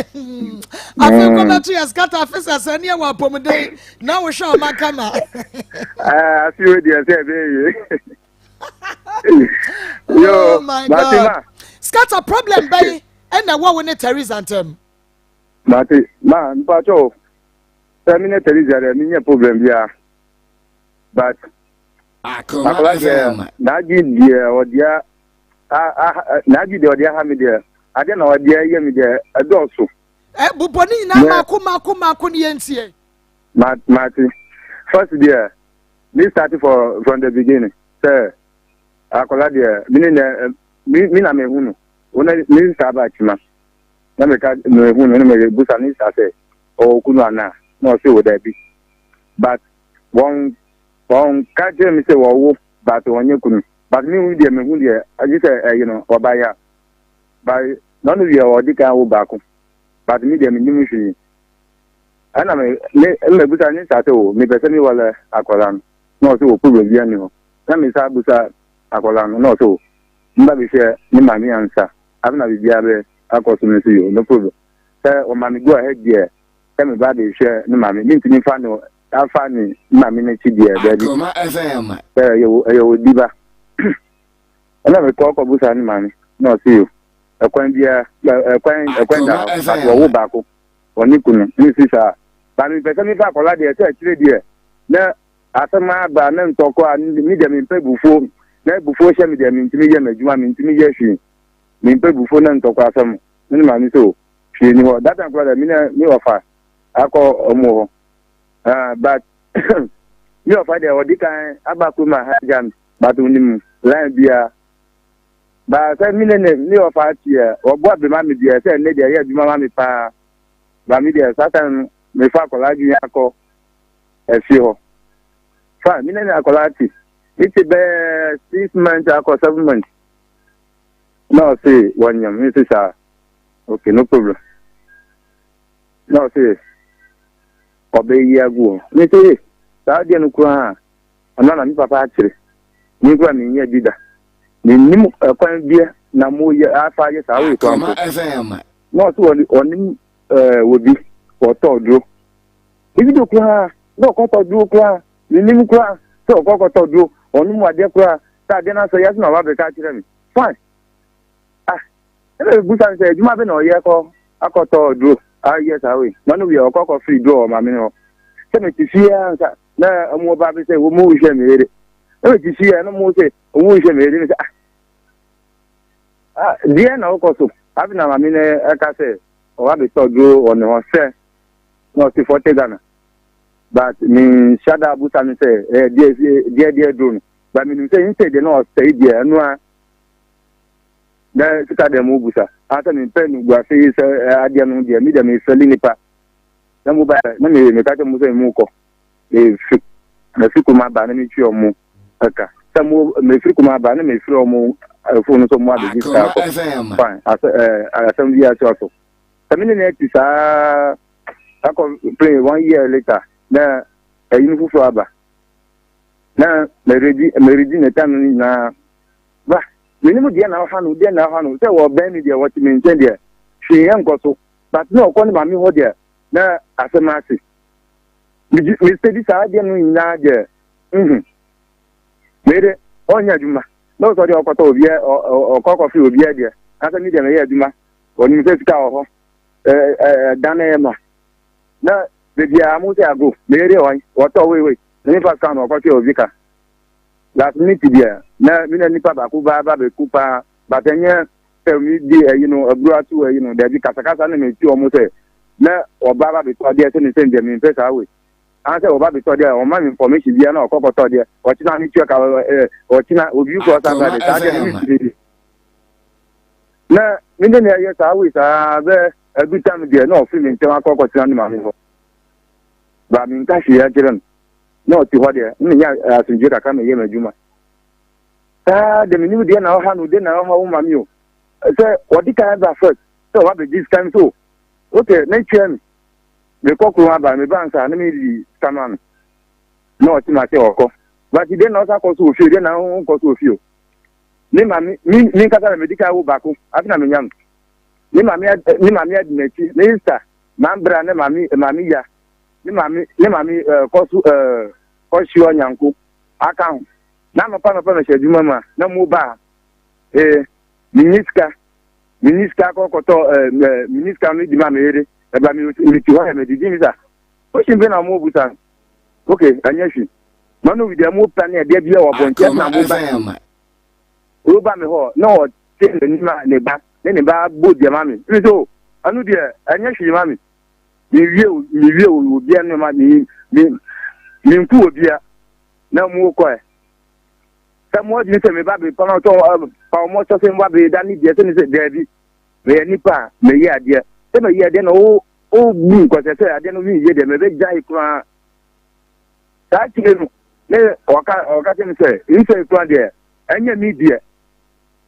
afe nkɔmɛto yɛ skata afe sɛsɛ ne ɛwɔ apɔmuden na wohwɛ ɔma kama. Eh, afe wo deɛ sɛ ɛbɛyɛ yie. Oh my God. Skata problem bɛyi ɛna ɛwɔ wo ne Teresa ntɛm. Mate ma mpakyɛ sɛ me ne Teresa deɛ menyɛ problem biara but akwadaa deɛ n'adwe deɛ ɔdeɛ n'adwe deɛ ɔde aha me deɛ adeɛ na ɔde ayɛ me deɛ ɛdɔɔso. Ɛ bobɔ ne nyinaa mako mako mako ne yɛn tie. Mate first deɛ me start for from the beginning sɛ akwadaa deɛ me ne nɛ me na me hu no wɔn ne saa ba akyima na meka me hu no na me busa ne saa sɛ ɔwɔ kunu anaa na ɔse wɔ daabi but wɔn wɔn ka kyerɛ me sɛ wɔwo but wɔnyɛ kunu. But me hu deɛ me hu deɛ agye sɛ ɛyi no ɔba ya but na ɔno deɛ ɔdi kan wo baako but me deɛ me nim hwee ɛna me me me busa ne sa sɛ o me pɛ sɛ me wale akɔla no na ɔsɛ o problem bi ani hɔ na me sa busa akɔla no na ɔsɛ o mba bi hwɛ ne maame ansa afei na biribiara bɛ akɔ so me so yo no problem sɛ ɔma me go ahead deɛ sɛ me ba de hwɛ ne maame mentumi fa no afa ne maame n'akyi deɛ daabi sɛ ɛyɛ ɛyɛ odi ba ɛna mekɔ kɔbusa ne maame na ɔse yo ɛkwan biara ɛkwan ɛkwan da hɔ but wɔwo baako ɔne kunu ne si saa ba mepɛ sɛ mefa akɔla deɛ sɛ akyire deɛ na asɛm aba na ntɔkɔ a me deɛ mempɛ bufuo na bufuo hyɛ me deɛ mentumi yɛ m'adwuma mentumi yɛ hwee mempɛ bufuo na ntɔkɔ asɛm ne maame sɛ o hwee ni hɔ that time koraa deɛ me ne me ɔfa akɔ ɔmo hɔ ah but me ɔfa deɛ ɔdi kan aba kurom ha gya me but onim line biara ba sɛ me ne ne me ɔfa teɛ ɔboa bi ma me deɛ sɛ ne deɛ ɛyɛ adwuma ma me paa ba me deɛ saa time no mefa akwadaa adwene akɔ efie hɔ fa me ne ne akwadaa te me te bɛɛ 6 months akɔ 7 months na ɔse wɔnyam me se saa okay, no problem. Na ɔse ɔbɛyi agu hɔ. Me se saa adeɛ no koraa ɔno na me papa akyerɛ me koraa menyɛ bi da, mennim ɛkwan bia na moyɛ afa ayɛ saa wei koraa mpo. Na ɔse ɔnim wɔ bi ɔtɔ duro ebi do koraa na ɔkɔtɔ duro koraa menim koraa sɛ ɔkɔkɔtɔ duro ɔnom adeɛ koraa sɛ adeɛ no asɛ yɛse na ɔba bɛka akyerɛ me. Fine, ah, ɛna ebusa no sɛ adwuma bɛ na ɔyɛ kɔ akɔtɔ duro ayɛ saa wei na ɔno wiɛ ɔkɔ kɔ firi duro wɔ maame no hɔ sɛ mete fie ansa na ɔmo ba bi sɛ wɔn mu hwɛ me yere na mete fie na ɔmo sɛ ɔmo hwɛ me yere mi sɛ ah ah deɛ na ɔkɔ so abi na maame no ɛka sɛ ɔba bɛtɔ duro wɔ ne hɔ sɛ na ɔsi 40 Ghana but me nhyɛ da abusa no sɛ ɛyɛ deɛ deɛ deɛ duro no but menim sɛ inside deɛ na ɔsɛe deɛ ɛno a na sika deɛ mo busa asɛ mempɛ no gu ase sɛ adeɛ no deɛ me deɛ mefɛli nipa na mo ba na me meka kyɛ mo sɛ mo kɔ mefi mefi kuma aba na metwi ɔmo ɛka sɛ mo mefiri kuma aba na mefiri ɔmo ɛfo no sɛ mo abɛgye sika akɔ. Fine, asɛ ɛɛ asɛm bi ato so sɛ me ne na ɛti saa akɔ play one year later na ɛyi no foforɔ aba na mɛredi mɛredi ne time no nyinaa ba menim deɛ na ɔha no deɛ na ɔha no sɛ wɔbɛn me deɛ wɔte me nkyɛn deɛ hwee yɛ nkɔ so but na ɔkɔ ne maame hɔ deɛ na asɛm ase mesɛdi saa deɛ no nyinaa deɛ mede ɔnyɛ adwuma na ɔsɔ deɛ ɔkɔtɔ obiɛ ɔkɔkɔ firi obiɛ deɛ asɛ me deɛ mɛyɛ adwuma ɔnim sɛ sika wɔ hɔ ɛdan no yɛ ma. Na beebi a mo sɛ ago me yere wɔn wɔtɔ wei wei na me fa sika no ɔkɔtwe obi ka. Last minute deɛ na me na nipa baako ba ba bɛku paa but ɛnyɛ sɛ me di ɛyi no aburo ato ɛyi no daabi kasakasa na me ti wɔn sɛ na ɔba ba bɛtɔ adeɛ sɛ ne sɛ deɛ me mpɛ saa wei. Anaasɛ ɔba bɛtɔ adeɛ a ɔma me information biara na ɔkɔ kɔtɔ adeɛ ɔkyena me tua ka ɛɛ ɔkyena obi kɔ ɔsan ba de saa adeɛ no me ntumi di. Na me ne na ɛyɛ saa wei saa bɛ ɛdu tam deɛ na ɔfiri me nkyɛn akɔ akɔtena ne maame hɔ. Ba me nka hwee akyerɛ no. Na ɔte hɔ deɛ, na menya asomdwoe kakra meyɛ m'adwuma. Saa deɛ menim deɛ na ɔha no, deɛ na ɔha wo maame o. Sɛ ɔde kan ba first, sɛ ɔba bɛgye sika no so, okay, na twɛn me. Mekɔ kurom aba, meba nsa na medi sika ma no. Na ɔte ma sɛ ɔkɔ. But deɛ na ɔsa kɔ so wɔ fie, deɛ na ɔnkɔ so wɔ fie o. Me maame, me me nkasa na medi kan wo baako, afe na menya no. Me maame me maame adi n'akyi, me sista, mambra ne maame maame ya, ne maame ne maame eh, kɔ so eh, kɔ hyia ɔnyanko aka ho. Na anɔpa anɔpa mehyɛ adwuma mu a, na mo ba a, eh, menni sika, menni sika kɔ kɔtɔ eh, eh, menni sika me di ma me yere, ɛba me me ti hɔ yɛ me didi mi sa. Question bɛ na mo busa no. Okay, ɛnyɛ hwi. Ma no wi deɛ mo pa ne ɛdeɛ bi wɔ abɔnten na mo ba. Wo ba me hɔ na ɔte n'anim a ne ba ne ne ba bɔ deɛ ma me. Mi so ɛno deɛ ɛnyɛ hwee ma me. Mewie mewie obia nneɛma me me menku obia na mo kɔ ɛ. Sɛ mo adwene sɛ me ba be pa ma tɔ pa wɔn sɔ sɛ mo ba be da ne deɛ sɛ ne sɛ daabi. Meyɛ nipa a meyɛ adeɛ. Sɛ meyɛ adeɛ na wo wo bu nkɔsɛ sɛ adeɛ no menyɛ deɛ mebɛgyae koraa. Saa akyire no ne ɔka ɔka kyerɛ me sɛ nsɛ koraa deɛ ɛnyɛ me deɛ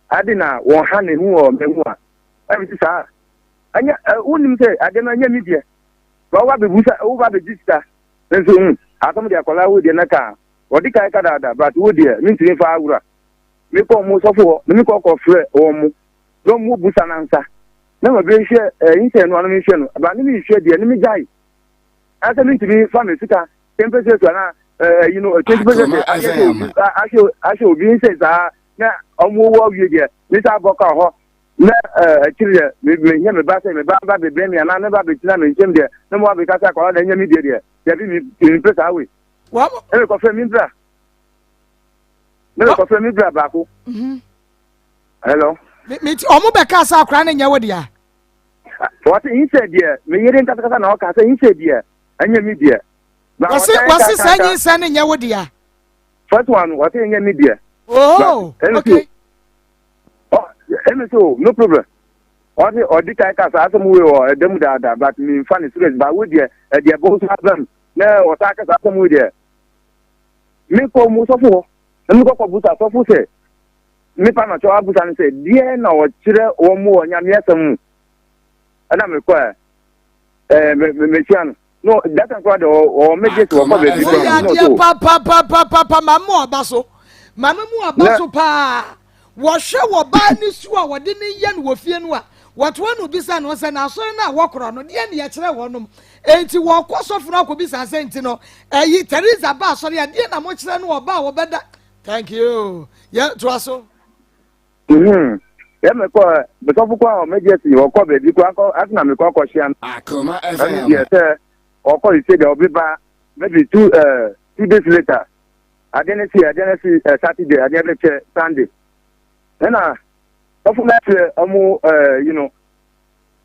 ade na wɔn ha ne ho wɔ me ho a ɛmi ti saa ɛnyɛ ɛ wonim sɛ adeɛ no ɛnyɛ me deɛ ba wo ba bɛbu sa wo ba bɛgye sika nso hu asɛm deɛ akwadaa wo deɛ na ka wɔde ka ɛka daadaa but wo deɛ mentumi fa awura mekɔ mo sɔfo hɔ na mekɔ kɔ frɛ wɔn mo na wɔn mo busa nansa na ma bɛhwɛ ɛyi sɛ no ano mehwɛ no ba ne mehwɛ deɛ ne megyae asɛ mentumi fa me sika 10 pesewas anaa ɛyi no 20 pesewas ahyɛ obi ahyɛ ahyɛ obi nsɛ saa na ɔmo wɔ awie deɛ ne saa bɔ ka hɔ na akyiri deɛ mehia me ba sɛ me ba ba bɛbɛn me anaa me ba bɛgyina me nkyɛn deɛ na mo abɛka sɛ akwadaa na ɛnyɛ me deɛ deɛ dabi me mempɛ saa wei ɛna kɔfrɛ me bra na mekɔfrɛ me bra baako hello. Me ti ɔmo bɛka sɛ akwadaa no nyɛ wo dea. Wɔte nsɛ deɛ me yere nkasakasa na ɔka sɛ nsɛ deɛ ɛnyɛ me deɛ. Wɔse wɔse saa nyinsɛn no nyɛ wo dea. First one wɔse ɛnyɛ me deɛ. Oh okay. Ɛmi so no problem. Wɔse ɔdi kan ka saa asɛm wei wɔ ɛda mu daadaa but mi nfa ne serious ba wo deɛ ɛdeɛ bɔ so abam na ɔsan ka saa asɛm wei deɛ. Mi kɔ mu sɔfo hɔ na mi kɔ kɔ busa sɔfo sɛ nipa na kyɛw abusa no sɛ deɛ na ɔkyerɛ wɔn mu wɔ nyame asɛm mu ɛna mekɔ ɛ ɛɛ mehyia no no that time koraa de ɔwɔ megye so wɔkɔ baabi koraa no so. papapapapa maame mu ɔba so maame mu ɔba so paa wɔhwɛ wɔ baa ne su a wɔde ne yɛ no wɔ fie no a wɔtoa no bisa no sɛ n'asɔre no a wɔkorɔ no deɛ ne yɛkyerɛ wɔnom enti wɔkɔ sɔfo no akɔbisa sɛ nti no ɛyi Teresa ba asɔre a deɛ na mokyerɛ no ɔba a wɔbɛda thank you yɛ toa so. Mhm. Yɛ me kɔ mesɔfo kɔ a ɔmɛgye si ɔkɔ baabi kɔ akɔ asena me kɔ akɔ hyia no. Akoma Ɛno FM. deɛ sɛ ɔkɔ ise deɛ ɔbi ba maybe two uh, 2 days later adeɛ no si adeɛ no si uh, Saturday adeɛ bɛ kyɛ Sunday ɛna sɔfo no akyerɛ ɔmo uh, you know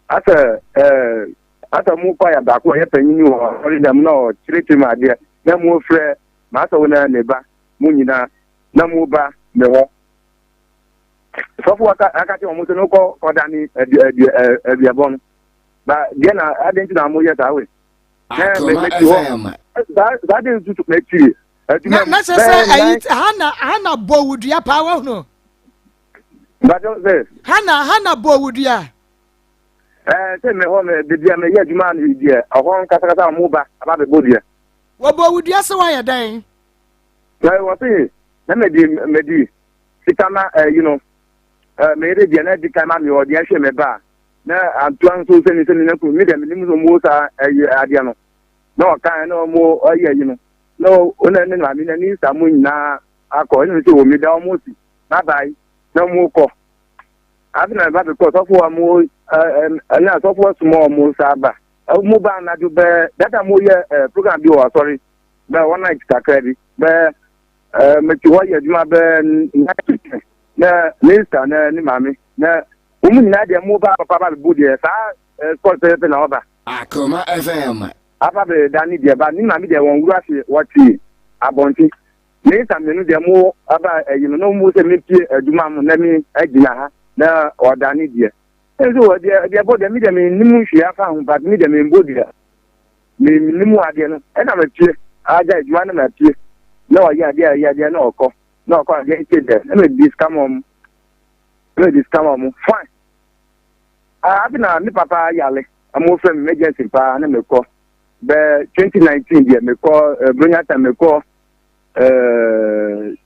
asɛ uh, asɛ ɔmo kɔ ayɛ baako ɔyɛ panyin wɔ ɔre dɛm na ɔkyerɛkyerɛ mu adeɛ na mo frɛ maa sɛ wo na ne ba mo nyinaa na mo ba me hɔ sɔfo aka aka kyerɛ wɔn sɛ no kɔ kɔda ne aduabɔ no ba deɛ na adi nti na mo yɛ saa wei na Akoma mɛ ti hɔ FM. saa saa de ntutu mɛ tiri na adwuma na mu kyerɛ sɛ bɛyɛ ɛyi nine hana hana bɔ wudua paa wahunu bàtɛ sɛ hana hana bɔ wudua ɛɛ sɛ mɛ hɔ mɛ beebi a mɛ yɛ adwuma no deɛ ɔhɔ nkasakasa wɔn ba aba bɛ bɔ deɛ wɔbɔ wudua sɛ wayɛ dɛn na wɔ se na mɛ di mɛ di sika ma ɛyi no ɛɛ mɛ yɛrɛ deɛ na di kan ma mi wɔ deɛ ɛhwɛ mɛ ba na antoa nso sɛni sɛni na kuru mi deɛ mi nim sɛ ɔmo saa ɛyi adeɛ no na ɔka na ɔmo ɛyɛ ɛyi no na ɔna ne maame na ne nsa mo nyinaa akɔ ɛna sɛ omi da ɔmo si bye na ɔmo kɔ afi na ba bɛkɔ sɔfo ɔmo ɛɛ ɛna sɔfo soma ɔmo nsa aba. Mo ba anadwo bɛɛ that time mo yɛ ɛɛ program bi wɔ asɔre bɛɛ one night kakra bi bɛɛ ɛɛ meti hɔ yɛ adwuma bɛɛ 9 to 10 na minister na ne maame na wɔn nyinaa deɛ mo ba papa ba bɛbu deɛ saa ɛɛ sport pɛpɛpɛ na ɔba. Akoma FM. Aba bɛ da ne deɛ ba ne maame deɛ wɔn wura se wɔte abɔnten. Minister mmienu deɛ mo aba ɛyi no na wɔn sɛ mepie adwuma mu na mi gyina ha na ɔda ne deɛ. Nso wɔ deɛ deɛ bɔ deɛ mi deɛ mi nim hwee afa ho, but mi deɛ mi mbɔ deɛ mi nim adeɛ no ɛna mi pie agya adwuma na mi pie na ɔyɛ adeɛ a ɛyɛ adeɛ na ɔkɔ na ɔkɔ adeɛ nkyɛn deɛ na mi di sika ma ɔmo na mi di sika ma ɔmo fine. Ah, abi na mi papa yale, ɔmo fɛ mi emergency paa na mi kɔ bɛɛ 2019 deɛ mi kɔ bronya time, mi kɔ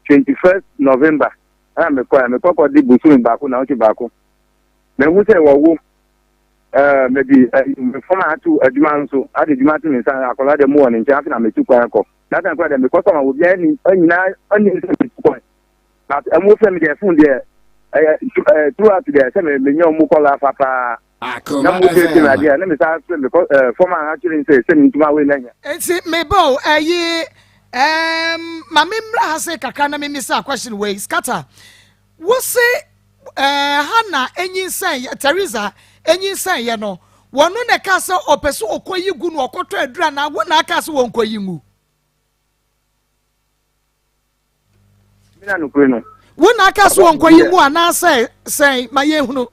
21st November ɛna mi kɔ yɛ mi kɔ kɔ di busumi baako na ɔtwe baako mɛ hu sɛ wɔwo mɛdi mɛ fɔm ato adwuma nso ade adwuma ato mi nsa. Akɔla deɛ mu wɔ ne nkyɛn afi na mɛ tu kwan kɔ that time kora deɛ mɛ kɔ sɔma obiara ni nyinaa ɛni sɛ mɛ tu kwan, but ɛmo fɛ mi deɛ phone deɛ ɛyɛ throughout deɛ sɛ mɛ mɛ nya ɔmo kɔla afa paa na Akoma mo fɛ mi FM. adeɛ na mɛ sa fɛ mi kɔ fɔm a akyerɛ sɛ sɛ mi ntoma wei na nya. Nti meba o, ɛyi ma me mmra ha se kakra na memisa question wei. Scatter, wo se ha na enyinsɛn yɛ Teresa enyinsɛn yɛ no, wɔno na ɛka sɛ ɔpɛ sɛ ɔkɔyi gu no, ɔkɔtɔ aduru anaa wo na aka sɛ wɔnkɔyi ngu? Mi na nukuri no. Wo na aka sɛ wɔnkɔyi ngu anaasɛ sɛn? Ma yɛhunu.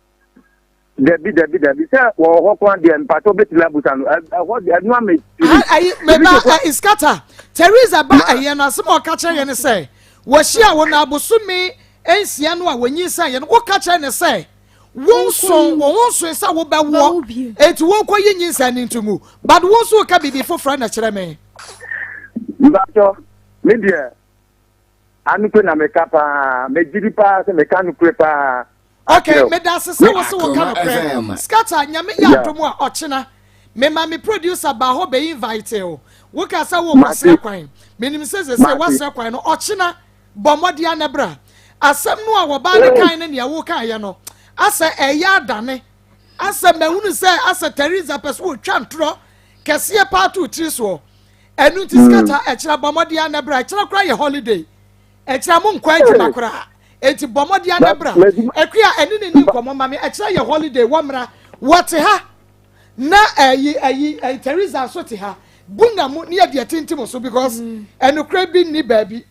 Dabi, dabi, dabi, sɛ wɔwɔ hɔ kwan deɛ mpatɔ bɛtumi abusa no ɛhɔ deɛ ɛnu ame Ha ayi meba Scatter, Teresa ba ɛyɛ no, asɛm a ɔka kyerɛ yɛn ne sɛ wɔhyia wo no abosome 6 no a wɔnyinsɛn yɛ no, woka kyerɛ ne sɛ wo nso wo ho nso sɛ wobɛwoɔ Bɛwo bio. Enti wɔnkɔyi nyinsɛn no nto mu, but wo nso woka biribi foforɔ na kyerɛ me. Mpatɔ me deɛ anukure na meka paa, megye di paa sɛ meka nukure paa. Okay. Akyerɛw. Meda ase sɛ wo se woka Akoma nokorɛ. FM. Scatter, Nyame yɛ adom a ɔkyena mema me producer baa hɔ bɛyi invite o. Woka sɛ wokɔsrɛ Mate. kwan, menim sɛ sɛsɛ Mate. woasrɛ kwan no, ɔkyena bɔ mmɔde a na bra. Asɛm no a wɔbaa ne kan ne nea wokaeɛ no asɛ ɛyɛ adane asɛ mahunu sɛ asɛ Teresa pɛ so wɔtwa ntorɔ kɛseɛ paa to tiri soɔ. Ɛno nti Scatter, ɛkyerɛ bɔ mmɔde a na bra. Ɛkyerɛ koraa yɛ holiday, ɛkyerɛ mo nkɔ adwuma koraa, eti bɔ mmɔden a bra. Akua ɛne ne ni nkɔmɔ ma me. Ɛkyerɛ yɛ holiday, wɔmmra. Wɔte ha na ɛyi ɛyi ɛyi Teresa nso te ha bunga mu ne yɛ deɛ tintim so because ɛnukura bi ni baabi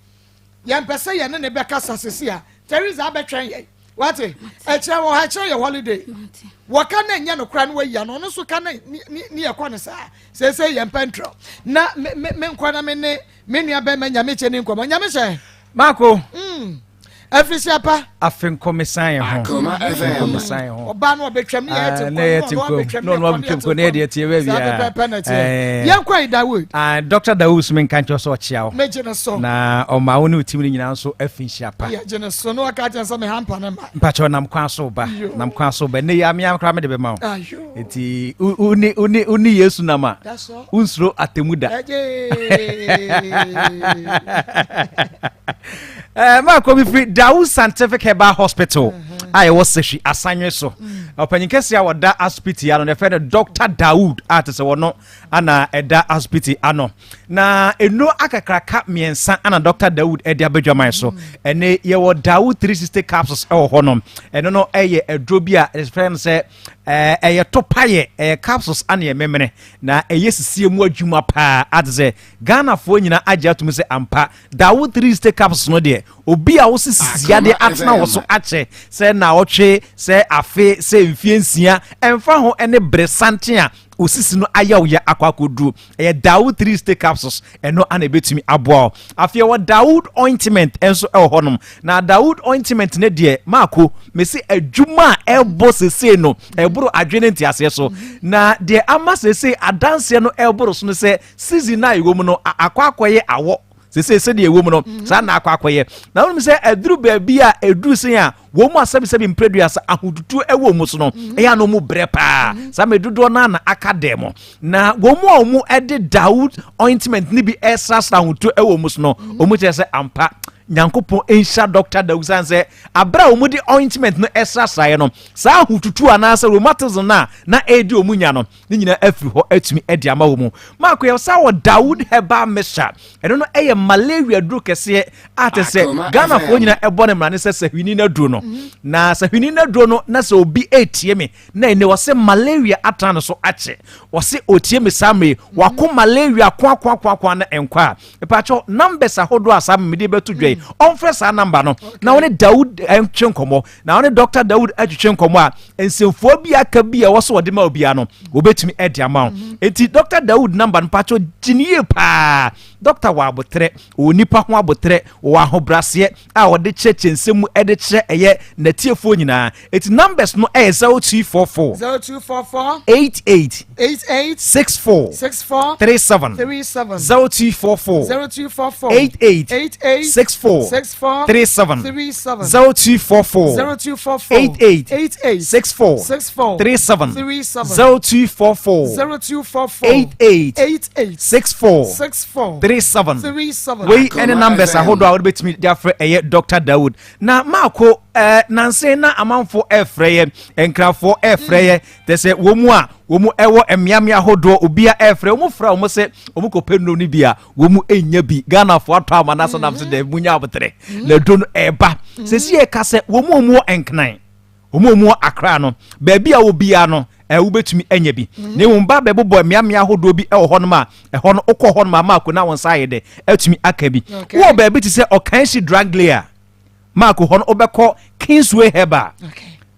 yɛn pɛ sɛ yɛne ne bɛkasa sisi a Teresa abɛtwɛn yɛn. Wate, ɛkyerɛ wɔ ha, ɛkyerɛ yɛ holiday. Wɔka na nyɛ no kora no wayi ano, ɔno nso ka na ne yɛ kɔ ne saa sese yɛn pɛ ntrɔ na me me me nkɔ na me ne me nua bɛrima Nyame kyɛ ne nkɔmɔ. Nyame hyɛ. Maako. Afirisia pa. Afe nkɔmesan yɛ ho. Akoma FM. Nkɔmesan yɛ ho. Ɔbaa no ɔbɛtwam ne yɛ te Ah, na yɛ te nkom na ɔno abɛtwam kɔ na yɛ deɛ teɛ baabi saa a pɛpɛpɛ na teɛ. Yɛn kɔ yi, Dawood. Ah, Dr. Dawood so menka nkyerɛ sɛ ɔkyea wo. Megye ne so. Na ɔma wo ne wo tim no nyinaa nso afi nhyia pa. Yɛgye ne so na waka kyerɛ sɛ me hampa ne ma. Mpakyɛ ɔnam kwan so ba. Yo. Nam kwan so ba nnɛ yi amea koraa mede bɛma wo. Ayo. Nti wo ne Yesu nam a That's all. wonsuro atemu da. Ɛgye. Maakɔ bi firi Dawu Scientific Herbal Hospital a yɛwɔ Sehwi Asanwe so. Ɔpanyin kɛseɛ a wɔda asopiti ano no yɛfrɛ no Dr. Dawood a te sɛ wɔno ana ɛda asopiti ano. Na nnuro akakraka mmiɛnsa ana Dr. Dawood ɛde abadwaman so. Ɛne yɛwɔ Dawood 360 capsules ɛwɔ hɔ nom. Ɛno no ɛyɛ aduro bi a yɛfrɛ no sɛ ɛyɛ topayɛ, ɛyɛ capsules ana yɛ memene na ɛyɛ sisie mu adwuma paa ate sɛ Ghanafoɔ nyinaa agye atom sɛ ampa Dawood 360 capsules no deɛ, obi a wosi sisiade Akoma atena wɔ FM. so akyɛ sɛ naawɔtwe, sɛ afe, sɛ mfie 6, ɛmfa ho ne bere santen a osisi no ayɛw yɛ akɔ akɔduru, ɛyɛ Dawood 360 capsules ɛno ana ɛbɛtumi aboa wo. Afei ɛwɔ Dawood ointment nso ɛwɔ hɔnom. Na Dawood ointment ne deɛ, maako mesi adwuma a ɛbɔ sesei no ɛboro adwene nteaseɛ so. Na deɛ ama sesei adanseɛ no ɛboro so no sɛ season a ɛwɔ mu no akɔ akɔyɛ awɔ sese sɛdeɛ ɛwɔ mu no saa na akɔ akɔyɛ. Na wɔn sɛ ɛduru baabi a ɛduru sɛn a wɔn mu asɛbisɛbi mprɛduasa ahotutuo ɛwɔ mu so no ɛyɛ ano mu brɛ paa saa mɛ dodoɔ naa na aka dɛm mo. Na wɔn mu a wɔn ɛde Dawood ointment ne bi ɛsrasra ahotutuo ɛwɔ mu so no, wɔn kyerɛ sɛ ampa. Nyankopɔn nhyira Dɔkta Dawu sane sɛ aberɛ a wɔn de ointment no ɛsrasraeɛ no, saa ahotutuo anaasɛ rheumatism no a na ɛredi wɔn nya no, ne nyinaa afiri hɔ atumi de ama wɔn mu. Maako yɛ saa wɔ Dawood Herbal Mixture, ɛno no ɛyɛ malaria duro kɛseɛ a te sɛ Ghanafoɔ nyinaa ɛbɔ ne mmara ne sɛ sahwini no aduro no. Na sahwini no aduro no na sɛ obi ɛretie me na ɛnɛ wɔsɛ malaria atena no so akyɛ, wɔsɛ ɔtie me saa mmere wako malaria koakoakoakoa na ɛnkɔ a, Mepakyɛw, numbers ahodoɔ a saa mede bɛto dwa yi, ɔmfrɛ saa number no na wɔne Dawood ntwe nkɔmmɔ, na wɔne Dr. Dawood atwetwe nkɔmmɔ a, nsɛmfua bi aka bi a ɛwɔ so wɔde ma obiara no, wɔbɛtumi de ama wo. Enti Dr. Dawood number no, pakyɛw, gye no yie paa. Doctor wɔ aboterɛ, ɔwɔ nipa ho aboterɛ, ɔwɔ ahobraseɛ a ɔde kyerɛkyerɛ nsɛm mu de kyerɛ ɛyɛ n'atiefoɔ nyinaa. Eti numbers no ɛyɛ 0244. 0244. 88. 88. 64. 64. 37. 37. 0244. 0244. 88. 88. 64. 64. 37. 37. 0244. 0244. 88. 88. 64. 64. 37. 37. 0244. 0244. 88. 88. 64. 64. 37. 37. Wei ɛne numbers ahodoɔ a wode bɛtumi de afrɛ ɛyɛ Dr. Dawood. Na maako ɛɛ nanse na amanfo ɛfrɛ yɛ, nkrafoɔ ɛfrɛ yɛ, tɛ sɛ wɔn mu a wɔn ɛwɔ mmeammea ahodoɔ, obia ɛfrɛ wɔn, frɛ wɔn sɛ wɔn kɔpɛ nnuro no bi a wɔn ɛnya bi. Ghanafoɔ atɔ ama n'asɛ nam sɛ dɛ munya abotere na aduro no ɛɛba. Sɛsi yɛ ka sɛ wɔn mu a wɔn wɔ Nkran, wɔn a wɔn wɔ Accra no, baabi a wɔ biara no, ɛɛ wobɛtumi anya bi. Na mmom ba bɛbobɔ mmeammea ahodoɔ bi wɔ hɔnom a ɛhɔ no wokɔ hɔnom a maako na wɔn nsa ayɛ dɛ atumi aka bi. Wɔ baabi te sɛ Ɔkanhyi Draglia, maako hɔ no wobɛkɔ Kingsway Herbal.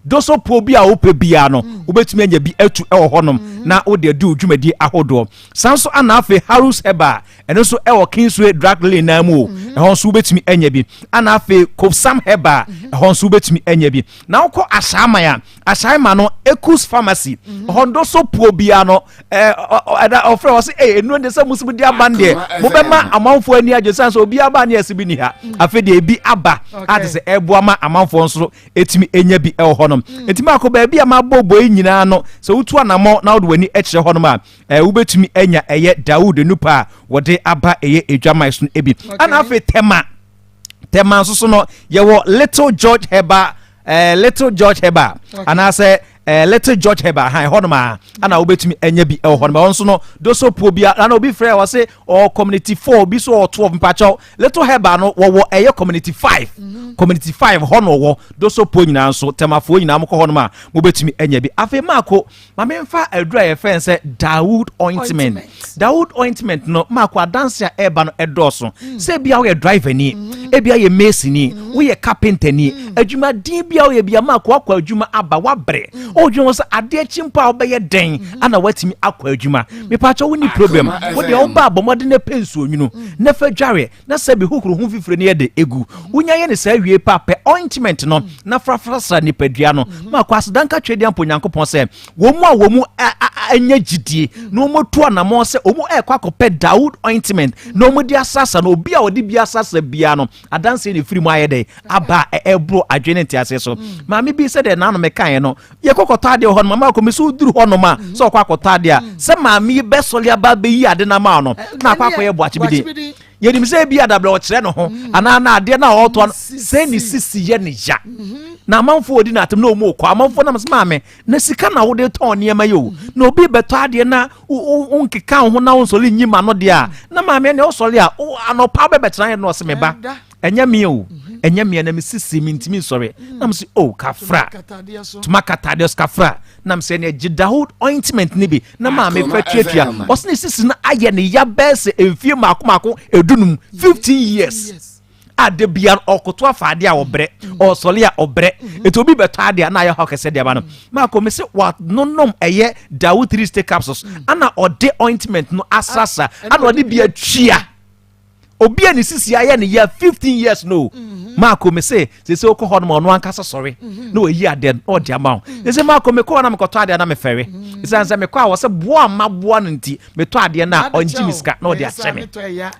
Doso po bi a wopɛ biara no, wobɛtumi anya bi atu wɔ hɔnom na wode adi wo dwumadie ahodoɔ. Saa nso ana afei Harus Herbal, ɛno nso ɛwɔ Kingsway Drug Lane naa mu o, ɛhɔ nso wobɛtumi anya bi. Ana afei Kofsam Herbal, ɛhɔ nso wobɛtumi anya bi. Na wokɔ Ashaiman a, Ashaiman no Ekus Pharmacy, ɛhɔ ndoso puo biara no, ɛda ɔfrɛ wɔ sɛ ɛyɛ nnuro de sɛ musu di aba no deɛ mobɛma amanfoɔ ani agye sane sɛ obi aba ne ɛse bi ni ha. Afei deɛ ebi aba a te sɛ ɛboa ma amanfoɔ nso ɛtumi ɛnya bi ɛwɔ hɔnom. Ɛtumi akɔ baabi a mabɔ bɔ yi nyinaa no, sɛ wotu anammɔn na wode w'ani kyerɛ hɔnom a, wobɛtumi anya ɛyɛ Dawood nupa a wɔde aba ɛyɛ adwaman so no bi. Ana afei Tɛma, Tɛma nso so no yɛwɔ Little George Herbal, Little George Herbal anaasɛ Little George Herbal ha ɛhɔ nom a ana wobɛtumi anya bi ɛwɔ hɔ nom. Ɛhɔ nso no doso puo bia ana obi frɛ wɔ se ɔwɔ community 4, obi so ɔwɔ 12. Mpakyɛw, Little Herbal no wɔwɔ ɛyɛ community 5, community 5 hɔ no wɔwɔ doso puo nyinaa nso. Tɛmafoɔ nyinaa mokɔ hɔ nom a mobɛtumi anya bi. Afei maako ma memfa aduru a yɛfrɛ no sɛ Dawood ointment. Dawood ointment no maako adanse a ɛreba no ɛdɔɔso. Sɛ ebia woyɛ driver ni, ebia woyɛ mason ni, woyɛ carpenter ni, adwumaden bi a woyɛ bia maako akɔ adwuma aba wabrɛ, wodwene ho sɛ adeɛ kyi mpo a wobɛyɛ dɛn ana woatumi akɔ adwuma. Mepaakyɛ wonni problem, wodeɛ woba abɔ mmɔden na pɛ nsuo nwunu na fa dware na sɛ bi hohoro ho fifire no yɛ de egu. Wonya yɛ ne saa wie pa pɛ ointment no na frafrasra nipadua no. Ma kɔ asedanka twɛdeɛ mpo Nyankopɔn sɛ wɔn mu a wɔn mu anya gyidie na wɔn atu anamɔn sɛ wɔn ɛrekɔ akɔpɛ Dawood ointment na wɔn de asrasra no, obi a ɔde bi asrasra biara no adanseɛ na efiri mu ayɛ dɛ aba a ɛboro adwene ne nteaseɛ so. Maame bi sɛ deɛ n'ano mekaeɛ no, yɛkɔ kɔtɔ adeɛ wɔ hɔ no, mama akɔ mi so duru hɔ nom a sɛ ɔkɔ akɔtɔ adeɛ a sɛ maame yi bɛsɔre aba abɛyi ade no ama no na akɔ akɔyɛ boakye bi de yɛnim sɛ ebi adabrɛ ɔkyerɛ ne ho anaa na adeɛ no a ɔretɔ no sɛ ne sisi yɛ ne ya na amanfoɔ ɔdi n'atem na ɔmu kɔ amanfoɔ nam sɛ maame na sika na wode tɔn nneɛma yi o, na obi bɛtɔ adeɛ na wonkeka wo ho na wonsɔre nyi ma no deɛ a na maame ɛne ɔsɔre a anɔpa wobɛbɛtena yɛ no ɔse me ba ɛnyɛ me o, ɛnyɛ me na me sisi me ntumi nsɔre na me sɛ o kafra tuma katadeɛ so kafra na me sɛ ɛne gye Dawood ointment ne bi na maame fɛ tuatua. Ɔsɛ ne sisi no ayɛ ne ya bɛɛ sɛ mfie mako mako 15, 15 years a da bia ɔkoto afa adeɛ a ɔbrɛ, ɔsɔle a ɔbrɛ, etu obi bɛtɔ adeɛ a na ayɛ hɔ kɛsɛ deɛ ama no. Maako me sɛ wanonom ɛyɛ Dawood 3 stick capsules ana ɔde ointment no asrasra ana ɔde bi atua obi a ne sisi ayɛ ne yɛ 15 years no. Maako me se sese wokɔ hɔ nom ɔno ankasa sɔre na wayi adeɛ na ɔde ama wo. Sese maako mekɔ hɔ na mekɔtɔ adeɛ na mefɛre ɛsiane sɛ mekɔ a wɔ sɛ boa ma boa no nti metɔ adeɛ no a ɔngye me sika na ɔde akyɛ me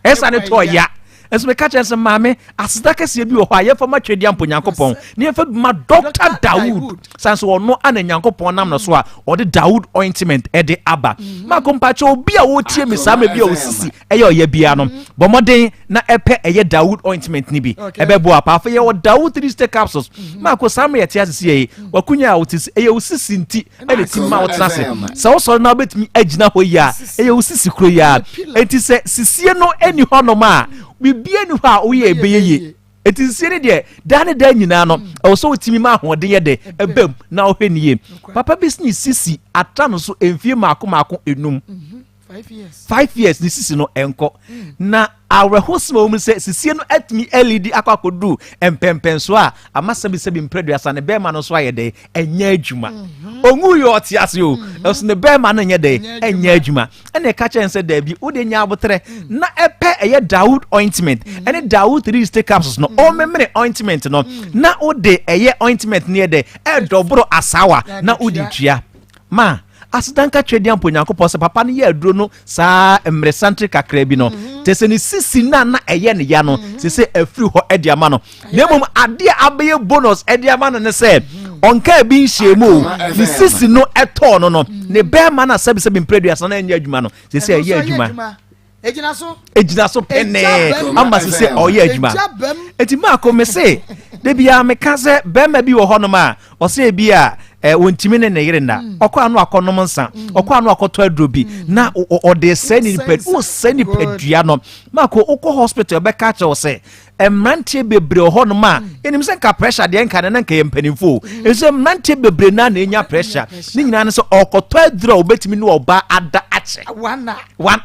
ɛsa ne tɔ ya. Nso meka kyerɛ sɛ maame, aseda kɛseɛ bi wɔ hɔ a yɛmfa ma Twedeampo Nyankopɔn na yɛmfa bi ma Dr. Dawood. San so ɔno ana Nyankopɔn nam no so a ɔde Dawood ointment ɛde aba. Mm. Maako mpakyɛ obi a wɔtie me saa mmerɛ bi a osisi ɛyɛ ɔyɛ bia no, mm. bɔ mmɔden na ɛpɛ ɛyɛ Dawood ointment no bi. Ɛbɛboa paa. Afei yɛwɔ Dawood 3 stay capsules. Mm-hmm. Maako saa mmerɛ yɛte ase sie yi, mm. wakunya a wote ɛyɛ osisi nti ɛna ti ma wotena ase. Sɛ wosɔre na wobɛtumi agyina hɔ yi a, ɛyɛ osisi kuro yi a. Enti sɛ sisie no ɛni hɔnom a, biribiara ni hɔ a woyɛ ɛbɛyɛ yie. Eti nsie no deɛ daa ne daa nyinaa no mm. ɛwɔ sɛ wotumi ma ahoɔden yɛ dɛ ɛbɛm na ɔhwɛ ne yie. Papa bi ne sisi atra no so mfie mmaako mmaako enum. Mhm. 5 years ne sisi no ɛnkɔ mm. Na awerɛhosɛm a wɔn sɛ sisie no atumi alidi akɔ akɔduru mpɛmpɛnso a ama sɛbisɛbi mprɛduasa ne bɛrima no nso ayɛ dɛ ɛnyɛ adwuma mhm. Onwu yɛ ɔte ase o mhm. Ɛso ne bɛrima no nyɛ dɛ ɛnyɛ adwuma. Ɛna ɛka kyerɛ sɛ daabi, wode nya abotrɛ mm. na ɛpɛ ɛyɛ Dawood ointment mm. ɛne Dawood 3 stay capsules no. Ɔmemene ointment no na wode ɛyɛ ointment no yɛ dɛ ɛdɔboro asawa na wode tua ma asedanka twɛdeɛ mpo Nyankopɔn sɛ papa no yɛ aduro no saa mmerɛsantere kakra bi no te sɛ ne sisi na na ɛyɛ ne ya no sɛ sɛ afiri hɔ ɛde ama no. Na mmom adeɛ abɛyɛ bonus ɛde ama no ne sɛ ɔnka bi nhyɛ mu o, ne sisi no ɛtɔɔ no, ne bɛrima no a sɛbisɛbi mprɛduasa na ɛnyɛ adwuma no sɛ sɛ ɛyɛ adwuma. Egyina so. Egyina so pɛnɛɛ ama sɛ sɛ ɔyɛ adwuma. Eti maako me se de bia meka sɛ bɛrima bi wɔ hɔnom a ɔsɛ ebi a ɛ wɔntumi ne ne yere nna mm. Ɔkɔ ano akɔnom nsa mm. Ɔkɔ ano akɔtɔ aduro bi mm. na ɔde sɛ ne nipa ɔsɛ nipadua no. Maako wokɔ hospital bɛka kyerɛ wo sɛ mmeranteɛ bebree wɔ hɔnom a ɛnim sɛ nka pressure deɛ nka ne na nka yɛ mpanimfoɔ o mm. Ɛsɛ mmeranteɛ bebree naa na ɛnya pressure ne nyinaa no sɛ ɔkɔtɔ aduro a wɔbɛtumi ne ɔbaa ada akyɛ 1 hour.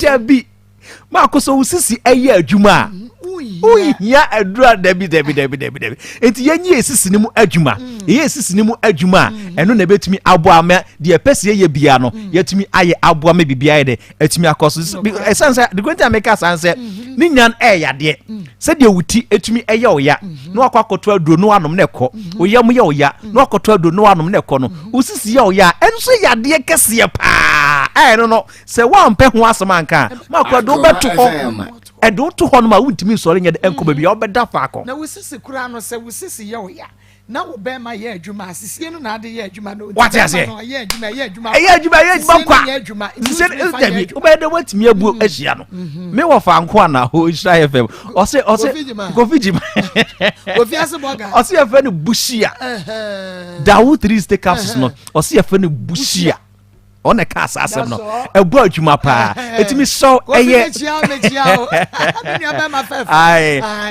Dabi, maako sɛ wo sisi ɛyɛ adwuma a mm, wohia aduro a dabi dabi dabi dabi dabi. Nti yɛnyi esisi ne mu adwuma mm. Yɛyɛ esisi ne mu adwuma a mm. ɛno na ɛbɛtumi aboa ama deɛ ɛpɛ sɛ yɛyɛ bia no mm. yɛtumi ayɛ aboa ma biribi ayɛ dɛ atumi akɔ so. Ɛsiane sɛ de kwanti a meka saa sɛ mm-hmm. ne nyan ɛyɛ yadeɛ mm. sɛdeɛ wo ti ɛtumi ɛyɛ ɔya mm-hmm. na wakɔ akɔto aduro na wanom na ɛkɔ mm-hmm. wo yam yɛ ɔya na wakɔto aduro na wanom na ɛkɔ no, wo sisi yɛ ɔya a ɛno nso yadeɛ kɛseɛ paa. Ɛno no sɛ woampɛ ho asɛm anka a makɔ ɛde wobɛto hɔ, ɛde woto hɔ no ma wontumi nsɔre nyɛ de ɛnkɔ baabi a wobɛda faakɔ. Na wo sisi koraa no, sɛ wo sisi yɛ ɔya na wo bɛrima yɛ adwuma a, sisie no na ade yɛ adwuma no. Wate aseɛ? Ɛyɛ adwuma, ɛyɛ adwuma. Ɛyɛ adwuma, ɛyɛ adwuma kwa. Sisie no dabi, wobɛyɛ dɛ woatumi abu mm. ahyia no mm-hmm. Me wɔ fa nko ana hɔ Nhyira FM, ɔse ɔse Kofi Gyima, Kofi ase bɔga, ɔse yɛfrɛ no bushia. Dawo 3 stay capsules no, ɔse yɛfrɛ no bushia. Ɔna ɛka asa asɛm no ɛbɔ adwuma paa. Ɛtumi sɔ ɛyɛ.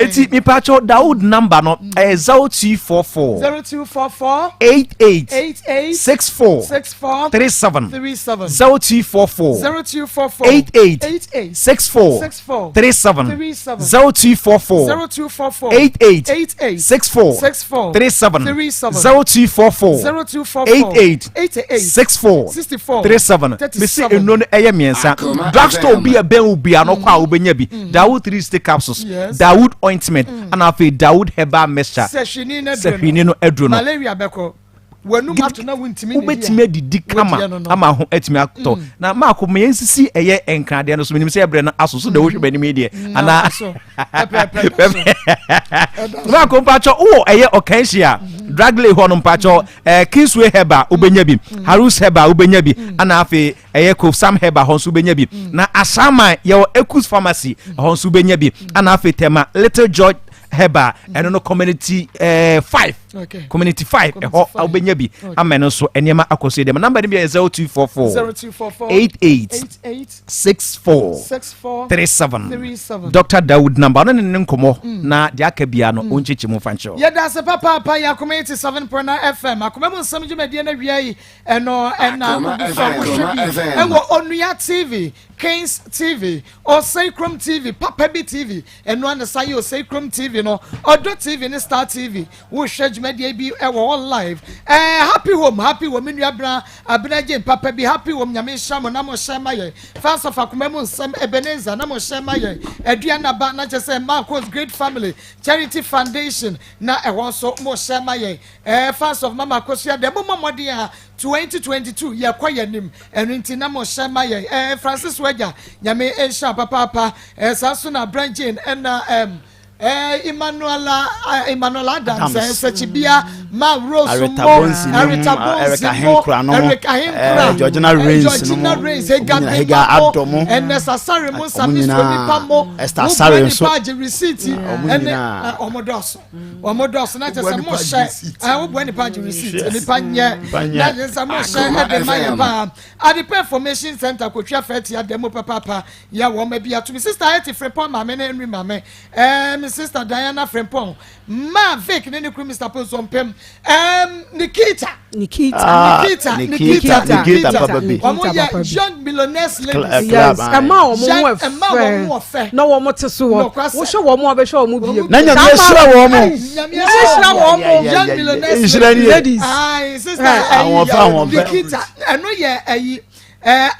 Eti mipatsɔ Dawood number no ɛyɛ 0244 0244 88 88 64 64 37 37. 0244 0244 88 88 64 64 37 37. 0244 0244 88 88 64 64 37 37. 0244 0244 88 88 64 64 37. Mesi 37. nnuro no ɛyɛ mmiɛnsa. Akoma Drugstore FM. bi a ɛbɛn wo bia no kɔ a wobɛnya bi. Dawood 3 stick capsules, Dawood ointment, ana afei Dawood herbal mixture. Sɛ hwini no sɛ aduro hwini no aduro no malaria bɛkɔ w'anum ato na wontumi nnidi a, wobɛtumi adidi kama wodeɛ no. Ama ho atumi atɔ. Na maako ma yɛnsisi ɛyɛ nkradeɛ no so. Menim sɛ ɛberɛ no aso so de wohwɛ m'anim yi deɛ anaa so pɛpɛɛpɛ da so. Ɛda so. Maako mpakyɛ wowɔ ɛyɛ ɔkanhyi a Dragley hɔ no mpakyɛ Kingsway Herba wobɛnya bi, Harus Herba wobɛnya bi, ana afei ɛyɛ Kofsam Herba hɔ nso wobɛnya bi. Na Asaman yɛwɔ Ecus Pharmacy hɔ nso wobɛnya bi, ana afei Tema Little George Herba ɛno no community 5 community 5 ɛhɔ wobɛnya bi ama ɛno nso nneɛma akɔ so. Yɛ dɛm number no bi yɛ 0244 0244 88 88 64 64 37. 37. Dr Dawood number ɔno ne ne nkɔmmɔ na deɛ aka bia no ɔnkyekye mu fa nkyerɛw. Yɛda ase papaapa. Yɛ Akoma 87.9 FM akoma mu nsɛm dwumadie no awia yi ɛno ɛna Akoma wogu so a FM, wohwɛ bi Akoma FM. ɛwɔ Onua TV, Kings TV, Osei Krom TV, Papa Bi TV, ɛno ana sa yɛ Osei Krom TV no, Ɔdɔ TV ne Star TV wohwɛ dwumadie. dwumadie bi wɔ hɔ live. Ɛɛ happy home happy home me nua bena abena gye papa bi happy home nyame nhyira mo na mo hyɛ ma yɛn. Fans of akoma mu nsɛm Ebenezer na mo hyɛ ma yɛn. Aduanaba na kyɛ sɛ Marcos Great Family Charity Foundation na ɛhɔ nso mo hyɛ ma yɛn. Ɛɛ fans of Mama Akosua deɛ mo mmɔ mmɔden a 2022 yɛkɔ yɛn anim ɛno nti na mo hyɛ ma yɛn. Ɛɛ Francis Wagya nyame nhyira papaapa. Ɛɛ saa nso na Brand Jane ɛna ɛm. Eh, Emmanuela, eh, Emmanuel Adams, eh, Sechibia, Ma Rose Arita Mo, Bonsi ne Arita mu, Bonsi Erica Mo, Ahenkura no mo, Eric Ahenkura, eh, Georgina eh, Rains no Georgina mo, Rains, ɔmo Ega nyinaa, Hega Bema Mo, Addo mo, Ernest Asare mo, ɔmo Sami nyinaa, Sonipa Mo, Esther Wo Asare Bua nso, Nipa Agye Receipt, ɔmo ɛne, nyinaa. eh, ɔmo dɔɔso, ɔmo dɔɔso, na kyerɛ sɛ mo hyɛ, eh, wo bua nipa agye receipt, nipa nyɛ, Nipa nyɛ. na kyerɛ sɛ mo hyɛ Akoma ɛde ma yɛ FM. paa. Adepa Information Center kotwa fɛ tia dɛm papaapa yɛ wɔn ma bi ato mi sister ayɛ te Frimpong maame ne Henry maame ɛɛ mi sister Diana Frimpong ma Vic ne ne kuru Mr Ponso mpem Nikita. Nikita. Ah, Nikita. Nikita. Nikita. Nikita papa bi. Wɔn Nikita papa yɛ bi. young millionaires ladies. Club, Yes, aye. ɛma wɔn ho Young- ɛma wɔn ho ɛfɛ ɔfɛ. na wɔn te so wɔ Nokwasɛm. wohwɛ wɔn a bɛhwɛ wɔn bie. Na Nyame ahyira wɔn mo. Nyame ahyira wɔn mo. Young millionaires Nhyira nie. Ladies. Ayi sister Eh. ɛyi Ahoɔfɛ, ahoɔfɛ. Nikita ɛno yɛ ɛyi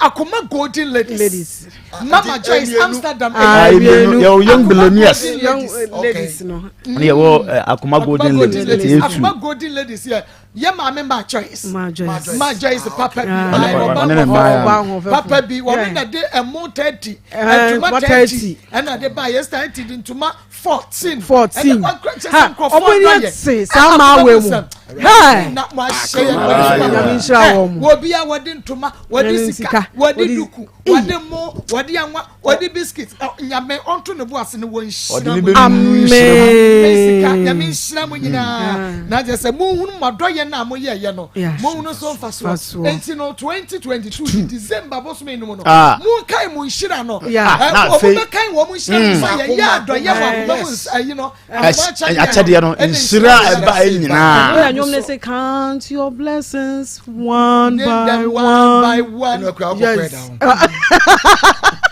Akoma Golden Ladies. Ladies. Mama Joyce Amsterdam. Ah, Ayi, mmienu. mmienu. Yɛwɔ Young Akoma Billionaires. Golden Young Ladies. ladies no. Ne yɛwɔ Akoma Golden Ladies. Ɛti yɛ tu. Akoma Golden Ladies yɛ yɛ maame Ma Joyce. Ma Joyce. Ma Joyce papa bi. Ah. Ayi, Ɔne- ɔba ɔne ne ahoɔfɛ. mmaa Ɔba ahoɔfɛ. Papa bi wɔn na de ɛmo 30 ntoma ntoma 30 30. ɛna de ba yɛ 30 de ntoma 14. 14. Ɛna wakura kyerɛ Ha, sɛ nkurɔfoɔ ɔmo ani dɔ yɛ. ate saa maa wei mu. Hey! Na mo ahyɛ yɛ Ah, wɔde Nyame nhyira wɔn mo. Wɔbi a wɔde ntoma, wɔde Wɔde sika, sika, wɔde wɔde- duku, wɔde mo, wɔde anwa, wɔde biscuit. Nyame ɔnto ne bo ase ne wɔn Ɔde nhyira ne mo. bɛnu nhyira mu. Sika Nyame nhyira mo nyinaa na kyerɛ sɛ monhunu mo adɔyɛ no a moyɛɛyɛ no, monhunu so mfasoɔ. Mfasoɔ. Enti no 2022 December bosome no mu no, Ah. monkae mo nhyira no. Yeah. Na ɔmo afei- bɛkae wɔ mo nhyira no sɛ yɛyɛ adɔyɛ wɔ akoma mu ayi no Akyɛdeɛ no, ɛne nhyira a ɛba yɛ nyinaa. Ɛna nnwom ne sɛ count your blessings one Name by them one by one. one. Yes.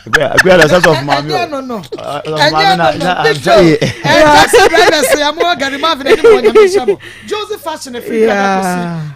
Akuya na sasa of maame Ɛnyɛ o. no no. Ɔsɔfo Ɛnyɛ maame no na no. na Big ansa Joe. yie. Taxi drivers yɛ mo gari marvin ɛni mo nyame nhyɛ mo. Josie Fashion efiri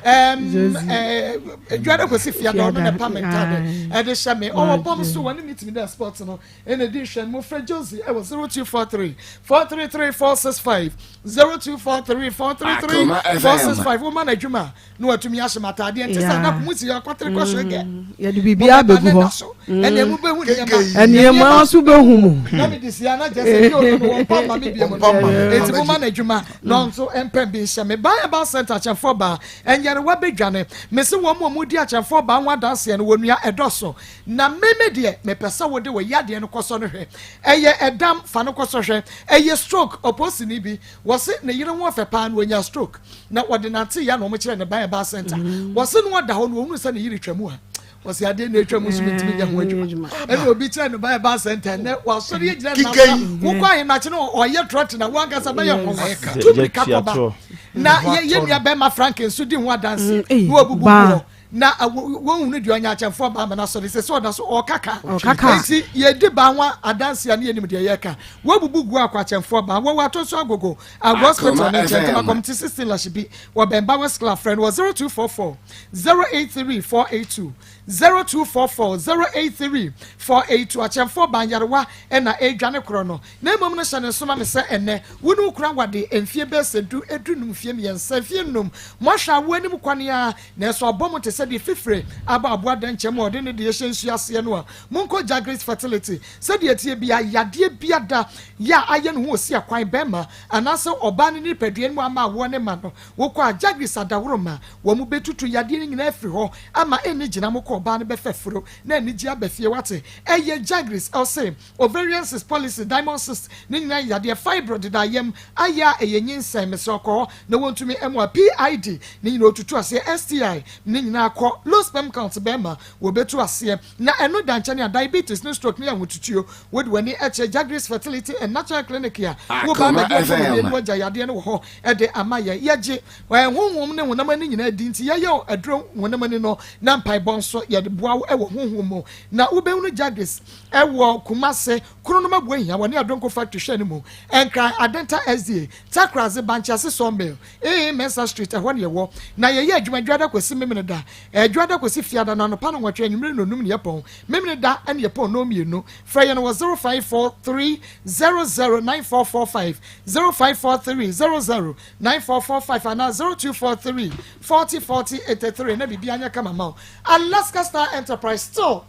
Dwada kosi Josie. Dwada kosi Fiada ɔno na pa mi ntaade Aye. ɛde hyɛ mi. Ɔwɔ bɔm so wɔne mi timi dɛ sport no ɛna di nhwɛ mo frɛ Josie ɛwɔ 0243 433 465, 0243 433 Akoma FM. 465. Wɔn ma na adwuma na watumi ahyɛ mu ataadeɛ nti sɛ Yeah. anako mu si akɔtere kɔhwɛ gɛ. Yɛde biribiara bɛgu hɔ. Ɛna emu bɛhu nneɛma. Nneɛma nso bɛhu mu. Na mi di si ana kyerɛ sɛ bi ɔno no wɔn pam ma mi bie mu no eti mo ma n'adwuma na ɔnso mpɛn bi nhyɛ mi ban ɛba center akyɛnfo baa ɛnyɛrewa bɛdwane mesi wɔn mu a wɔn di akyɛnfo baa ho adanseɛ no wɔn nua ɛdɔso na mímí deɛ mepɛ sɛ wɔde wɔ yadeɛ no kɔsɔ no hwɛ. Ɛyɛ ɛdam fa no kɔsɔ hwɛ. Ɛyɛ stroke ɔposini bi wɔsi ne yere ho ɔfɛ paa no wɔnya stroke na wɔde nante ya na wɔn kyerɛ ne ban ɛba center. Wɔsi no wɔda hɔ no wɔn hunu sɛ ne yere twɛ mu a wɔsi adeɛ na etwa mu nso mi ntumi nyɛ ho adwuma ɛna obi kyerɛ ne ban ɛba center nɛ wasɔre egyina Kika nana wokɔ ahemakye no ɔyɛ trɔt na wankasa bɛyɛ nhoma tu mirika kɔba na yɛ nua bɛrima Frank nso di ho adanse na wabubu wɔ na wɔn hunu deɛ ɔnyɛ akyɛnfoɔ ba ama na sɔre sɛ ɔda so ɔkaka. Ɔkaka. Nti yɛdi ba ho adanse a ne yɛnim deɛ yɛka wɔbubu gu akɔ akyɛnfoɔ ba wɔwɔ ato so agogo agɔ hospital ne nkyɛn FM. Tema Community 16 Lashibi wɔ bɛn West Club. Frɛ no wɔ 0244 083 482, 0244 083 482. Akyɛnfoɔ ba nyarewa ɛna ɛdwane korɔ no na mmom no hyɛ ne nsoma me sɛ ɛnɛ wo ne wo kura wade mfie bɛɛ sɛ 10, 15, mfie 3, mfie 5 moahwɛ awoɔ anim kwane a nanso abɔ mo te sɛ deɛ fifire aba aboa dɛnkyɛm a ɔde ne deɛ hyɛ nsuo aseɛ no a monkɔ Jagris Fertility sɛdeɛ tie bia yadeɛ bia da yɛ a ayɛ ne ho osi akwan bɛrima anaasɛ ɔbaa ne nipadua no mu ama awoɔ ne ma no wokɔ a Jagris adaworo ma wɔn mu bɛtutu yadeɛ no nyinaa afiri hɔ ama ɛni gyina mo kɔ ɔbaa no bɛfɛ furo na anigye aba fie wate. Ɛyɛ Jagris ɔse ovarian cyst, polycyst, diamond cyst ne nyinaa yadeɛ fibroid deda yam ayɛ a ɛyɛ nyinsɛn mesrɛ kɔ hɔ na wɔntumi ɛmo a PID ne nyinaa otutu aseɛ STI ne nyinaa. akɔ. Low sperm count bɛrima wɔbɛtu aseɛ. Na ɛno da nkyɛn a, diabetes ne stroke ne ahotutuo. Wode w'ani kyerɛ Jagris Fertility and Natural Clinic a, woba Akoma abɛgye FM. apɔmuden ne wagya yadeɛ no wɔ hɔ de ama yɛn. Yɛgye honhom ne honam ani nyinaa di nti yɛyɛ wo aduro honam ani no na mpaebɔ nso yɛde boa wo wɔ honhom mu. Na wobɛhunu Jagris wɔ Kumase, Kronom Abuahia, wɔne Adonko Factory hwɛ no mu, Nkran, Adenta SDA, Takoradze, Bankyease Sawmill, AA Mensah Street, ɛhɔ na yɛwɔ. Na yɛyɛ adwuma Dwoada kɔsi Memeneda. Dwoada kɔsi Fiada no anɔpa nnɔnwɔtwe, anwummere nnɔnum na yɛpɔn. Memeneda na yɛpɔn nnɔnmienu. Frɛ yɛn wɔ 0543 00 9445, 0543 00 9445 anaa 0243 40 40 83 na biribiara nyɛ kama ma wo. Alaska Star Enterprise still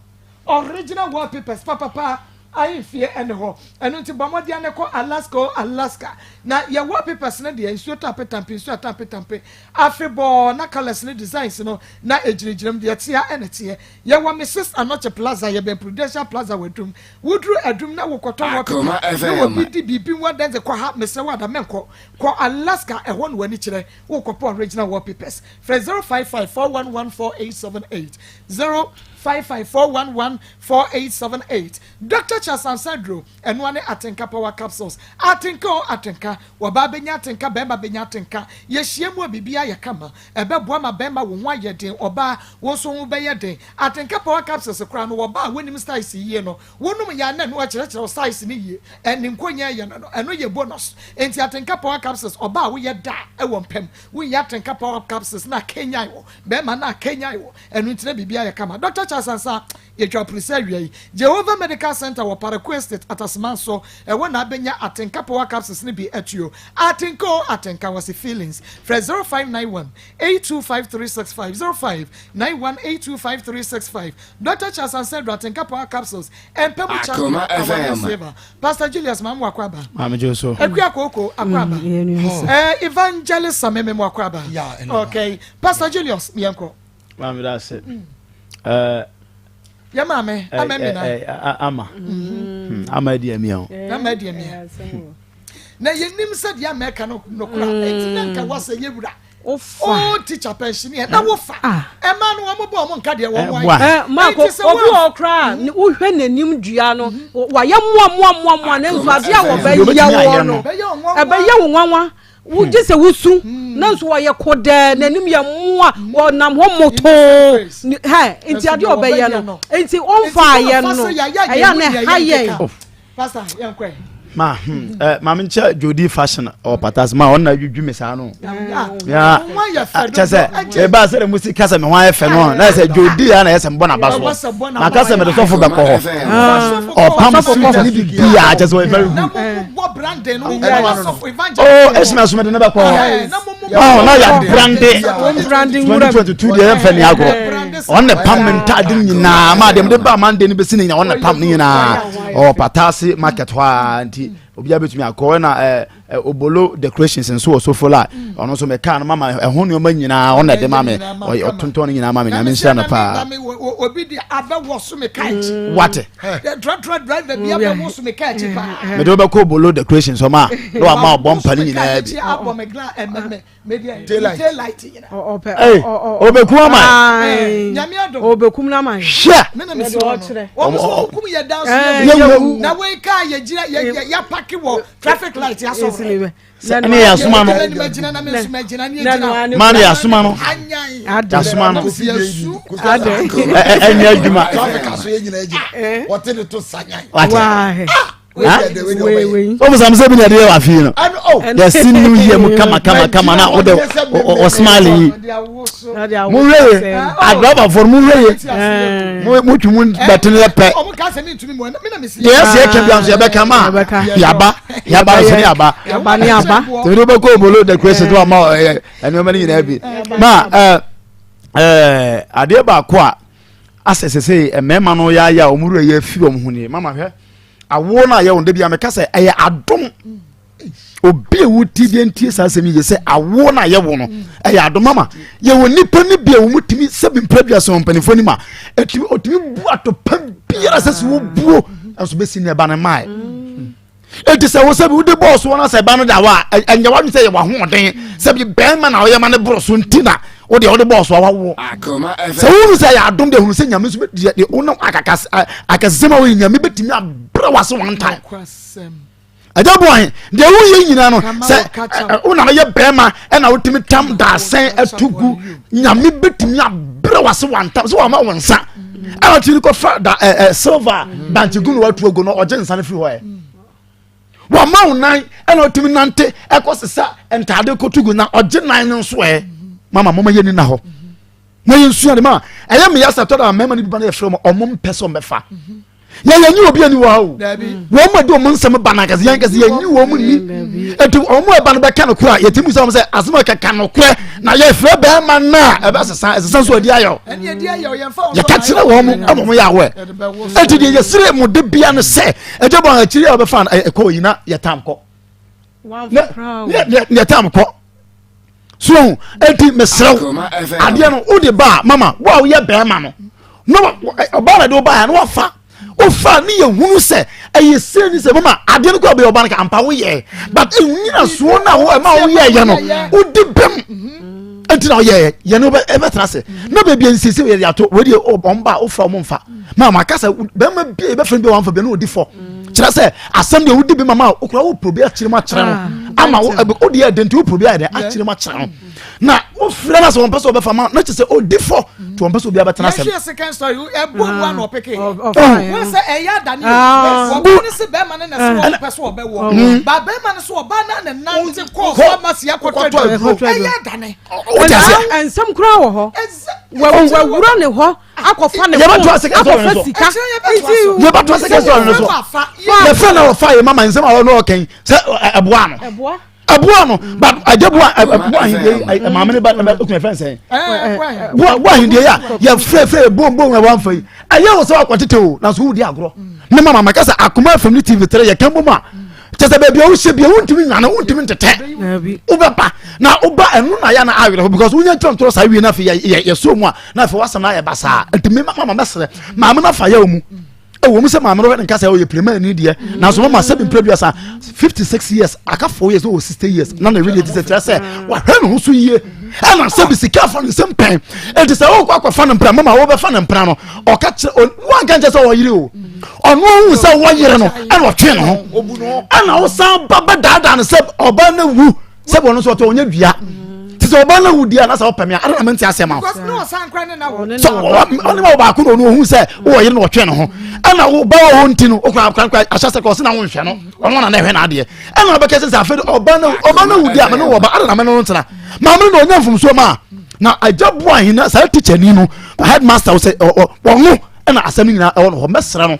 original wallpapers papapa ahemfie ɛne hɔ. Ɛno nti bɔ mmɔden ara na kɔ Alaska o Alaska. Na yɛ wallpapers no deɛ nsuo tɔ apetampe nsuo atɔ apetampe afebɔɔ na colours ne designs no na ɛgyinagyina mu deɛ ɛteɛ ara na ɛteɛ. Yɛwɔ Mrs Anokye Plaza yɛbɛn Prudential Plaza wɔ Adum. Woduru Adum na wokɔtɔ wallpaper Akoma na FM. obi di biribi ho adanse kɔ ha mesrɛ wo ada mɛnkɔ. Kɔ Alaska ɛhɔ na w'ani kyerɛ. Wokɔpɛ original wallpapers. Frɛ 055 411 4878 055 411 4878. Doctor Charles Ansah Aduro, ɛnoa ne Atenka Power Capsules. Atenka o atenka, wɔbaa bɛnya atenka, bɛɛma bɛnya atenka. Yɛhyia mu a biribiara yɛ kama. Ɛbɛboa ma bɛɛma wo ho ayɛ den, ɔbaa wo nso ho bɛyɛ den. Atenka Power Capsules koraa no wɔbaa a wonim styles yie no, wonom yɛ a na ɛno akyerɛkyerɛ wo size no yie. Ɛne nkonyaa yɛ no no, ɛno yɛ bonus. Enti Atenka Power Capsules, ɔbaa a woyɛ da wɔ mpam, wonya Atenka Power Capsules na akanyan wo, bɛɛma na akanyan wo. Ɛno nti na biribiara yɛ kama. Doctor Charles Ansah. Yɛtwa apirisi awia yi. Jehovah Medical Center wɔ Parakou Estate, Ataseman so. Ɛhɔ na abɛnya Atenka Power Capsules no bi atuo. Atenka o Atenka, wɔse feelings. Frɛ 0591 825365, 0591 825365. Doctor Charles Ansah Aduru Atenka Power Capsules, Ɛmpɛ mu champion, Akoma awareɛ FM. saver. Pastor Julius Maame Wakwaba. Maame Joso. Akua Kooko Akwaba. Eh, Evangelist Sameme Wakwaba. Okay. Pastor Julius, yɛnkɔ. Maame da ase. Eh, yɛ maame ama mi na. Ama mm-hmm. ama adi amia o. Ama adi amia. Na yɛnim sɛ deɛ ama ɛka no nokora mm. eti na nka wasɛ yɛ wura. O teacher pensioner na wofa. Ah. Ɛma no wɔn bɔ wɔn nka deɛ wɔn ayɛ. Ɛ maako obi wɔ koraa mm-hmm. wohwɛ n'anim dua no mm-hmm. wayɛ mmoa mmoa mmoa mmoa ne nso adeɛ a wɔbɛyɛ wɔ no ɛbɛyɛ wo nwanwa. Wogye sɛ wosu nanso wɔyɛ kodɛɛ n'anim yɛ mmoa wɔnam hɔ motoo hɛ nti adeɛ ɔbɛyɛ no nti ɔmfa yɛ no ɛyɛ na ɛha yɛn. Pastor, yɛn kɔ ma hmm, eh, maame nkyɛ jodi fashion ɔ patas ma ɔna dwudwu mi saa no ya kyɛ sɛ eba sɛ mo si kasa mi ho ayɛ fɛ no na sɛ jodi ya na yɛ sɛ mbɔ n'aba soɔ na kasa mi de sɔfo bɛ kɔ hɔ ɔpam suit ne bi bia kyɛ sɛ ɔyɛ very good. Oh, esima suma de ne bɛ kɔ ɔn na yɛ brande 2022 deɛ yɛmfɛ ne agorɔ ɔn ne pam ne ntaade nyinaa maa deɛ mede ba mande no bɛsi ne nyinaa ɔn ne pam ne nyinaa ɔwɔ pataase market hɔ a nti obiara bɛtumi akɔ ɛna ɛɛ obolo decorations nso wɔ sofo la ɔno nso mɛka no mama ɛho nneɛma nyinaa ɔn na ɛde ma me ɔyɛ ɔtontɔn no nyinaa ma me nyame nhyira no paa obi de abɛwɔ so me kaa akyi wate trɔtrɔ driver bi abɛwɔ so me kaa akyi paa mede wobɛkɔ obolo decorations ɔma a na wama ɔbɔ mpa no nyinaa bi abɔ me gla ɛmɛmɛ ɔbɛkum ama nyame adom ɔbɛkum no ama hwɛ me na mesi hɔ no wɔn nso wɔn kum yɛ dan so yɛ wu na wɔn kaa yɛ gyina yɛ yɛ yapaki wɔ traffic light asɔ ɛne yɛ asoma no ma ne yɛ asoma no yɛasoma no ɛnyɛ adwuma wobisam sɛ bi na ɛde yɛ wafii no yɛsi new year mu kama kama kama na wode ɔsmile yi monhwɛ ye adrabafoɔ no monhwɛ ye motwi mu bɛtene yɛ pɛ deɛ yɛsɛ yɛka bia nso yɛbɛka ma yaba yaba nso ne yaba tɛmɛ de wobɛkɔ obolo decoration to ama nneɛma no nyinaa bi ma adeɛ baako a asɛ sɛ sɛ mmarima no yɛayɛ a wɔn wura yɛ afi wɔn ho nie mama hwɛ awoɔ no a yɛ wɔn de bi a meka sɛ ɛyɛ adom obi a woti deɛ ntie saa asɛm yi yɛ sɛ awoɔ no a yɛwo no ɛyɛ adom ama yɛwɔ nnipa no bi a wɔn tumi sɛbi mpɛ dua sɛ mpanimfoɔ anim a ɛtumi ɔtumi bu atɔpa biara sɛ sɛ wɔbuo nso bɛsi ne ɛba no mae. Eti sɛ wo sɛbi wode bɔɔ soɔ na sɛ ba no da hɔ a, ɛnyɛ w'adwene sɛ yɛ w'ahoɔden sɛbi bɛrima na ɔyɛ ma ne boro so nti na wode wode bɔɔ soɔ wawoɔ. Sɛ wohunu sɛ ɛyɛ adom deɛ hunu sɛ Nyame nso deɛ deɛ wonam akakasɛm a woyɛ Nyame bɛtumi abrɛ w'ase one time. Agya Boahe, deɛ woyɛ nyinaa no sɛ wo na woyɛ bɛrima ɛna wotumi tam daasɛn ato gu Nyame bɛtumi abrɛ w'ase one time sɛ wama wo nsa ɛna tumi kɔfa da ɛ ɛ silver bankye gu na watu agu no ɔgye nsa no firi hɔ ɛ wama wo nan ɛna ɔtumi nante ɛkɔ sesa ntaade kɔto gu na ɔgye nan no nso ɛ mama mama yɛ ni na hɔ na yɛ nsua de ma ɛyɛ mmea sɛ tɔ da mmarima no bi ba no yɛfrɛ mu ɔmo mpɛ sɛ ɔmbɛfa yɛ yɛn nyi obi ani wɔ ha o wɔn mu de wɔn nsɛm ba n'ankasa yɛn ankasa yɛn nyi wɔn mu ni eti wɔn mu ɛba no bɛka no kora yɛte mu sɛ wɔn sɛ asɛm a kɛka no korɛ na yɛfrɛ bɛrima no a ɛbɛ sesa ɛsesa nso ɛdi ayɛ yɛka kyerɛ wɔn mu ɛma wɔn yɛ awɛ eti deɛ yɛsere mu de bia no sɛ ɛgye bɔn akyiri a wɔbɛfa ɛkɔ yi na yɛtam kɔ ne yɛtam kɔ so eti mesrɛw adeɛ no wode ba a mama wo a woyɛ bɛrima no na ɔbaa na de wo baeɛ na wafa wofa ne yɛ hunu sɛ ɛyɛ sei ne sɛ mama adeɛ no kɔ bɛyɛ ɔba no ka ampa woyɛ but ɛnyina soɔ no a ɛma woyɛɛyɛ no wodi bɛm nti na ɔyɛɛ yɛne wobɛtena ase na baabi a nsiesie yɛde ato wei deɛ ɔmba a wofra ɔmo mfa ma maka sɛ bɛrima bi a yɛbɛfrɛ no bi a wamfa bi no ɔdi fɔ kyerɛ sɛ asɛm deɛ wodi bi ma ma wokura wo pro bi akyerɛ mu akyerɛ no ah, ama wo wode yɛ den nti wo pro bi ayɛ dɛ akyerɛ mu akyerɛ no na wofrɛ no sɛ wɔmpɛ sɛ wɔbɛfa ma na kyerɛ sɛ ɔdi fɔ nti wɔmpɛ sɛ obi abɛtena asɛm yɛhwɛ second story ɛbɔ mu ano ɔpeke wɔn sɛ ɛyɛ adane wɔn ne se bɛrima no na sɛ wɔn pɛ so ɔbɛwɔ ba bɛrima no so ɔbaa na ne nante kɔɔ pharmacy akɔtɔ aduro ɛyɛ adane nsɛm koraa wɔ hɔ wawura ne hɔ akɔfa ne phone akɔfa sika nti yɛbɛto ase kɛsɛ ɔno so yɛfrɛ na ɔfa yɛ mama nsɛm a ɔno ɔkɛn sɛ ɛboa no ɛboa no but agya boa ɛboa ahendeɛ maame ne ba okun ɛfɛn sɛn boa boa ahendeɛ yɛ a yɛfrɛ frɛ bom bom ɛwɔ anfa yi ɛyɛ wɔ sɛ wakɔ tete o nanso wodi agorɔ ne mama maka sɛ akoma fam ne tv tere yɛ kɛn bom a kyɛ sɛ baabi a wohyɛ bia wontumi nwane wontumi ntetɛ wobɛba na woba ɛno na yɛ na awerɛ hɔ because wonya nkyerɛ ntorɔ saa wie no afei yɛsɔ mu a na afei wasɛm no ayɛ basaa nti me mama mɛserɛ maame no afa yɛ mu ɛwɔ mu sɛ maame no hwɛ ne nka sɛ ɔyɛ pirema ani deɛ nanso mama sɛ mempɛ duasa 56 years aka 4 years na ɔwɔ 60 years na na ɛwedeɛ ti sɛ kyerɛ sɛ wahwɛ ne ho so yie ɛna sɛ bi sika afa ne nsɛm pɛn ɛnti sɛ wokɔ akɔfa no mpena mama wobɛfa no mpena no ɔka kyerɛ wanka nkyɛ sɛ ɔyere o ɔno ohu sɛ wɔyere no ɛna ɔtwe ne ho ɛna wosan ba bɛdaadaa no sɛ ɔbaa no wu sɛ wɔn nso ɔtɔ ɔnyɛ dua te sɛ ɔbaa no wu deɛ anasɛ ɔpɛ me a ɛna mente asɛm a sɛ ɔne ma ɔbaako na ɔno ohu sɛ wɔyere no ɔtwe ne ho ɛna wo ba wɔ hɔ nti no okura akora nkora ahyɛ sɛ kɔsi na wonhwɛ no ɔno na na ɛhwɛ n'adeɛ ɛna ɔbɛkɛ sɛ sɛ afei ɔbaa no ɔbaa no wu deɛ amene wɔ ba ɛna na mene no ntena maame no na ɔnya mfomsoɔ ma na agya bu ahena saa tikyani no headmaster sɛ ɔno ɛna asɛm no nyinaa ɛwɔ no hɔ mɛsrɛ no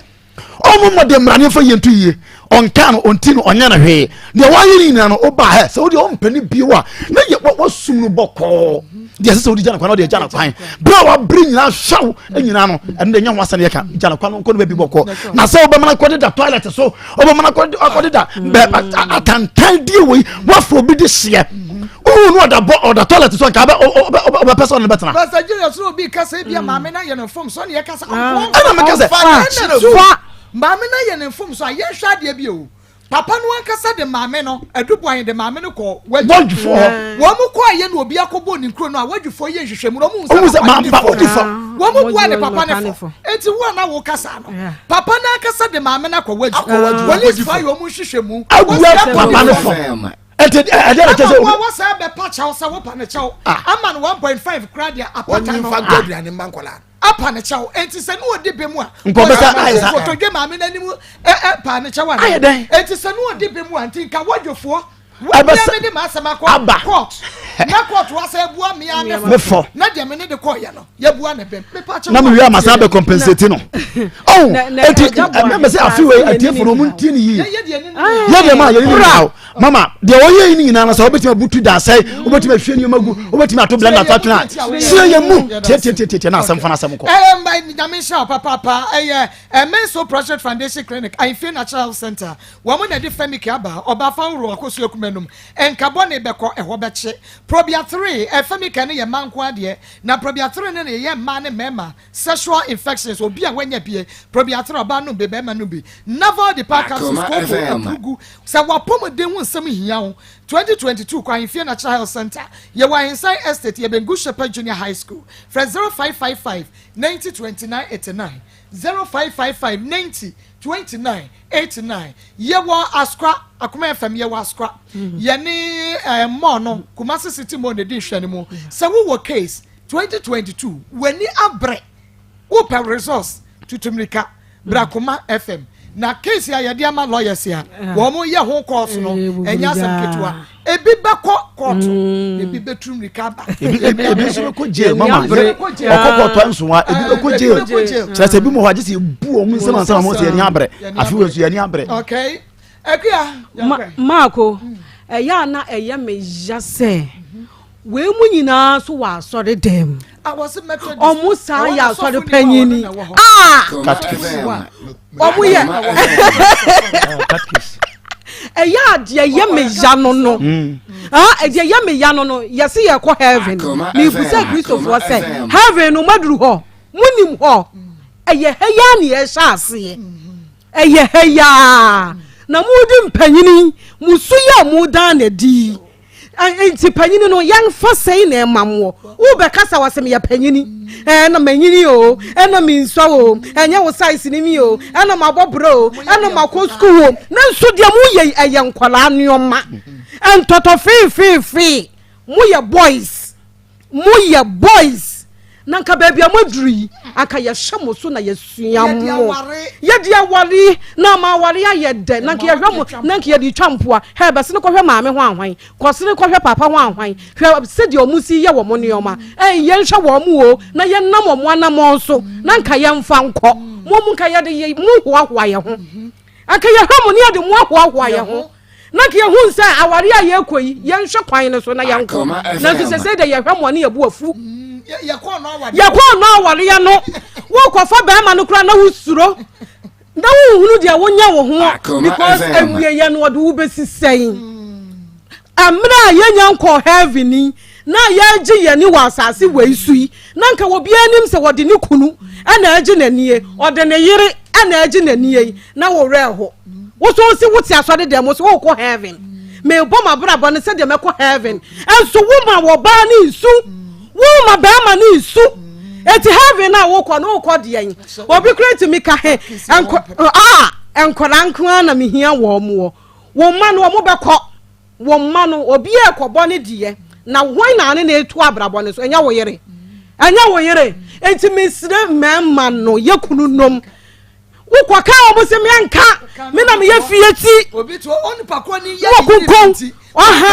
ɔmo mmɔ de mmara ne mfa yie nto yie ɔnka no ɔnti no ɔnyɛ no hwee deɛ wayɛ no nyinaa no woba hɛ sɛ wodeɛ ɔmpɛ no bio a na yɛ wasum no bɔkɔɔ deɛ ɛsɛ sɛ wode gya no kwan na wode agya no kwan berɛ a wabere nyinaa hwɛw nyinaa no ɛno deɛ nyɛ ho asɛm yɛka gya no kwan no nkɔ no baabi bɔkɔɔ na sɛ wobɛma no akɔde da toilet so wobɛma no akɔde da atantan die wei woafa obi de hyeɛ wohu no ɔda bɔ ɔda toilet so nka ɔbɛpɛ sɛ ɔne no bɛtena. Pastor Julius na obi kasa ebi a maame na yɛ ne mfom so na yɛ kasa ɛna meka sɛ fa maame na yɛ ne mfom so a yɛnhwɛ adeɛ bi o papa no ankasa de maame no aduboan de maame no kɔ wadwifoɔ hɔ wɔn mu kɔ ayɛ na obi akɔbɔ ne nkuro no a wadwifoɔ yɛ nhwehwɛmu na wɔn mu sɛ papa ne fɔ wɔn mu bua ne papa ne fɔ eti wo a na wo kasa no papa no ankasa de maame no akɔ wadwifoɔ polisifoɔ ayɛ wɔn nhwehwɛmu abua papa ne fɔ ɛnti ɛdeɛ na kyɛ sɛ obi. wɔn sɛ bɛpa kyɛw sɛ wopa ne kyɛw ah. ama no 1.5 kura deɛ apata no. wɔn nfa aduane mma nkɔla. apa ne kyɛw eti sɛ ne odi bɛ mu a. Nkɔbɛsɛ ayɛ sa. Kotodwe maame n'anim ɛ ɛ pa ne kyɛw ana. Ayɛ dɛn. Eti sɛ ne odi bɛ mu a nti nka wɔdwofoɔ. Wɔn mi de ma asɛm akɔ court na court wa sɛ ebua mi a me fɔ na deɛ me ne de kɔ yɛ no yɛ bua ne bɛm mepa kyɛw. Na mi wi ama san bɛ compensate no. Ɔn eti ɛmɛ sɛ afi wei atiefo no ɔmo ntie ne yie. Yɛ deɛ ma yɛ ne nyinaa mama deɛ ɔyɛ yi ne nyinaa no sɛ wobɛtumi abutu dasɛe wobɛtumi ahwie nneɛma gu wobɛtumi ato blender to atwene a sie yɛ mu tiatiatiatia na asɛm fa no asɛm kɔ. Ɛyɛ mma nyame nhyira wo papaapa ɛyɛ Ɛmenso Prostate Foundation Clinic Ahemfie Natural Health Center wɔn na ɛde Femicare aba ɔbaa fa horow akosua kuma. anum. Nka bɔne bɛkɔ, ɛhɔ bɛkye. Probia 3, Ɛfɛmika no yɛ mmaa nko ara deɛ, na Probia 3 no na yɛyɛ mmaa ne mmarima sexual infections, obi a wanya bie, Probia 3, ɔbaa nom bi, barima nom bi. Naval Depart Capsules, Akoma Kooko, FM. Apurugu, sɛ w'apɔmuden ho nsɛm hia wo, 2022 kɔ Ahemfie Natural Health Centre, yɛwɔ Ahensan Estate, yɛbɛn Good Shepherd Junior High School. Frɛ 0555 90 29 89, 0555 90 29 89. Yɛwɔ Asokwa, Akoma FM yɛwɔ Asokwa. Yɛne eh, mall no, Kumasi City Mall na ɛdi nhwɛ no mu. Sɛ wowɔ case 2022, w'ani abrɛ, wopɛ resource, tutu mmirika bra Akoma FM. Na case a yɛde ama lawyers a wɔn yɛ ho course no, ɛnyɛ asɛm ketewa. Ebi bɛkɔ court, ebi bɛtu mmirika aba. Ebi nso bɛkɔ jail mama. Ebi bɛkɔ jail. Ɔkɔ kɔtɔ nsoa, ebi bɛkɔ Ebi jail. bɛkɔ jail. Kyerɛ sɛ ebi mu hɔ agye sɛ ebu wɔn nsɛm ansa na wɔn sɛ yɛni abrɛ. Afi wɔ nso yɛni abrɛ. Okay. Akua, yɛnkɔ. Maako, ɛyɛ a na ɛyɛ me ya sɛ wei mu nyinaa so wɔ asɔre dɛm. Ah, wɔse Methodist. Ɔmo saa Ɛwɔ yɛ na asɔre sɔfo ni hɔ a panyin ɔno ni. na ɛwɔ hɔ. Ah! Catechist. Ɔmo yɛ. Akoma FM. Catechist. Ɛyɛ a deɛ ɛyɛ me ya no no. Ah, deɛ ɛyɛ me ya no no, yɛse yɛkɔ heaven. Akoma Mebusa FM, Kristofoɔ Akoma sɛ, FM. heaven no moaduru hɔ? Monim hɔ? Ɛyɛ ha yi ara na yɛhyɛ aseɛ. Ɛyɛ ha yi ara. Na modi mpanyini, mo su yi a modan no adi yi. Nti panyini no yɛmfa sɛn na ɛma moɔ? Wobɛkasa wɔ sɛ meyɛ panyini, ɛna manyini o, ɛna mensua o, ɛnyɛ wo size ne mi o, ɛna mabɔ brɛ o, ɛna makɔ sukuu o. Nanso deɛ moyɛ yi ɛyɛ nkwadaa nneɛma. Ntɔtɔ feefeefee. Moyɛ boys. Moyɛ boys. Na nka baabi a moaduru yi, anka yɛhwɛ mo so na yɛsua mo. Yɛde aware na ama aware ayɛ dɛ. Na nka yɛhwɛ mo, na nka yɛde twa mpoa. Hɛ, bɛsene kɔhwɛ maame ho ahwan. Kɔsene kɔhwɛ papa ho ahwan. Hwɛ sɛdeɛ wɔn si yɛ wɔn nneɛma. Ɛn, yɛnhwɛ wɔn o, na yɛnam wɔn anammɔn so, na nka yɛmfa nkɔ. Mo mu nka yɛde yɛ, mo hoahoa yɛn ho. Anka yɛhwɛ mo ne yɛde mo ahoahoa yɛn ho. Na nka yɛhu sɛ aware a yɛrekɔ yi, yɛnhwɛ kwan no so na yɛnkɔ. Nanso sɛsɛi deɛ yɛhwɛ mo a ne yɛbu afu. Yɛkɔɔ no awareɛ no, wokɔfa bɛrima no koraa na wosuro. Na wonhunu deɛ wonyɛ wo ho because awieɛ no ɔde wo bɛsi sɛn. Mmerɛ a yɛnya nkɔɔ heaven yi, na yɛregye yɛn ani wɔ asase wei so yi, na nka obiara nim sɛ wɔde ne kunu na ɛregye n'anie, ɔde ne yere na ɛregye n'anie yi, na wo werɛ ho. Wo so wosi wote asɔre dɛm, wo so wokɔ heaven. Mebɔ m'abrabɔ no sɛdeɛ mɛkɔ heaven. Nso woma wɔbaa ne nsu, woma bɛrima ne nsu. Eti heaven a wokɔ no wokɔ deɛn? Obi kura ntumi ka he, nkwadaa nko ara na mehia wɔn wɔ. Wo mma no wɔn bɛkɔ. Wo mma no, obiara rekɔbɔ ne deɛ, na hwan na ane na ɛretu abrabɔ no so? Ɛnyɛ wo yere? Ɛnyɛ wo yere? Enti mesrɛ mmarima no, yɛ kununom, wokɔka wɔn sɛ meɛnka, me na meyɛ fie ti, wɔkunkun, ɔha,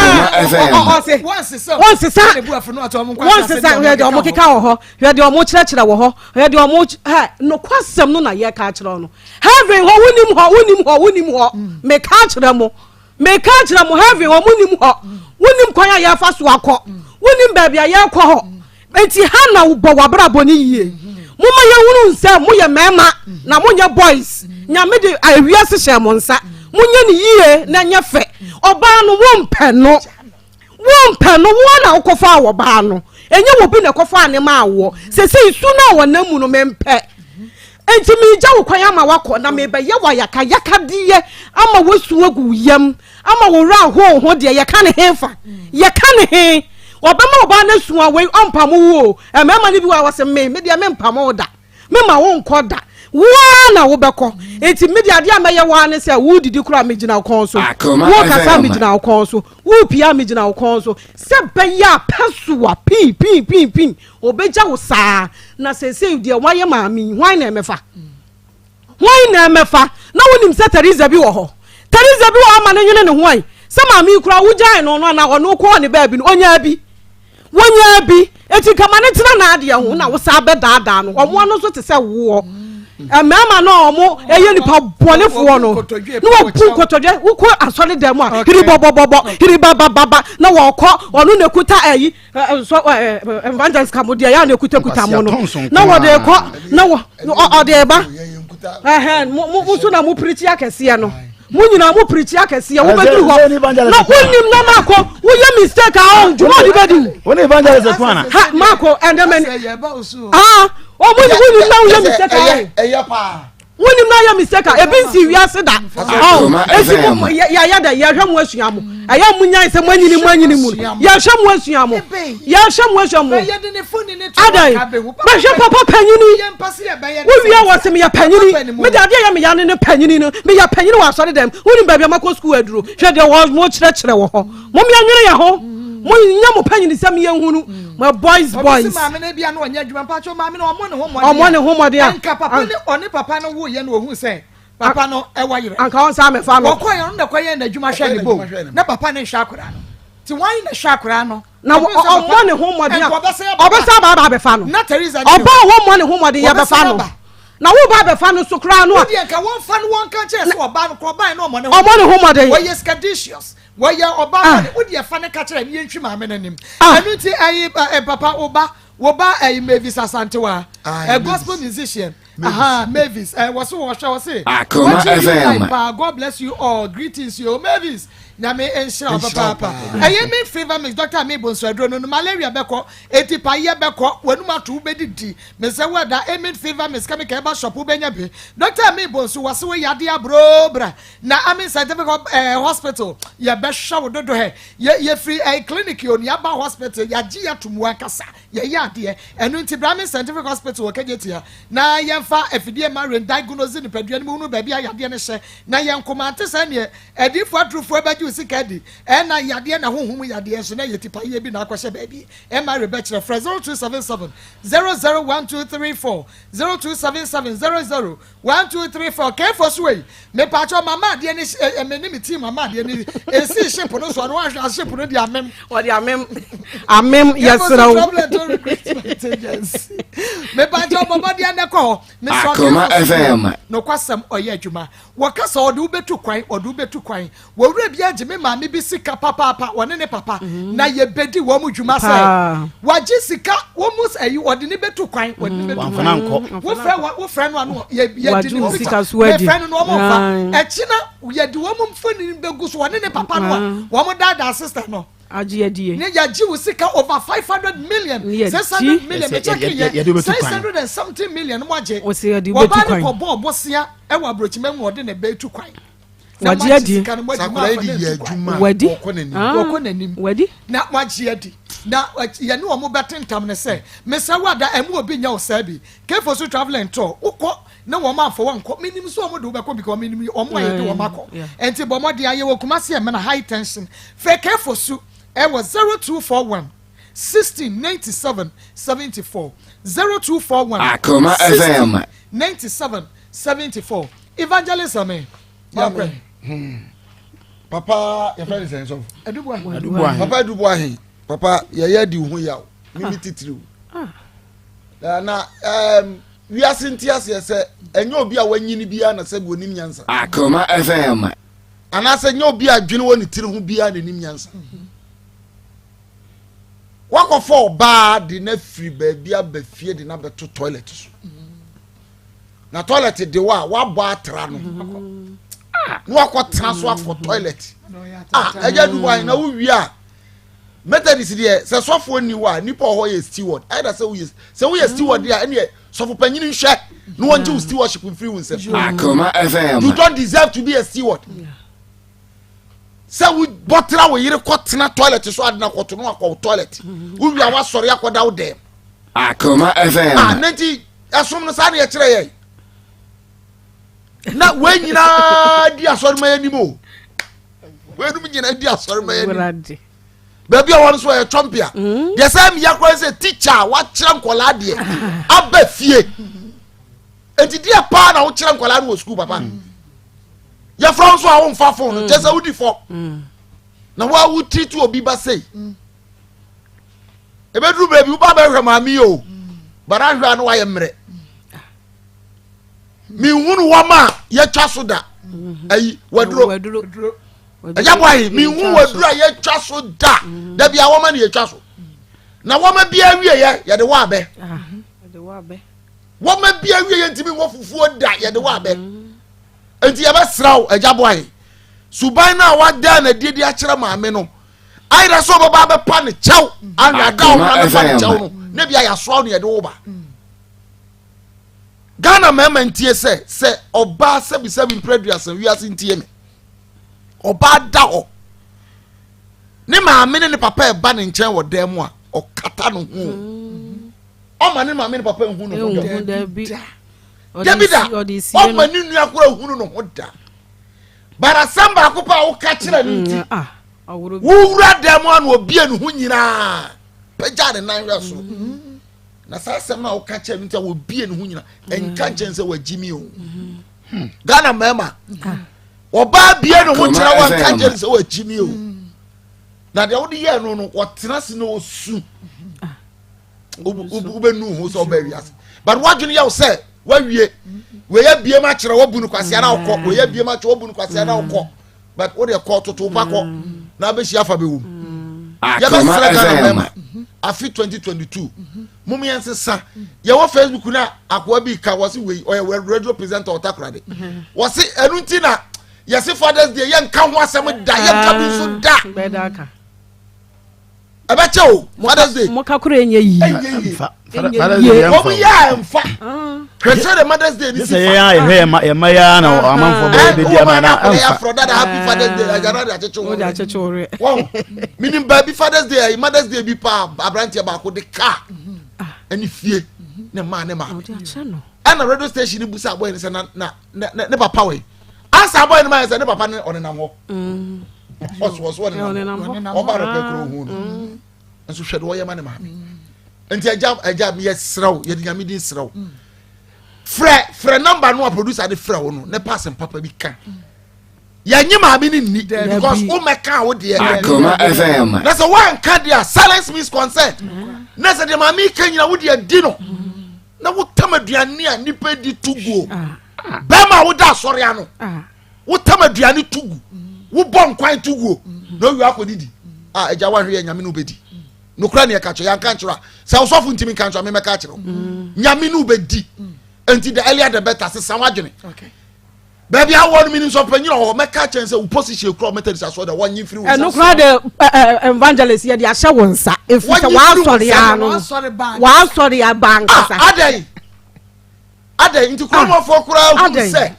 ɔse, wɔnsesa, wɔnsesa, hwɛ deɛ wɔn keka wɔ hɔ, hwɛ deɛ wɔn kyerɛkyerɛ wɔ hɔ, hwɛ deɛ wɔn, hɛ, nokwasɛm no na yɛka akyerɛ no. Heaven hɔ, wonim hɔ, wonim hɔ, wonim hɔ, meka akyerɛ mo. Meka akyerɛ mo, heaven hɔ, monim hɔ. Wonim kwan a yɛfa so akɔ. Wonim baabi a yɛrekɔ hɔ. Enti ha na wobɔ w'abrabɔ no yie. Momma yɛhunu sɛ moyɛ mmarima na monyɛ boys. Nyame de ewiase hyɛɛ mo nsa. Monyɛ no yie na ɛnyɛ fɛ. Ɔbaa no, wompɛ no. Wompɛ no, wo ara na wokɔfaa ɔbaa no. Ɛnyɛ obi na ɛkɔfaa ne maa woɔ. Seesei su no a ɔnam mu no, mempɛ. Enti meregya wo kwan ama woakɔ, na merebɛyɛ wo ayakayakadeɛ ama woasu agu wo yam, ama wo werɛ aho wo ho deɛ, yɛka ne he fa? Yɛka ne he? Ɔbɛma ɔbaa no asu a, wei ɔmpamo wo o. Mmarima no bi wɔ hɔ a wɔse, Me, me deɛ mempamo wo da. Memma wo nkɔ da. Wo ara na wobɛkɔ. Enti me deɛ adeɛ a mɛyɛ wo ara ne sɛ, woredidi koraa a, megyina wo kɔn so. Worekasa a, megyina wo kɔn so. Worepia a, megyina wo kɔn so. Sɛ ɛbɛyɛ a pɛsoa, pii, pii, pii, pii, ɔbɛgya wo saa. Na seesei deɛ woayɛ maame yi, hwan na ɛmmɛfa? Hwan na ɛmmɛfa? Na wonim sɛ Teresa bi wɔ hɔ. Teresa bi wɔ hɔ ama no nwene ne ho ai. Sɛ maame yi koraa wogyae no no anaa ɔno kɔɔ ne baabi no, ɔnyaa bi. Wɔnyaa bi. Enti nka ma no ntena n'adeɛ ho na wo saa bɛdaadaa no. Wɔn ano nso te sɛ woɔ. Mmarima no a wɔn ɛyɛ nipa bɔnefoɔ no, na wɔbu nkotodwe, wokɔ asɔre dan mu a, hiribɔbɔbɔbɔ, hiribabababa, na wɔkɔ, ɔno na ekuta ɛyi, nsɔ ɛɛ evangelist ka mo deɛ yɛ a na ekutakuta mo no, na wɔde kɔ, na wɔ ɔde ba, ɛhɛn, mo mo nso na mo pirikyi akɛseɛ no. Mo nyinaa mo pirikyi akɛseɛ wobɛduru hɔ na wonim na maako woyɛ mistake a ɔn dwuma ɔde bɛdi wo. Wone evangelist ko ana? Ha maako ɛndɛ mɛni. Ah ɔmo ni wonim na woyɛ mistake a ɔn. Ɛyɛ paa. Wonim na yɛ mistake a ebi nsi wiase da. Ɔn esi mo yɛyɛ dɛ yɛhwɛ mo asua mo ɛyɛ mo nyan sɛ mo anyini mo anyini mu yɛhwɛ mo asua mo yɛhwɛ mo asua mo adan bɛhwɛ papa panyini wowie wɔ se meyɛ panyini mede adeɛ yɛ meya ne ne panyini no meyɛ panyini wɔ asɔre dɛm wonim baabi a makɔ sukuu aduro hwɛ deɛ wɔ mo kyerɛkyerɛ wɔ hɔ mo meɛnwene yɛ ho mo nyɛ mo panyini sɛ meyɛ hunu mo boys boys maame no bia no ɔnyɛ adwuma mpakyɛ maame no ɔmɔ ne ho mmɔden ɔmɔ ne ho mmɔden a nka papa ne ɔne papa no wo yɛ no ohun sɛ papa no ɛwɔ yerɛ anka ɔnsa mɛfa no wɔkɔ yɛ ɔno na kɔ yɛ n'adwuma hwɛ ne bo na papa ne nhwɛ akwadaa no ti wɔn na hwɛ akwadaa no na ɔmmɔ ne ho mmɔden a ɔbɛsa aba aba abɛfa no ɔba a wɔmmɔ ne ho mmɔden yɛbɛfa no na wo ba abɛfa no so koraa no a wodeɛ nka wɔmfa no wɔnka nkyerɛ sɛ ɔba no korɔ ɔbae no ɔmmɔ ne ho ɔmmɔ ne ho mmɔden wɔyɛ skadicious wɔyɛ ɔba ah. bɔne wodeɛ fa no ka kyerɛ ne yɛntwi maame no anim ah. ɛno nti ɛyi papa wo ba wo ba ɛyi Mavis Asantewa a gospel musician Aha, Mavis. Eh, wɔ so wɔhwɛ wɔ se. Akoma FM. Paa, God bless you all. Greetings yo, Mavis. Nyame nhyira wo papaapa. Ɛyɛ me fever mix doctor me bonso aduro no no malaria bɛkɔ, eti payɛ bɛkɔ, w'anum ato wobɛdidi. Mesɛ wo ɛda Amen fever mix chemical ɛba shop wobɛnya bi. Doctor me bonso wɔ se wo yade abroo bra na Amen scientific eh, hospital yɛbɛhwɛ wo dodo hɛ. Yɛ yɛfiri eh, clinic o ne aba hospital yɛagye yɛato mu ankasa. Yɛyɛ adeɛ. Ɛno nti bra me Scientific Hospital wɔ Kejetia na yɛmfa afidie mma rendiagnose nipadua no mu hunu baabi a yadeɛ no hyɛ na yɛnko mante sɛ neɛ adiyifoɔ aturufoɔ bɛgye wo sika adi ɛna yadeɛ na honhom mu yadeɛ nso na ɛyɛ tipaeɛ bi na akɔhyɛ baabi ɛma rebɛkyerɛ frɛ 0277 001234 0277 00 One two three four kefo so ei mepaakyɛw mama adeɛ ne eh, eh, me ne me team ama adeɛ ne esi ship no so ɔno wahwɛ a ship no de amem wɔde amem amem yɛserɛ wo problem to recruitment agency mepaakyɛw bɔbɔdeɛ ne kɔ hɔ mesɛ Akoma FM. nokwasɛm ɔyɛ adwuma wɔka sɛ ɔde wobɛtu kwan ɔde wobɛtu kwan Wɔwura bi agye me maame bi sika papaapa, wɔne ne papa, na yɛbɛdi wɔn mu dwuma sɛ wagye sika wɔn mu sɛ ɛyi wɔde ne bɛtu kwan, wɔde ne bɛtu kwan. Wofrɛ wofrɛ no ano yɛ yɛde ne picture, mefrɛ no na wɔn mfa. Ɛkyi na yɛde wɔn mfoni bɛgu so wɔne ne papa no a wɔn daadaa sister no. Agye adie. Ne yagye wo sika over 500 million, 600 million, me check yɛ 600 and something million mo agye. Wɔbaa ne kɔ bɔɔ bosea ɛwɔ aburokyima mu wɔde ne bɛtu kwan. Wagye adi. Sakora yi de yɛ adwuma Wadi. wɔkɔ n'anim. Ah. Wɔkɔ n'anim. Wadi. Na wagye adi. Na yɛne wɔn bɛtentam no sɛ, mesrɛ wo ada, ɛmu obi nyɛ wo saa bi. Kefo so travel and tour, wokɔ na wɔn amfa wo ankɔ. Menim sɛ wɔn de wo bɛkɔ because menim wɔn a yɛde wɔn akɔ. Enti bɔ mmɔden ayɛ wɔ Kumasi Ɛmena High Tension. Frɛ Kefo so ɛwɔ 0241 16 97 74. 0241 Akoma 16 FM. 97 74. Evangelist Ame. Yɛkɔ. Hmm. Papa yɛfrɛ ne sɛn sɔfo? Aduboahe. Papa Aduboahe. Papa yɛyɛ adi wo ho yaw. Mimi ah. titiriw. Ah. Na um, wiase nti aseɛ sɛ ɛnyɛ obi a wanyini biara na sɛ bi onim nyansa. Akoma FM. Anaasɛ nyɛ obi a adwene wɔ ne tiri ho biara na enim nyansa. Wakɔfa ɔbaa de no afiri baabi aba fie de no abɛto toilet so. Na toilet de wo a wabɔ atra no na wakɔtena so akɔ toilet. Ah, ɛgya Dubai na wowie a Methodist deɛ sɛ sɔfoɔ ni hɔ a nipa wɔ hɔ yɛ steward. Ɛda sɛ woyɛ sɛ woyɛ steward deɛ ɛneɛ sɔfo panyin nhwɛ na wɔngye wo stewardship mfiri wo nsam. Akoma FM. You don't deserve to be a steward. Sɛ wobɔtra wo yere kɔtena toilet so ade na kɔto no akɔ toilet. Wowie a woasɔre akɔda wo dɛm. Akoma FM. Ah, ne nti ɛsom no saa na yɛkyerɛ yɛn. Na wei nyinaa di asɔre ma yɛnim o. Weinom nyinaa di asɔre ma yɛnim. Baabi a wɔn nso yɛ twɔmpia. Mm. Deɛ sɛ mmea koraa sɛ tikya a wakyerɛ nkɔlaa deɛ aba fie. Enti deɛ paa na wokyerɛ nkɔlaa no wɔ sukuu papa. Mm. Yɛfrɛ wo nso a womfa fon no kyɛ sɛ wodi fɔ. Mm. Na woa wo tiri to obi ba sei. Ebeduru baabi woba bɛhwɛ maame yi o. Bara ahwɛ a na wayɛ mmerɛ. Menhunu wɔn a yɛtwa so da. Ayi waduro. Ɛyɛ bɔ ayi menhu waduro a yɛtwa so da. Dabi a wɔma ne yɛtwa so. Na wɔma bi awie yɛ yɛde wɔ abɛ. Wɔma bi awie yɛ ntumi nwɔ fufuo da yɛde wɔ abɛ. Nti yɛbɛsrɛ wo agya bɔ ayi. Suban no a wadaa no adie de akyerɛ maame no, ayerɛ sɛ ɔbɛba abɛpa ne kyɛw, ahwɛ ada a ɔbɛba abɛpa ne kyɛw no, na bi a yɛasoa wo ne yɛde wo ba. Ghana mmarima ntie sɛ, sɛ ɔbaa sɛbisɛbi mprɛ aduasa wiase ntie me. Ɔbaa da hɔ, ne maame ne ne papa ɛba ne nkyɛn wɔ dan mu a, ɔkata ne ho. Ɔma ne maame ne papa nhu ne ho da. Dabi da, ɔma ne nua koraa hunu ne ho da. But asɛm baako pɛ a woka kyerɛ no nti, mm, ah, wowura dan mu ano obie ne ho nyinaa, pagya ne nan hwɛ soro. Mm-hmm. Na saa asɛm no a woka kyerɛ no nti a wɔbie ne ho nyinaa, ɛnka nkyɛn sɛ wagyi mi o. Mm-hmm. Hmm. Ghana mmarima, ah. ɔbaa bie ne ho kyerɛ wɔnka nkyɛn sɛ wagyi mi o. Mm. Na deɛ wode yɛɛ no no, wɔtena ase na ɔsu. Ah. Wobɛnu ho sɛ wobɛ wiase but woadwene yɛ wo sɛ wawie wei abiem akyerɛ wabu no kwasea na wokɔ wei abiem akyerɛ wabu no kwasea na wokɔ but wode kɔ toto pa kɔ na abɛhyia afa bɛwom. Yɛbɛsrɛ Ghana mmarima afe 2022 mom yɛnsesa. Yɛwɔ Facebook na akoa bi ka wɔ se wei ɔyɛ radio presenter ɔtakorade wɔ se ɛno nti na yɛse Fathers Day yɛnka ho asɛm da, yɛnka bi nso da. Ɛbɛkyɛ o Father's Day. Mo kakoro enye yie. Enye yie. Wɔn yɛ a ɛnfa. Hwɛ sɛ de Mother's Day ni si fa. Sɛ yɛn a yɛhwɛ yɛn ma yɛn ma yɛn na amanfoɔ bɛyɛ bɛ di ama na ɛnfa. Ɛɛ afro dada happy Father's Day ɛgya na de akyekye wɔn. O de akyekye wɔn. Wɔn minim baabi Father's Day ayi Mother's Day bi paa aberanteɛ baako de kaa ɛne fie ne maa ne maame. Ɛna radio station ni busa abɔyɛ ne sɛ na na ne papa wɔ yi ansa abɔyɛ no ma yɛ sɛ ne papa ne ɔnenam hɔ mm. ɔsoɔso ɔnenam hɔ ɔba no pɛ kuro hu no mm. nso hwɛ de ɔyɛ ma ne maame mm. nti agya agya yɛ serɛw yɛde nyame din serɛw frɛ frɛ namba no a producer de frɛ wo no ne pass mpapa bi ka yɛnye maame no nni because wo mɛka wo deɛ Akoma FM na sɛ woanka deɛ a silence means consent na sɛ deɛ maame ka nyina wo deɛ di no na wotam aduane a nipa di to guo ah. Bɛrima a woda asɔre ano ah. Wotam aduane to gu, wobɔ nkwan to guo na owia akɔdidi a agya woahwɛ yɛ nyame no wobɛdi nokora ne ɛka kyerɛ yɛnka nkyerɛ a sɛ wosɔfo ntimi nka nkyerɛ memɛka kyerɛ wo mm. Nyame no wobɛdi nti the earlier the better sesa woadwene baabi awɔ no menim sɛ ɔpanyin wɔ hɔ mɛka kyɛn sɛ wo position kura Methodist asɔre dɛ wɔnye mfiri wo nsa. Ɛno koraa de evangelist yɛde ahyɛ wo nsa ɛfiri sɛ w'asɔre ano w'asɔre aba ankasa. Ah, adɛn adɛn nti kuromɔfoɔ koraa hu sɛ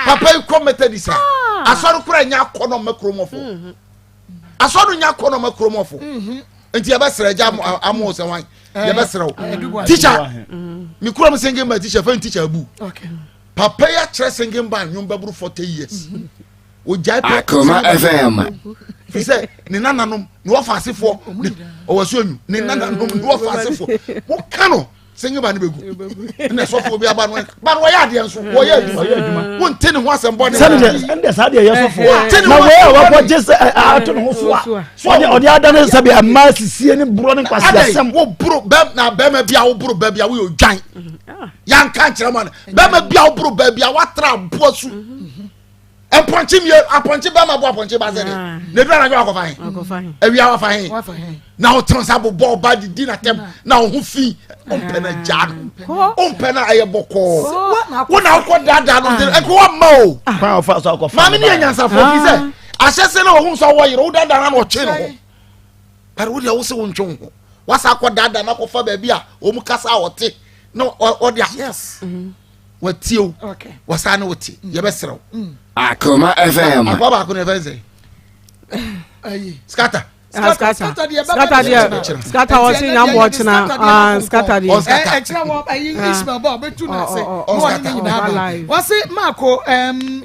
papa yi kɔ Methodist a asɔre koraa nya akɔnɔ mma kuromɔfoɔ mhm. Asɔre nya akɔnɔ mma kuromɔfoɔ mhm. Nti yɛbɛsrɛ agya amo sɛ wan eh, yɛbɛsrɛ wo eh, teacher mhm. Me kurom singing band teacher fɛn teacher abu papa yi akyerɛ singing band nwom bɛboro 40 years ogyae pɛ Akoma FM fi sɛ ne nananom ne wɔfa asefoɔ ɔwɔ so anyu ne nananom ne wɔfa asefoɔ moka no sɛ nyɛ ba no bɛgu ɛna sɔfoɔ bi aba no ba no wɔyɛ adeɛ nso wɔyɛ adwuma wonte ne ho asɛm bɔne sɛne deɛ ɛnde saa deɛ yɛ sɔfoɔ na wei a wakɔgye sɛ ato ne ho so a ɔde ɔde ada ne sɛ bia mmaa sisie ne borɔ ne nkwasi asɛm woboro bɛm na bɛrima bi a woboro baabi a woyɛ odwan yɛnka nkyerɛ ma no bɛrima bi a woboro baabi a woatra aboa su mpɔnkye mie apɔnkye bɛrima bo apɔnkye ba sɛ de ah. na edu anadwo akɔfa he awia wafa he na ɔtɛn nsa bobɔ ɔba didi na tɛm na ɔho fi ɔmpɛ na gya no ɔmpɛ na ɛyɛ bɔkɔɔ wo na ɔkɔ daadaa no nti ɛkɔ wa ma o maame ne yɛ nyansafo fi sɛ ahyɛ sɛ na ɔho nso awɔ yere wo daadaa na ɔtwe ne ho bari wo deɛ wo se wo ntwe wo ho wasa akɔ daadaa na akɔfa baabi a wɔn kasa a ɔte na ɔde a yes. Mm-hmm. Watie o wasan ne wote mm. yɛbɛserɛ wo mm. Akoma FM akwa baako no yɛfɛ sɛ skata skata deɛ skata wɔsi nyambo ɔkyena skata deɛ ɛkyerɛ wɔ ɛyi Ismail bɔ ɔbɛtu na ase na wɔne ne nyinaa ba wɔsi Marco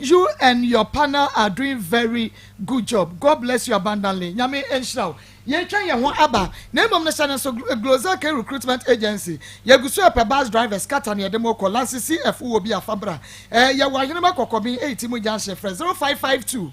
you and your panel are doing very good job. God bless you abundantly. Nyame nhyira wo. Yɛretwa yɛn ho aba, na mmom no hyɛ no nso, Glozell K Recruitment Agency, yɛgu so repɛ bus drivers, kata na yɛde mo rekɔ, Lanse CF wowɔ bi a fa bra. Eh, yɛwɔ Ahenema Kɔkɔben, Eiti Junction, frɛ 0552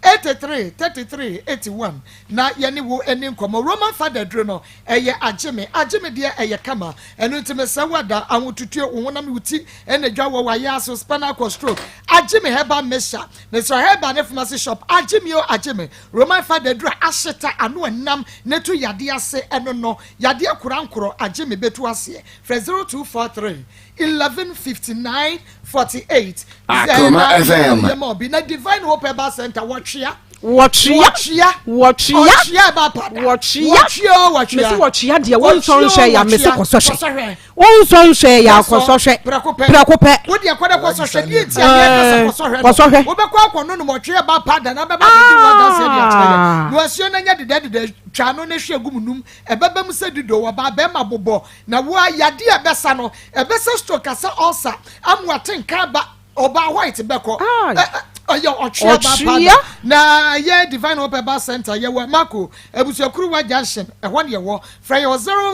83 33 81 na yɛne wo nni nkɔmmɔ. Roman Fada aduro no, ɛyɛ agye me, agye me deɛ ɛyɛ kama, ɛno nti mesrɛ wo ada, ahotutuo, wo honam, wo ti na dwa wɔ w'ayaase, spinal cord stroke. Agye me herbal mixture. Mesrɛ herbal ne pharmacy shop. Agye me o agye me. Roman fada aduru a ahyeta ano ɛnam na etu yadeɛ ase ɛno no. Yadeɛ korankorɔ agye me bɛtu aseɛ. Frɛ 0243 11 59 48. Akoma FM. Yɛ ma obi na Divine Hope Herbal Center wɔtwea. Wɔtwea. Wɔtwea. Wɔtwea. Ɔtwea ɛba pada. Wɔtwea. Wɔtwea o wɔtwea. Mesi wɔtwea deɛ wonsɔ nhwɛ ya mesi kɔsɔhwɛ. Kɔsɔhwɛ. Wonsɔ nhwɛ ya kɔsɔhwɛ. Prɛko pɛ. Prɛko pɛ. Wo deɛ kɔdɛ kɔsɔhwɛ deɛ nti a yɛ kasa kɔsɔhwɛ no. Kɔsɔhwɛ. Wobɛkɔ akɔ no nom ɔtwea ba pada na bɛba bɛdi ho adanseɛ de akyerɛ yɛ. Na wasuo no nyɛ dedɛdedɛ twa ano na hwie gu mu num ɛbɛba mu sɛ dido wɔ ba bɛrima bobɔ na wo a yadeɛ a ɛbɛsa no ɛbɛsa stroke asa ulcer ama wate nka aba ɔbaa white bɛkɔ ɔyɛ ɔtwea ba pada na yɛ divine hope herbal center yɛwɔ mako abusuakuruwa junction ɛhɔ ne yɛwɔ frɛ yɛ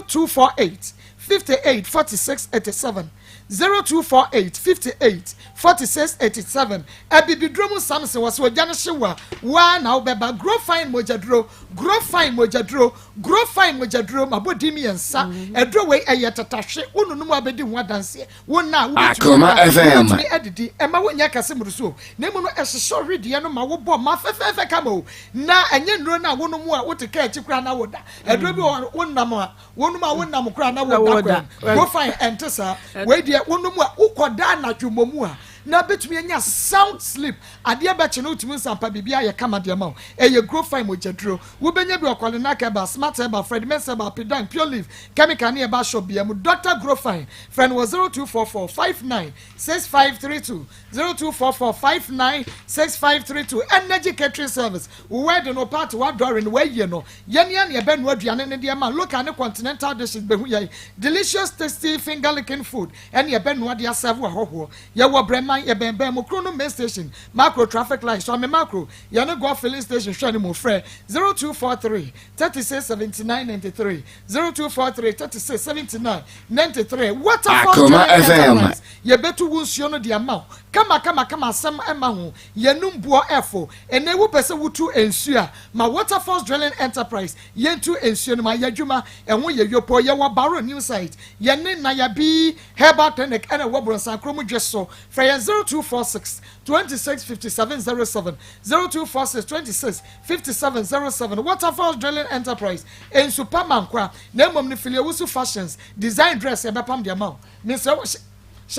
0248 58 46 87 0248 58 46 87 Abibiduro mu Samson wɔ sɛ ogya no hye wo a, wo ara na wobɛba. Grow fine mogyaduro, grow fine mogyaduro, grow fine mogyaduro, mabɔ din mmiɛnsa. Aduro wei ɛyɛ tatahwe, wononom a bɛdi ho adanseɛ. Wo nna a wobɛtumi Akoma ada, FM. wobɛtumi adidi, ɛmma wonyɛ kɛse mmoroso o, na mmom no ɛhyehyɛ ɔwedeɛ no ma wobɔ ma fɛfɛɛfɛ kama o. Na ɛnyɛ nnuro no a wonom a wote kaa akyi koraa na woda. Aduro bi wɔ hɔ a wonam a Wonom a wonam koraa na woda kwan. Go fine ɛnte saa. Wei deɛ wonom a wokɔda anadwo mmom a na bɛtumi anya sound sleep. Adeɛ bɛkye no wotumi nsampa biribi ayɛ kama de ama wo. Ɛyɛ Grow Fine mogyaduro. Wobɛnya bi wɔ Kɔlenak Herbal, Smart Herbal, Fred Mens Herbal, Pidan, Pure Leaf, Chemical ne Herbal Shop biara mu. Doctor Grow Fine, frɛ no wɔ 0244 59 6532, 0244 59 6532. Energy Catering Service, wo wedding, wo party, w'adɔre no, w'ayie no, Yɛn ara na yɛbɛnoa aduane no de ama local ne continental dishes bɛhu yɛn delicious tasty finger licking food ɛne yɛbɛnoa de asɛvo ahɔhoɔ. Yɛwɔ Brɛman, yɛbɛn bɛn Mokro no main station, Makro traffic light, Suame Makro, yɛne Golf filling station hwɛ no mu. Frɛ 0243 36 79 93, 0243 36 79 93. Waterfalls Akoma Drilling FM. Enterprise, yɛbɛtu wo nsuo no de ama wo kama kama kama asɛm mma ho, yɛnum boɔ ɛfo. Ɛnɛ wopɛ sɛ wotu nsuo a, Ma Waterfalls Drilling Enterprise yɛntu nsuo no ma yɛ adwuma ɛho yɛ yopɔ. Yɛwɔ Baro New Site, yɛne Nayabi Herbal Clinic ɛna ɛwɔ Bronsam Kurom Dwe so. Frɛ yɛn 0246 26 57 07, 0246 26 57 07. Waterfalls Drilling Enterprise, nsu pa ma nkwa, na mmom no Filiowusu Fashions, design dress yɛbɛpam de ama wo. Mesrɛ wo hyɛ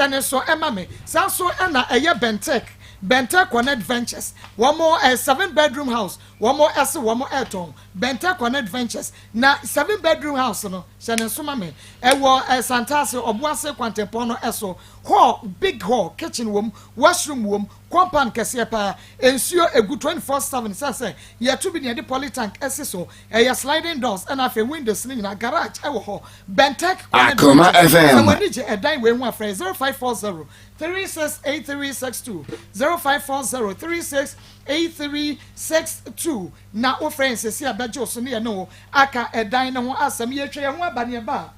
ne nso ma me. Saa nso na ɛyɛ Bentec, Bentec Connect Ventures, wɔn eh, seven bedroom house, wɔn ɛse wɔn ɛretɔn, Bentec Connect Ventures, na seven bedroom house no, hyɛ ne nso ma me, ɛwɔ eh, Santase, Ɔboase kwantempɔn no ɛso, hall, big hall, kitchen wɔm, washroom wɔm, compound kɛseɛ paa, nsuo egu 24/7, sɛ sɛ yɛto bi na yɛde polytank ɛsi so, ɛyɛ sliding doors ɛna afei windows no nyinaa, garage ɛwɔ hɔ, Bentec Connect Akoma Ventures, sɛ FM. w'ani gye ɛdan wei ho a frɛ 0540 368362, 0540 368362 na wofrɛ yɛn seesei a bɛgye wo so ne yɛne wo aka ɛdan no ho asɛm. Yɛretwa yɛn ho aba ne ɛba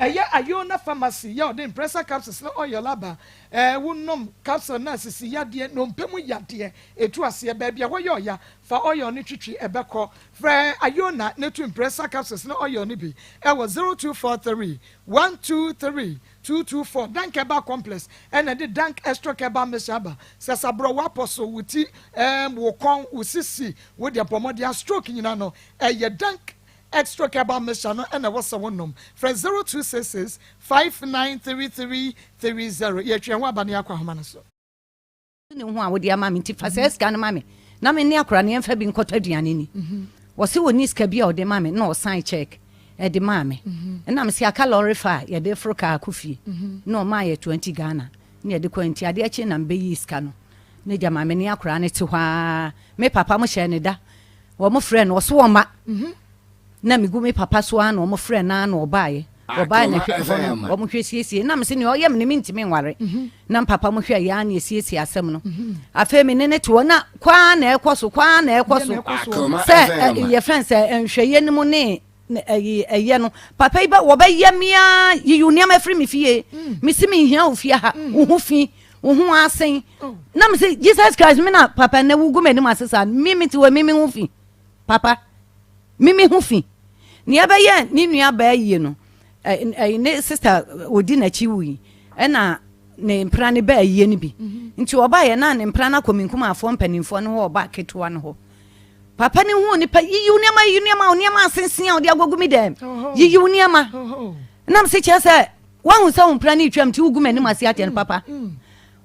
a ɛyɛ Iona Pharmacy yɛ ɔde Impressa capsules ne oil aba. Ɛɛ wonom capsule no a sisi yadeɛ, nnompe mu yadeɛ, ɛtu aseɛ, baabi a ɛhɔ yɛ ɔya, fa oil no twitwi ɛbɛkɔ. Frɛ Iona na tu Impressa capsules ne oil no bi ɛwɔ 0243 123 224. Dank Herbal Complex ɛna ɛde Dank Extra Herbal Mixture aba. Sɛ saborɔ w'apɔ so, wo ti, ɛɛm, wo kɔn, wo sisi, wo deɛ bɔ mmɔden a stroke nyinaa no, ɛyɛ Dank Extra Herbal Mixture no ɛna ɛwɔ sɛ wonom. Frɛ 0266 593330. Yɛtwe yɛn ho aba na yɛakɔ ahoma no so. Ne ho a wode ama me nti fa saa sika no ma me na me ne akora no yɛmfa bi nkɔtɔ aduane ni. Wɔse wɔni sika bi a ɔde ma me na ɔsan check ɛde maa me. Ɛna mese aka lɔre fa a yɛde foro kaa akɔ fie na ɔmaa yɛ 20 Ghana na yɛde kɔ nti adeɛ kye na mebɛyii sika no na gya ma me ne akora no te hɔ ara. Me papa mo hyɛɛ ne da wɔn frɛ no ɔso ɔma na megu me papa so ara na wɔn frɛ no ara na ɔbaeɛ. Wɔbaeɛ na hwɛ hɔ no wɔn hwɛ siesie na mese nea ɔyɛ me no mentumi nware na papa mo hwɛ yɛ ara na esiesie asɛm no. Afei me ne ne te hɔ na kwaa na ɛkɔ so kwaa na ɛkɔ so sɛ yɛfrɛ no sɛ nhwɛyɛ no mu ne ɛyɛ no papa yi bɛ wɔbɛyɛ mea yiyi nneɛma afiri me fie mesi menhia wo fie ha wo ho fi wo ho asen na mese Jesus Christ me na papa na wugu m'anim ase saa me me te wɔ me me ho fi Papa, me me ho fi. Nea ɛbɛyɛ ne nua baa yie no, ɛyi ne sista ɔdi n'akyi wui, ɛna ne mpena ne baa yie no bi. Mhm. Nti ɔbaeɛ na ne mpena no akɔ me nkumafoɔ mpanimfoɔ no hɔ ɔbaa ketewa no hɔ. Papa no huu nipa yiyi wo nneɛma yiyi nneɛma wo nneɛma asensen a wode agogu me dɛm yiyi wo nneɛma. Nam se kyerɛ sɛ woahu sɛ wo mpena no retwam nti wogu m'anim ase akyɛ no papa.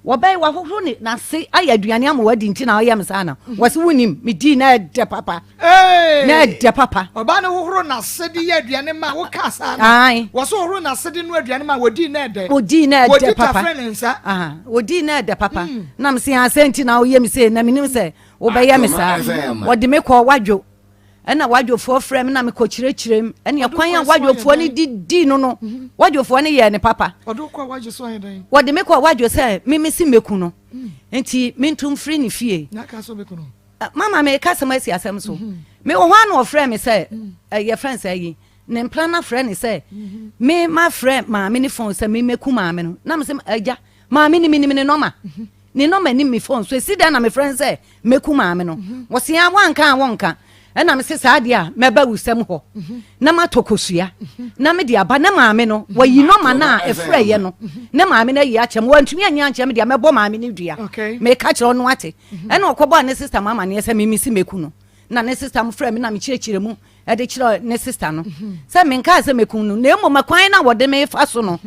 Wɔbɛn wahohoro ne n'ase ayɛ aduane ama wadi nti na ɔyɛ me saa na mhm. wɔsi wonim medii na ɛdɛ papa na ɛdɛ papa. Ɔbaa no hohoro n'ase de yɛ aduane ma woka saa no. Wɔso hohoro n'ase de no aduane ma wɔdii na ɛdɛ. Wɔdii na ɛdɛ papa. Wɔdi tafere ne nsa. Wɔdii na ɛdɛ papa. Mm. Na me se asɛ nti na woyɛ me sei na menim sɛ wobɛyɛ me saa. Wɔde me kɔ wadwo. Ɛna wadwofoɔ frɛ me na mekɔ kyerɛkyerɛ mu ɛne ɛkwan a wadwofoɔ no de dii no no mhm. wadwofoɔ no yɛɛ ne papa wɔde me kɔ wadwo sɛ meme se mɛku no mm. nti mentu mfiri ne fie mama meka asɛm asi asɛm so mhm. mewɔ hɔ a na ɔfrɛ me sɛ mm. yɛfrɛ sɛ yi ne mpena no afrɛ ne sɛ mhm. me mafrɛ maame ne fon sɛ memɛku maame no na mesɛ agya maame ne menim ne nɔma ne nɔma nim me fon so ɛsi dɛn na mefrɛ no sɛ mɛku maame no. Wɔse a woanka a wonka. Ɛna mese saa deɛ a mɛba wusɛm hɔ na matɔ kosua na mede aba ne maame no wayi nɔma no a ɛfrɛeɛ no ne maame no ayi akyɛ me wantumi anyi ankyɛ me deɛ mɛbɔ maame no dua meka kyerɛ ɔno ate ɛna ɔkɔbɔɔ ne sista ma amaneɛ sɛ meme si mɛku no na ne sista mo frɛ me na mekyerɛkyerɛ mu ɛde kyerɛ ne sista no sɛ menkaa sɛ mɛku no na mmom ɛkwan no a wɔde me fa so no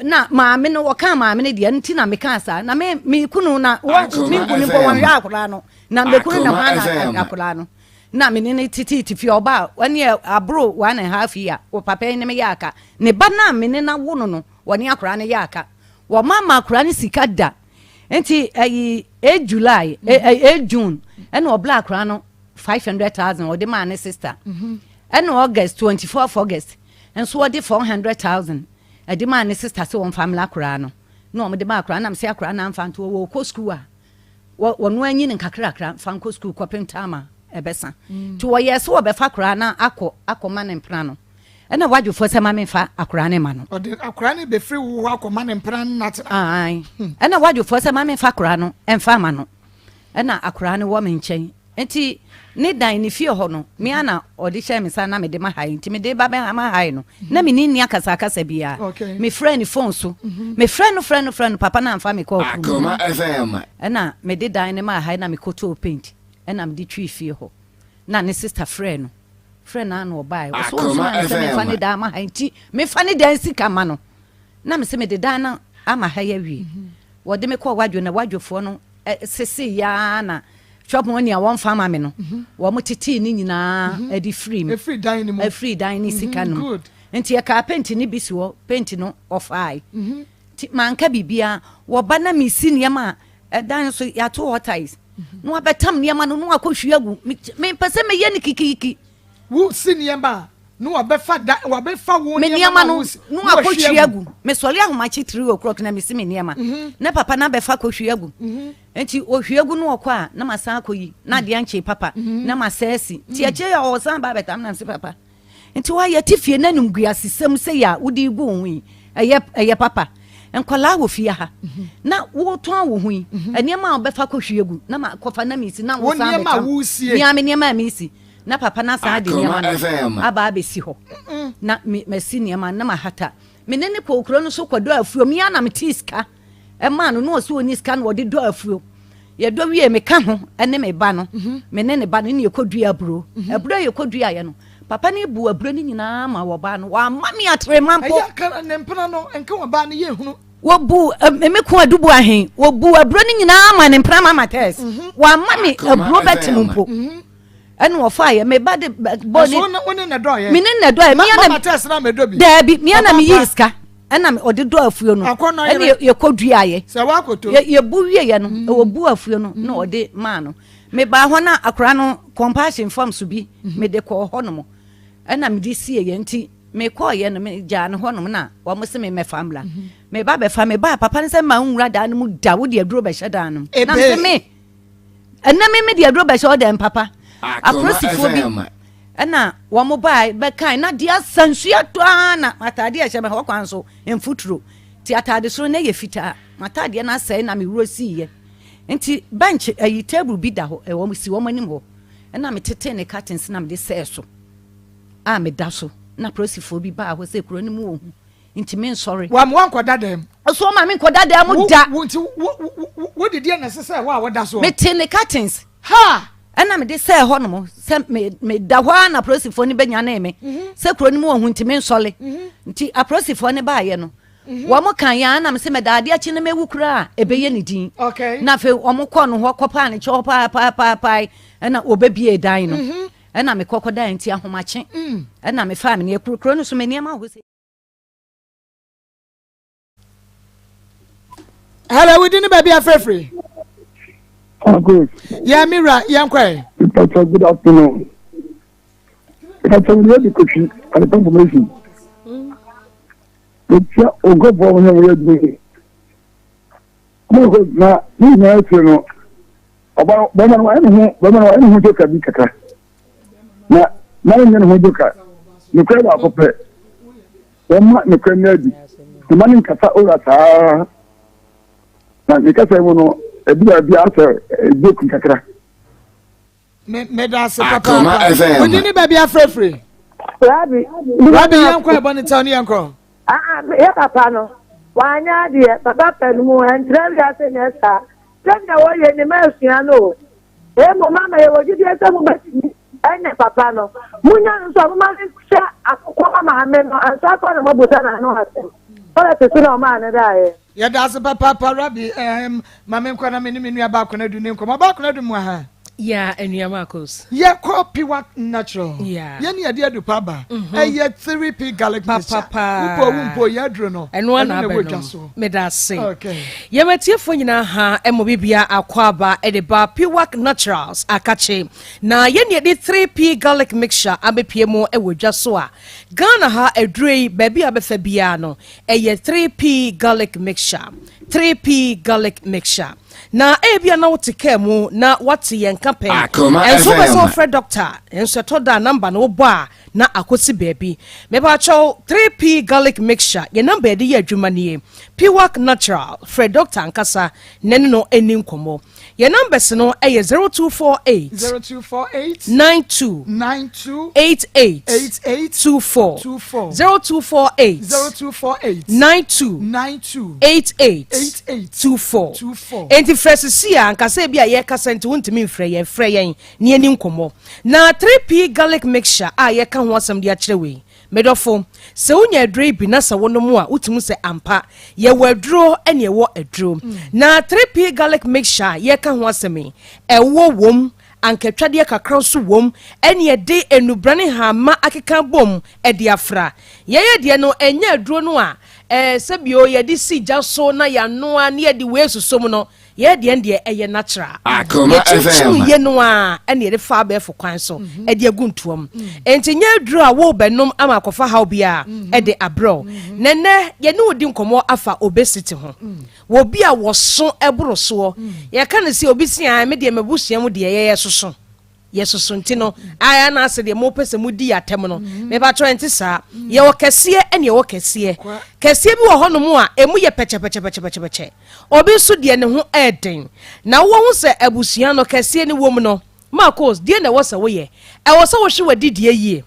na maame no wɔkaa maame no deɛ nti na mekaa saa na me me kunu na wɔ me nkunu mpo wɔnhwɛ akwadaa no na me kunu na wɔn na akwadaa no na me ne ne tete te fie ɔba wɔne aboro one and half year wɔ papa yi ne me yɛ aka ne ba na me ne na wo no no wɔne akwadaa no yɛ aka wɔma ma akwadaa no sika da nti ɛyi 8 July 8 June ɛna ɔbla akwadaa no 500,000 ɔde maa ne sister ɛna August 24 August nso ɔde 400,000 Ɛde maa ne sista sɛ wɔmfa mmra akoraa no na wɔde maa akoraa no na mesɛ akoraa no amfa nto hɔ wɔkɔ sukuu a wɔno anyi no nkakrakra mfa nkɔ sukuu kɔpem time a ɛbɛsa mm. nti wɔyɛɛ sɛ wɔbɛfa akoraa no akɔ akɔma ne mpena no ɛna wadwofoɔ sɛ ma memfa akoraa no ma no ɔde akoraa no bɛfiri wo hɔ akɔma ne mpena no natena hmm. ɛna wadwofoɔ sɛ ma memfa akoraa no ɛmfa ma no Ɛna akwadaa no wɔ me nkyɛn. Nti ne dan ne fie hɔ no, me ara na ɔde hyɛɛ me nsa na mede ma hae. Nti mede ba bɛma hae no, na me ne nni akasakasa biara. Mefrɛɛ ne phone so. Mefrɛ no frɛ no frɛ no, papa no amfa me kɔɔ kurom. Akoma FM. Ɛna mede dan no maa hae na mekɔtɔɔ paint ɛna mede twii fie hɔ. Na ne sister frɛɛ no. Frɛ no ara na ɔbaeɛ. Ɔse ɔnsomaa me sɛ memfa ne dan ma hae nti memfa ne dan sika ma no. Na mese mede dan no ama hae awie. Wɔde me kɔɔ Wadwo na Wadwofoɔ no sesee yi ara na shop money a wɔmfa ma me no mhm. wɔn tetee ne nyinaa mhm. de firi mu efiri dan ne mu efiri dan ne sika no mu nti yɛkaa penti ne bi si hɔ penti no ɔfaae nti manka biribiara wɔba na mesi nneɛma a ɛdan so yɛato hɔ tiles na wabɛtam nneɛma no na wakɔhwie agu mepɛ sɛ meyɛ no kikiriki Wosi nneɛma a, na wabɛfa da wabɛfa wo me nneɛma no na wakɔhwie agu. Mesɔre ahomakye three o'clock na mesi me nneɛma. Mhm. Na papa no abɛfa kɔhwie agu. Mhm. Nti ɔhwie gu no ɔkɔ a na masan akɔyi na adeɛ nkyee papa mhm. na masan asi. Nti akyire yɛ ɔsan ba abɛtam na mese papa. Nti wayɛ te fie na animguasesɛm sɛ yɛ a wode gu wo ho yi ɛyɛ ɛyɛ papa. Nkwadaa wɔ fie ha na wotɔn wo ho yi nneɛma a wobɛfa kɔhwie gu na makɔfa na mesi na wosan bɛtam. Nea me nneɛma a mesi. na papa no asan de nneɛma no aba abɛsi hɔ na masi nneɛma na mahata me ne ne kɔɔ kuro no so kɔdɔ afuo me ara na metee sika ɛmaa no na ɔsɛ ɔni sika na ɔde dɔ afuo yɛdɔ wie meka ho ne me ba no mhm. me ne ne ba no ne yɛkɔdua aburo mhm. aburo a yɛkɔduaeɛ no papa no bu aburo no nyinaa ma wɔbaa no wamma me atrema mpo Wɔbu me ko adubu ahe, wɔbu aburo no nyinaa ma ne mpena ma matɛs. Mhm. Wamma me aburo bɛtem mpo. Mhm. Ɛna wɔfa yɛ me ba de bɔ ne. Ɛso ne na dɔ yɛ. Me ne na dɔ yɛ. Mia na matɛs na me dɔ bi. Daabi mia na me yi sika. Ɛna ɔde dɔ afuo no. Ɛna yɛkɔ dua yɛ. Sɛ wakoto. Yɛbu wie yɛ no. Mm. Ɛwɔ bu afuo no na mm. ɔde maa no. Me baa hɔ na akora no compassion fam so bi. Mm-hmm. Me de kɔɔ hɔ nom. Ɛna me de sie yɛ nti. Mekɔeɛ no, megyaa no hɔnom na wɔn se me mmɛfa mmra. Meba bɛfa, mebaa papa no sɛ mma nwura dan no mu da, wode aduro bɛhyɛ dan no mu. Na mese me, ɛnɛ me mede aduro bɛhyɛ hɔ dɛn papa? Apolisifoɔ bi ɛna wɔn baa bɛkae na deɛ asa nsuo atɔ ara na ataadeɛ ɛhyɛ me hɔ kwan so mfuturo. Ti ataade soro na ɛyɛ fitaa. M'ataadeɛ no asɛe na mewuro siiɛ. Nti bench ayi table bi da hɔ, ɛwɔ si wɔn anim hɔ. Ɛna metetee ne curtains na mede sɛɛ so. a meda so na apolisifoɔ bi baa hɔ sɛ kuro no mu wɔ hu nti mensɔre. Wɔamma wankɔda dɛm. Ɔso ɔma me nkɔda dan mu da. Wo nti wo wo de deɛ na ɛsɛ sɛ wo a wɔda soɔ. Mete ne curtains. Ha! Ɛna mede sɛɛ hɔ nom sɛ me meda hɔ ara na apolisifoɔ no bɛnyanee me mhm. sɛ kuro no mu ɔhu nti mensɔle mhm. nti apolisifoɔ no baayɛ no mhm. wɔn kan yɛn anam sɛ mɛda adeɛ akyi no mɛwu koraa a ɛbɛyɛ ne din na afei wɔn kɔ no hɔ kɔpaa ne kyɛw paapaapae ɛna wɔbɛbie dan no ɛna mekɔkɔ dan nti ahomakye mm. ɛna mefaa me neɛ kuro no so me nneɛma wɔ hɔ sɛ Hello, we didn't baby afrefre. Oh, good. Yeah, Mira, yeah, okay. Pastor, good afternoon. Pastor, we have the coaching and the information. Etia onkɔfoɔ ho yɛn wɔyɛ adwuma yi. Mo kɔ na ne nyinaa akyire no, ɔba bɛrima no wayɛ ne ho bɛrima no wayɛ ne ho joka bi kakra. Na na ne nyɛ ne ho joka. Nokorɛ baako pɛ. Wɔmma nokorɛ no adi. Mma no nkasa ora saa. Na ne kasa mu no, ebi baabi asɛ joke kakra. Me meda ase papaapa. Wodi ne baabi afrɛfrɛ. Rabi. Rabi yɛn kɔ ɛbɔ ne tɛw ne yɛn kɔ. Ah, yɛ papa no, wanyɛ adeɛ, papa pɛ no mu, ɛntra wiase nyɛ saa. Sɛnea wɔyɛ ne ma asua no o. Mmom ama yɛwɔ gyidie sɛ mobɛtumi anya papa no. Monya no nso a, momma no nhyɛ akokɔ ma maame no ansa koraa na moabusa n'ano asɛm. Politics so na ɔmaa no daeɛ. Yɛda ase papaapa Rabbi ehm ma me nkɔ na me ne me nua baa Konadu ni nkɔmɔ. Ɔbaa Konadu mu aha. Yeah, Enua Marcos. Yɛ kɔ Piwak Natural. Yeah. Yɛ ne yɛde adu pa ba. Mm-hmm. Ɛyɛ 3P garlic mixture. Papapa. Wopɔ wo mpo yɛ aduro no. Ɛno ana abɛ no. dwa so. Meda ase. Okay. Yɛn atiefoɔ nyinaa ha ɛmɔ bibia akɔ aba ɛde ba Piwak Naturals akakye. Na yɛn ne yɛde 3P garlic mixture abɛpie mu ɛwɔ dwa so a Ghana ha aduro yi baabi a bɛfa biara no ɛyɛ 3P garlic mixture. 3P garlic mixture. Na ebia na wote kaa mu na woate yɛn nka pɛn. Akoma Ɛnso wopɛ sɛ FM. wofrɛ dɔkta, nso ɛtɔ da a namba no wobɔ a na akɔsi baabi. Mepakyɛw, 3P Garlic Mixture, yɛn namba a yɛde yɛ adwuma nie. Piwak Natural, frɛ dɔkta ankasa na ɛne no nni nkɔmmɔ. Yɛn numbers no yɛ 0248 0248 92 92 88 88 24 24 0248 0248 92 92 88 88 24 24. Enti frɛ sisi a nkasa bi a yɛkasa nti wontumi mfrɛ yɛn frɛ yɛn na yɛni nkɔmmɔ. Na 3P garlic mixture a yɛka ho asɛm de akyerɛ wei. Medɔfo, sɛ wonya aduro yi bi na sɛ wonom a wotumi sɛ ampa yɛwɔ aduro ɛne ɛwɔ aduro. Na 3P garlic mixture a yɛka ho asɛm yi ɛwɔ wom ankatwadeɛ kakra nso wom ɛne ɛde nnubra ne hama akeka bom ɛde afra. Yɛyɛ deɛ no ɛnyɛ aduro no a ɛɛ sɛbio yɛde si gya so na yɛanoa ne yɛde wei soso mu no yɛyɛ deɛ no deɛ ɛyɛ natural. Akoma Yɛkyinkyim FM. yɛ no a ɛne yɛde fa abɛɛfo kwan so ɛde agu ntoa mu. Enti nyɛ aduro a worebɛnom ama akɔfa haw biara ɛde abrɛ wo. Na ɛnɛ yɛne wo di nkɔmmɔ afa obesity ho. Wɔ obi a wɔso boro soɔ. Yɛka no sɛ obi se ae me deɛ m'abusua mu deɛ yɛyɛ soso. Yɛsoso nti no ae anaasɛ deɛ mopɛ sɛ modi yɛ atɛm no. Mepakyɛw ɛnte saa. Yɛwɔ kɛseɛ ɛne yɛwɔ kɛseɛ. Kɛseɛ bi wɔ hɔnom a ɛmu yɛ pɛkyɛpɛkyɛpɛkyɛpɛkyɛ. Obi nso deɛ ne ho ɛɛden. Na wowɔ ho sɛ abusua no kɛseɛ no wom no, Marcos, deɛ na ɛwɔ sɛ woyɛ? Ɛwɔ sɛ wohwɛ w'adidie yie.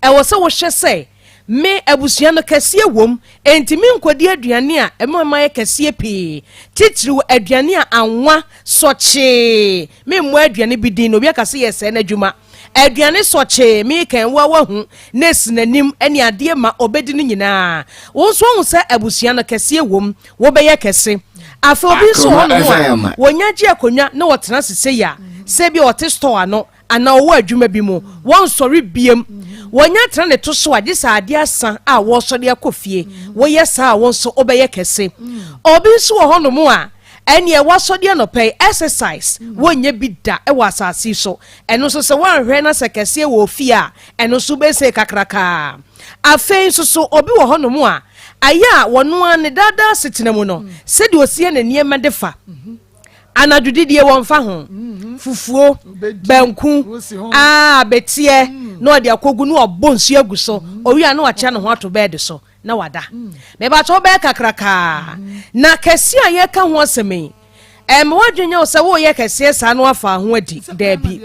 Ɛwɔ sɛ wohwɛ sɛ, 'Me abusua no, kɛseɛ wom, enti menkɔdi aduane a ɛma mayɛ kɛseɛ pii, titiriw aduane a anwa sɔkyee. Memmɔ aduane bi din na obi aka sɛ yɛresɛe n'adwuma. Aduane sɔkyee, merekɛn wo a woahu, na esi n'anim ne adeɛ ma ɔbɛdi no nyinaa. Wo nso woahu sɛ abusua no, kɛseɛ wom, wobɛyɛ kɛse. Afei obi nso wɔ hɔnom a, wɔnya gye akonnwa na wɔtena ase sei a, sɛ ebia ɔte store ano, anaa ɔwɔ adwuma bi mu, wɔnsɔre biam. Wɔnya tena ne to so a, gye sɛ adeɛ asa a wɔresɔre akɔ fie. Woyɛ saa a, wo nso wobɛyɛ kɛse. Obi nso wɔ hɔnom a, ɛneɛ wasɔre anɔpa yi, exercise, wonyɛ bi da wɔ asase yi so. Ɛno nso sɛ woanhwɛ na sɛ kɛseɛ wɔ ofie a, ɛno nso wobɛsei kakrakaa. Afei nso so, obi wɔ hɔnom a, ayɛ a wɔno ara ne daadaa asetena mu no, sɛdeɛ ɔsi yɛ ne nneɛma de fa. Anadwo didie wɔmfa ho. Fufuo, banku, aa bɛteɛ na ɔde akɔgu na wabɔ nsuo agu so. Owie a na wakyɛ ne ho ato bɛɛde so na wada. Mebakyɛ wobɛyɛ kakrakaa. Na kɛseɛ a yɛka ho asɛm yi, Ɛmma w'adwene nyɛ wo sɛ woreyɛ kɛseɛ saa na woafa ho adi. Daabi.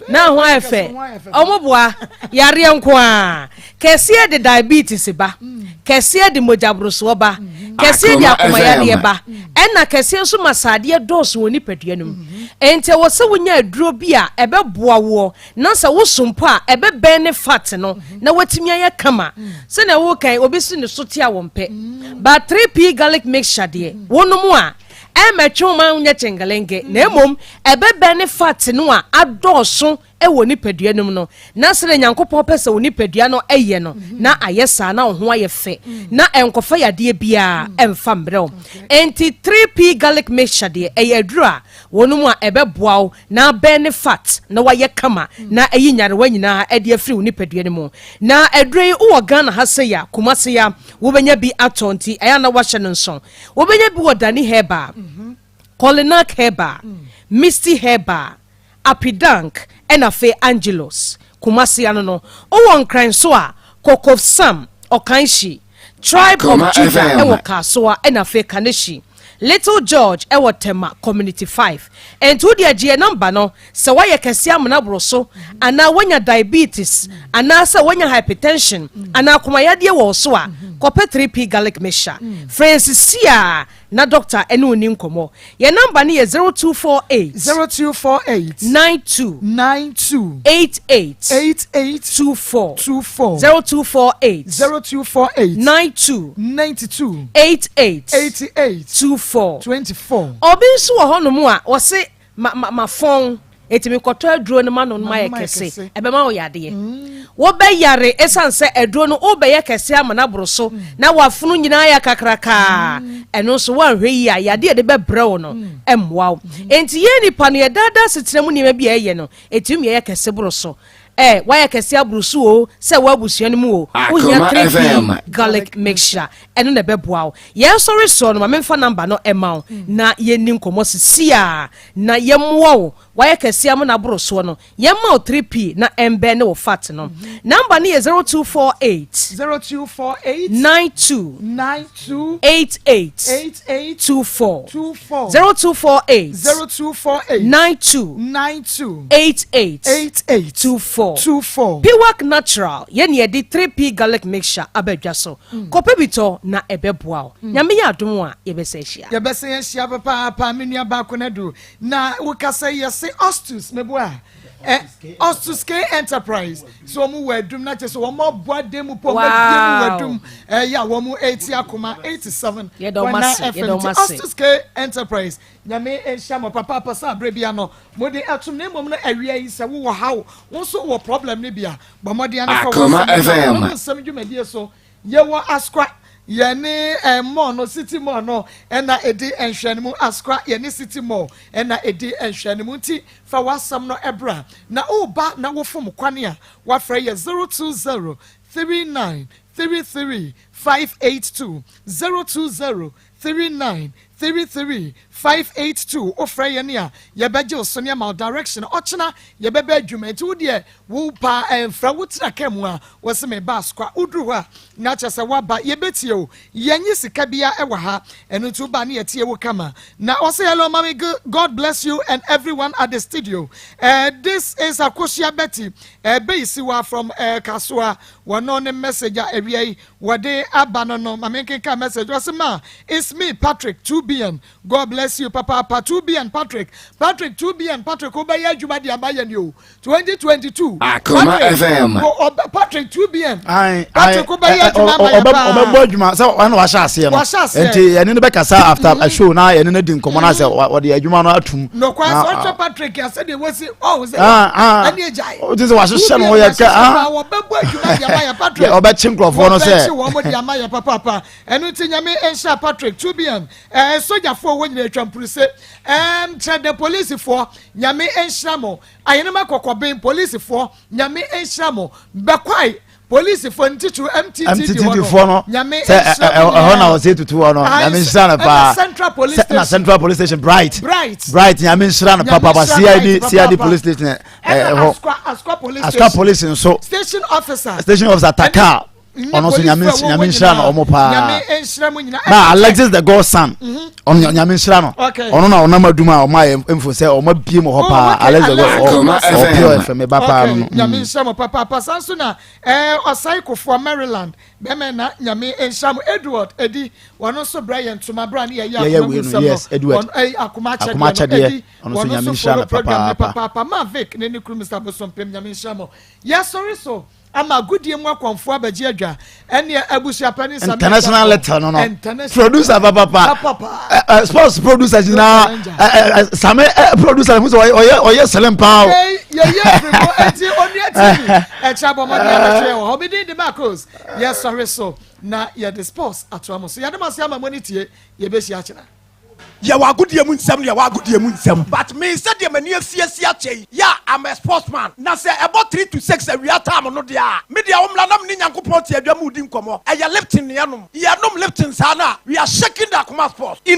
Na ho ayɛ fɛ. Wɔboa. Yareɛ nko ara. Kɛseɛ de diabetes ba. Kɛseɛ de mogyaborosoɔ ba. Kɛseɛ de akomayareɛ ba. Ɛna kɛseɛ nso ma sradeɛ dɔɔso wɔ nipadua no mu. Enti ɛwɔ sɛ wonya aduro bi a ɛbɛboa woɔ na sɛ woso mpo a ɛbɛbɛn ne fat no na watumi ayɛ kama. Sɛnea woka yi, obi se ne so te a wɔmpɛ. But 3P garlic mixture deɛ, wonom a, ɛmmɛtwe wo ma wonyɛ kyengelenge, na mmom ɛbɛbɛn ne fat no a adɔɔso wɔ nipadua no mu no, na sɛdeɛ Nyankopɔn pɛ sɛ wo nipadua no yɛ no, na ayɛ saa, na wo ho ayɛ fɛ, na ɛnkɔfa yadeɛ biara ɛmfa mmerɛ wo. Enti 3P garlic mixture deɛ, ɛyɛ aduro a wonom a ɛbɛboa wo na abɛn ne fat na wayɛ kama na ayi nyarewa nyinaa de afiri wo nipadua no mu. Na aduro yi wowɔ Ghana ha sei a, Kumasi a, wobɛnya bi atɔ nti ɛyɛ a na wahyɛ no nso. Wobɛnya bi wɔ Dani Herbal, Kolinak Herbal, Misty Herbal, Apidank ɛna afei Angelus. Kumasi ano no. Wowɔ Nkran nso a, Kokofsam, Ɔkanhyi, Tribe of Judah ɛwɔ Kasoa ɛna afei Kaneshie. Little George wɔ Tema Community 5. Enti wo deɛ gye yɛn number no, sɛ woayɛ kɛseɛ amena boro so, anaa woanya diabetes, anaa sɛ woanya hypertension, anaa akomayadeɛ wɔ wo so a, kɔpɛ 3P Garlic Mixture. Frɛ yɛn sisiaa na doctor ne wo nni nkɔmmɔ. Yɛn number no yɛ 0248. 0248. 92. 92. 88. 88. 24. 24. 0248. 0248. 92. 92. 88. 88. 24. 24. Obi nso wɔ hɔnom a ɔse ma ma mafɔn eti mekɔtɔ aduro no ma no no mayɛ kɛse ɛbɛma wo yadeɛ mm. wobɛyare ɛsiane sɛ aduro no wobɛyɛ kɛse ama no aboro so mm. na wafono nyinaa yɛ kakrakaa mm. ɛno nso woanhwɛ yi a yadeɛ de bɛbrɛ wo no ɛmmoa wo enti yɛn nipa no yɛdaadaa setena mu nneɛma bi a ɛyɛ no ɛtumi yɛyɛ kɛse boro so Ɛ, woayɛ kɛse aboro so o, sɛ wɔ abusua no mu o, wohia 3P garlic mixture. Ɛno na ɛbɛboa wo. Yɛn sɔre soɔ no, ma memfa number no mma wo na yɛnni nkɔmmɔ sisi a, na yɛmmoa wo. Woayɛ kɛse ama no aboro soɔ no, yɛmma wo 3P na ɛmbɛn ne wo fat no. Number no yɛ 0248. 0248. 92. 92. 88. 88. 24. 24. 0248. 0248. 92. 92. 88. 88. 24. 24. Piwak Natural, yɛn na yɛde 3P garlic mixture aba dwa so. Kɔpɛ bi tɔ na ɛbɛboa wo. Nyame yɛ adom a, yɛbɛsan ahyia. Yɛbɛsan ahyia papaapa me nua baako no adu na wokasa yi yɛse Ostus meboa ɛ Ostus K Enterprise sɛ wɔn wɔ adum na kyerɛ sɛ wɔn abɔ adan mu pɔ wɔn abie mu wɔ adum ɛyɛ a wɔn eti akoma 87.9 FM ti Ostus K Enterprise Nyame nhyira mo papaapa sɛ aberɛ bia no mode atom na mmom no awia yi sɛ wowɔ haw wo nso wɔ problem no bi a bɔ mmɔden ano fa Akoma w'asɛm bra FM. Akoma mu nsɛm dwumadie so yɛwɔ Asokwa yɛne eh, mall no city mall no ɛna ɛdi nhwɛanimu Asokwa yɛne city mall ɛna ɛdi nhwɛanimu nti fa w'asɛm no ɛbra na woba na wofom kwane a wafrɛ yɛ 020 39 33 582 020 39 33 582 Wofrɛ yɛn a, yɛbɛgye wo so ne ama wo direction. Ɔkyena yɛbɛba adwuma nti wo deɛ wo paa ɛmfrɛ wo tena kaa mu a wose meba Asokwa. Woduru hɔ a na kyerɛ sɛ woaba. Yɛbɛtie wo. Yɛnnye sika biara ɛwɔ ha. Ɛno nti woba ne yɛtie wo kama. Na ɔse hello mommy God bless you and everyone at the studio. Eh, this is Akosua Betty eh, Beyisiwa from eh, Kasoa. Wɔno ne message a awia yi Wɔde aba no no ma menkenkan message ɔse ma it's me Patrick 2bn God bless you papaapa 2bn Patrick Patrick 2bn Patrick wobɛyɛ adwuma de ama yɛn o 2022 Akoma Patrick FM. wo ɔbɛ Patrick 2bn Ae, ae, Patrick wobɛyɛ adwuma ama yɛn ɔbɛ paa ɔbɛbɔ adwuma sɛ ɔna wahyɛ aseɛ no Wahyɛ aseɛ. nti yɛne no bɛkasa after a show na yɛne no di nkɔmmɔ no sɛ wɔde adwuma no atum nokwa Na- sɛ ɔhwɛ Patrick a sɛdeɛ wɔsi ɔho sɛ Ah, ah. ɛne agyae Wote sɛ wahyehyɛ no wɔyɛ kɛ ah. Wɔbɛbɔ adwuma de ama yɛ Patrick. Ɔbɛkye nkurɔfoɔ no sɛ. Wɔbɛkye wɔn de ama yɛ papaapa. Ɛno nti Nyame nhyira Patrick Tubian, ɛɛ sogyafoɔ wɔ nyina atwa mpuruse. Ɛɛm kyerɛ dɛ polisifoɔ Nyame nhyira mo. Ahenema kɔkɔben polisifoɔ Nyame nhyira mo. Bɛkwae polisifoɔ ne titiriw MTTD hɔ no Nyame nhyira mo nyinaa. Ɛhɔ na wɔsɛ tutu hɔ no Nyame nhyira no paa. Central Police Station. Na Central Police Station Bright. Bright. Bright Nyame nhyira no papaapa CID CID Police Station. Ɛna Asukwa Asukwa Police Asukwa Police nso. Station officer. Station officer Takal. Ɔno nso nyame nyame nhyira no ɔmo paa. Na Alexis the God son. Mhm. Ɔno nyame nhyira no. Ɔno na ɔnam adum a ɔmo ayɛ mfo sɛ ɔmo abie mu hɔ oh, paa. Alex the God ɔpure FM ba paa no. Nyame nhyira mo papaapa saa nso na ɛɛ ɔsan kofoɔ Maryland bɛmɛ na nyame nhyira mo Edward edi wɔn nso brɛ yɛn ntoma bra ne yɛyɛ akoma mu nsɛm no wɔn ɛyi akoma akyɛdeɛ no edi wɔn nso follow program ne papaapa ma Vic ne ne kuru Mr Bosompem nyame nhyira mo yɛsɔre so. Ama agodie mu akɔmfoɔ abɛgye adwa ɛneɛ abusua panin Sammy International Agyapong letter no no International producer papapa papapa eh, eh, sports producer nyinaa eh, eh, Sammy eh, producer mo sɛ ɔyɛ ɔyɛ ɔyɛ sɛlɛm paa o. Yei yɛyi afiri mu enti Onua TV ɛkyɛ abɔ mmɔden abɛhwɛ yɛn wɔ hɔ. Me din de Marcos yɛsɔre so na yɛde sports atoa mo so. Yɛde mo ase ama mo ani tie yɛbɛhyia akyena. Yɛwɔ agodie mu nsɛm ne yɛwɔ agodie mu nsɛm but me sɛdeɛ m'ani afi asi akyɛ yi yeah I'm a sports man na sɛ ɛbɔ 3 to 6 awia time no deɛ a me deɛ wo mmra na me ne Nyankopɔn te adwa mu redi nkɔmmɔ ɛyɛ Lipton ne yɛnom yɛnom Lipton saa no a we are shaking the Akoma sports in.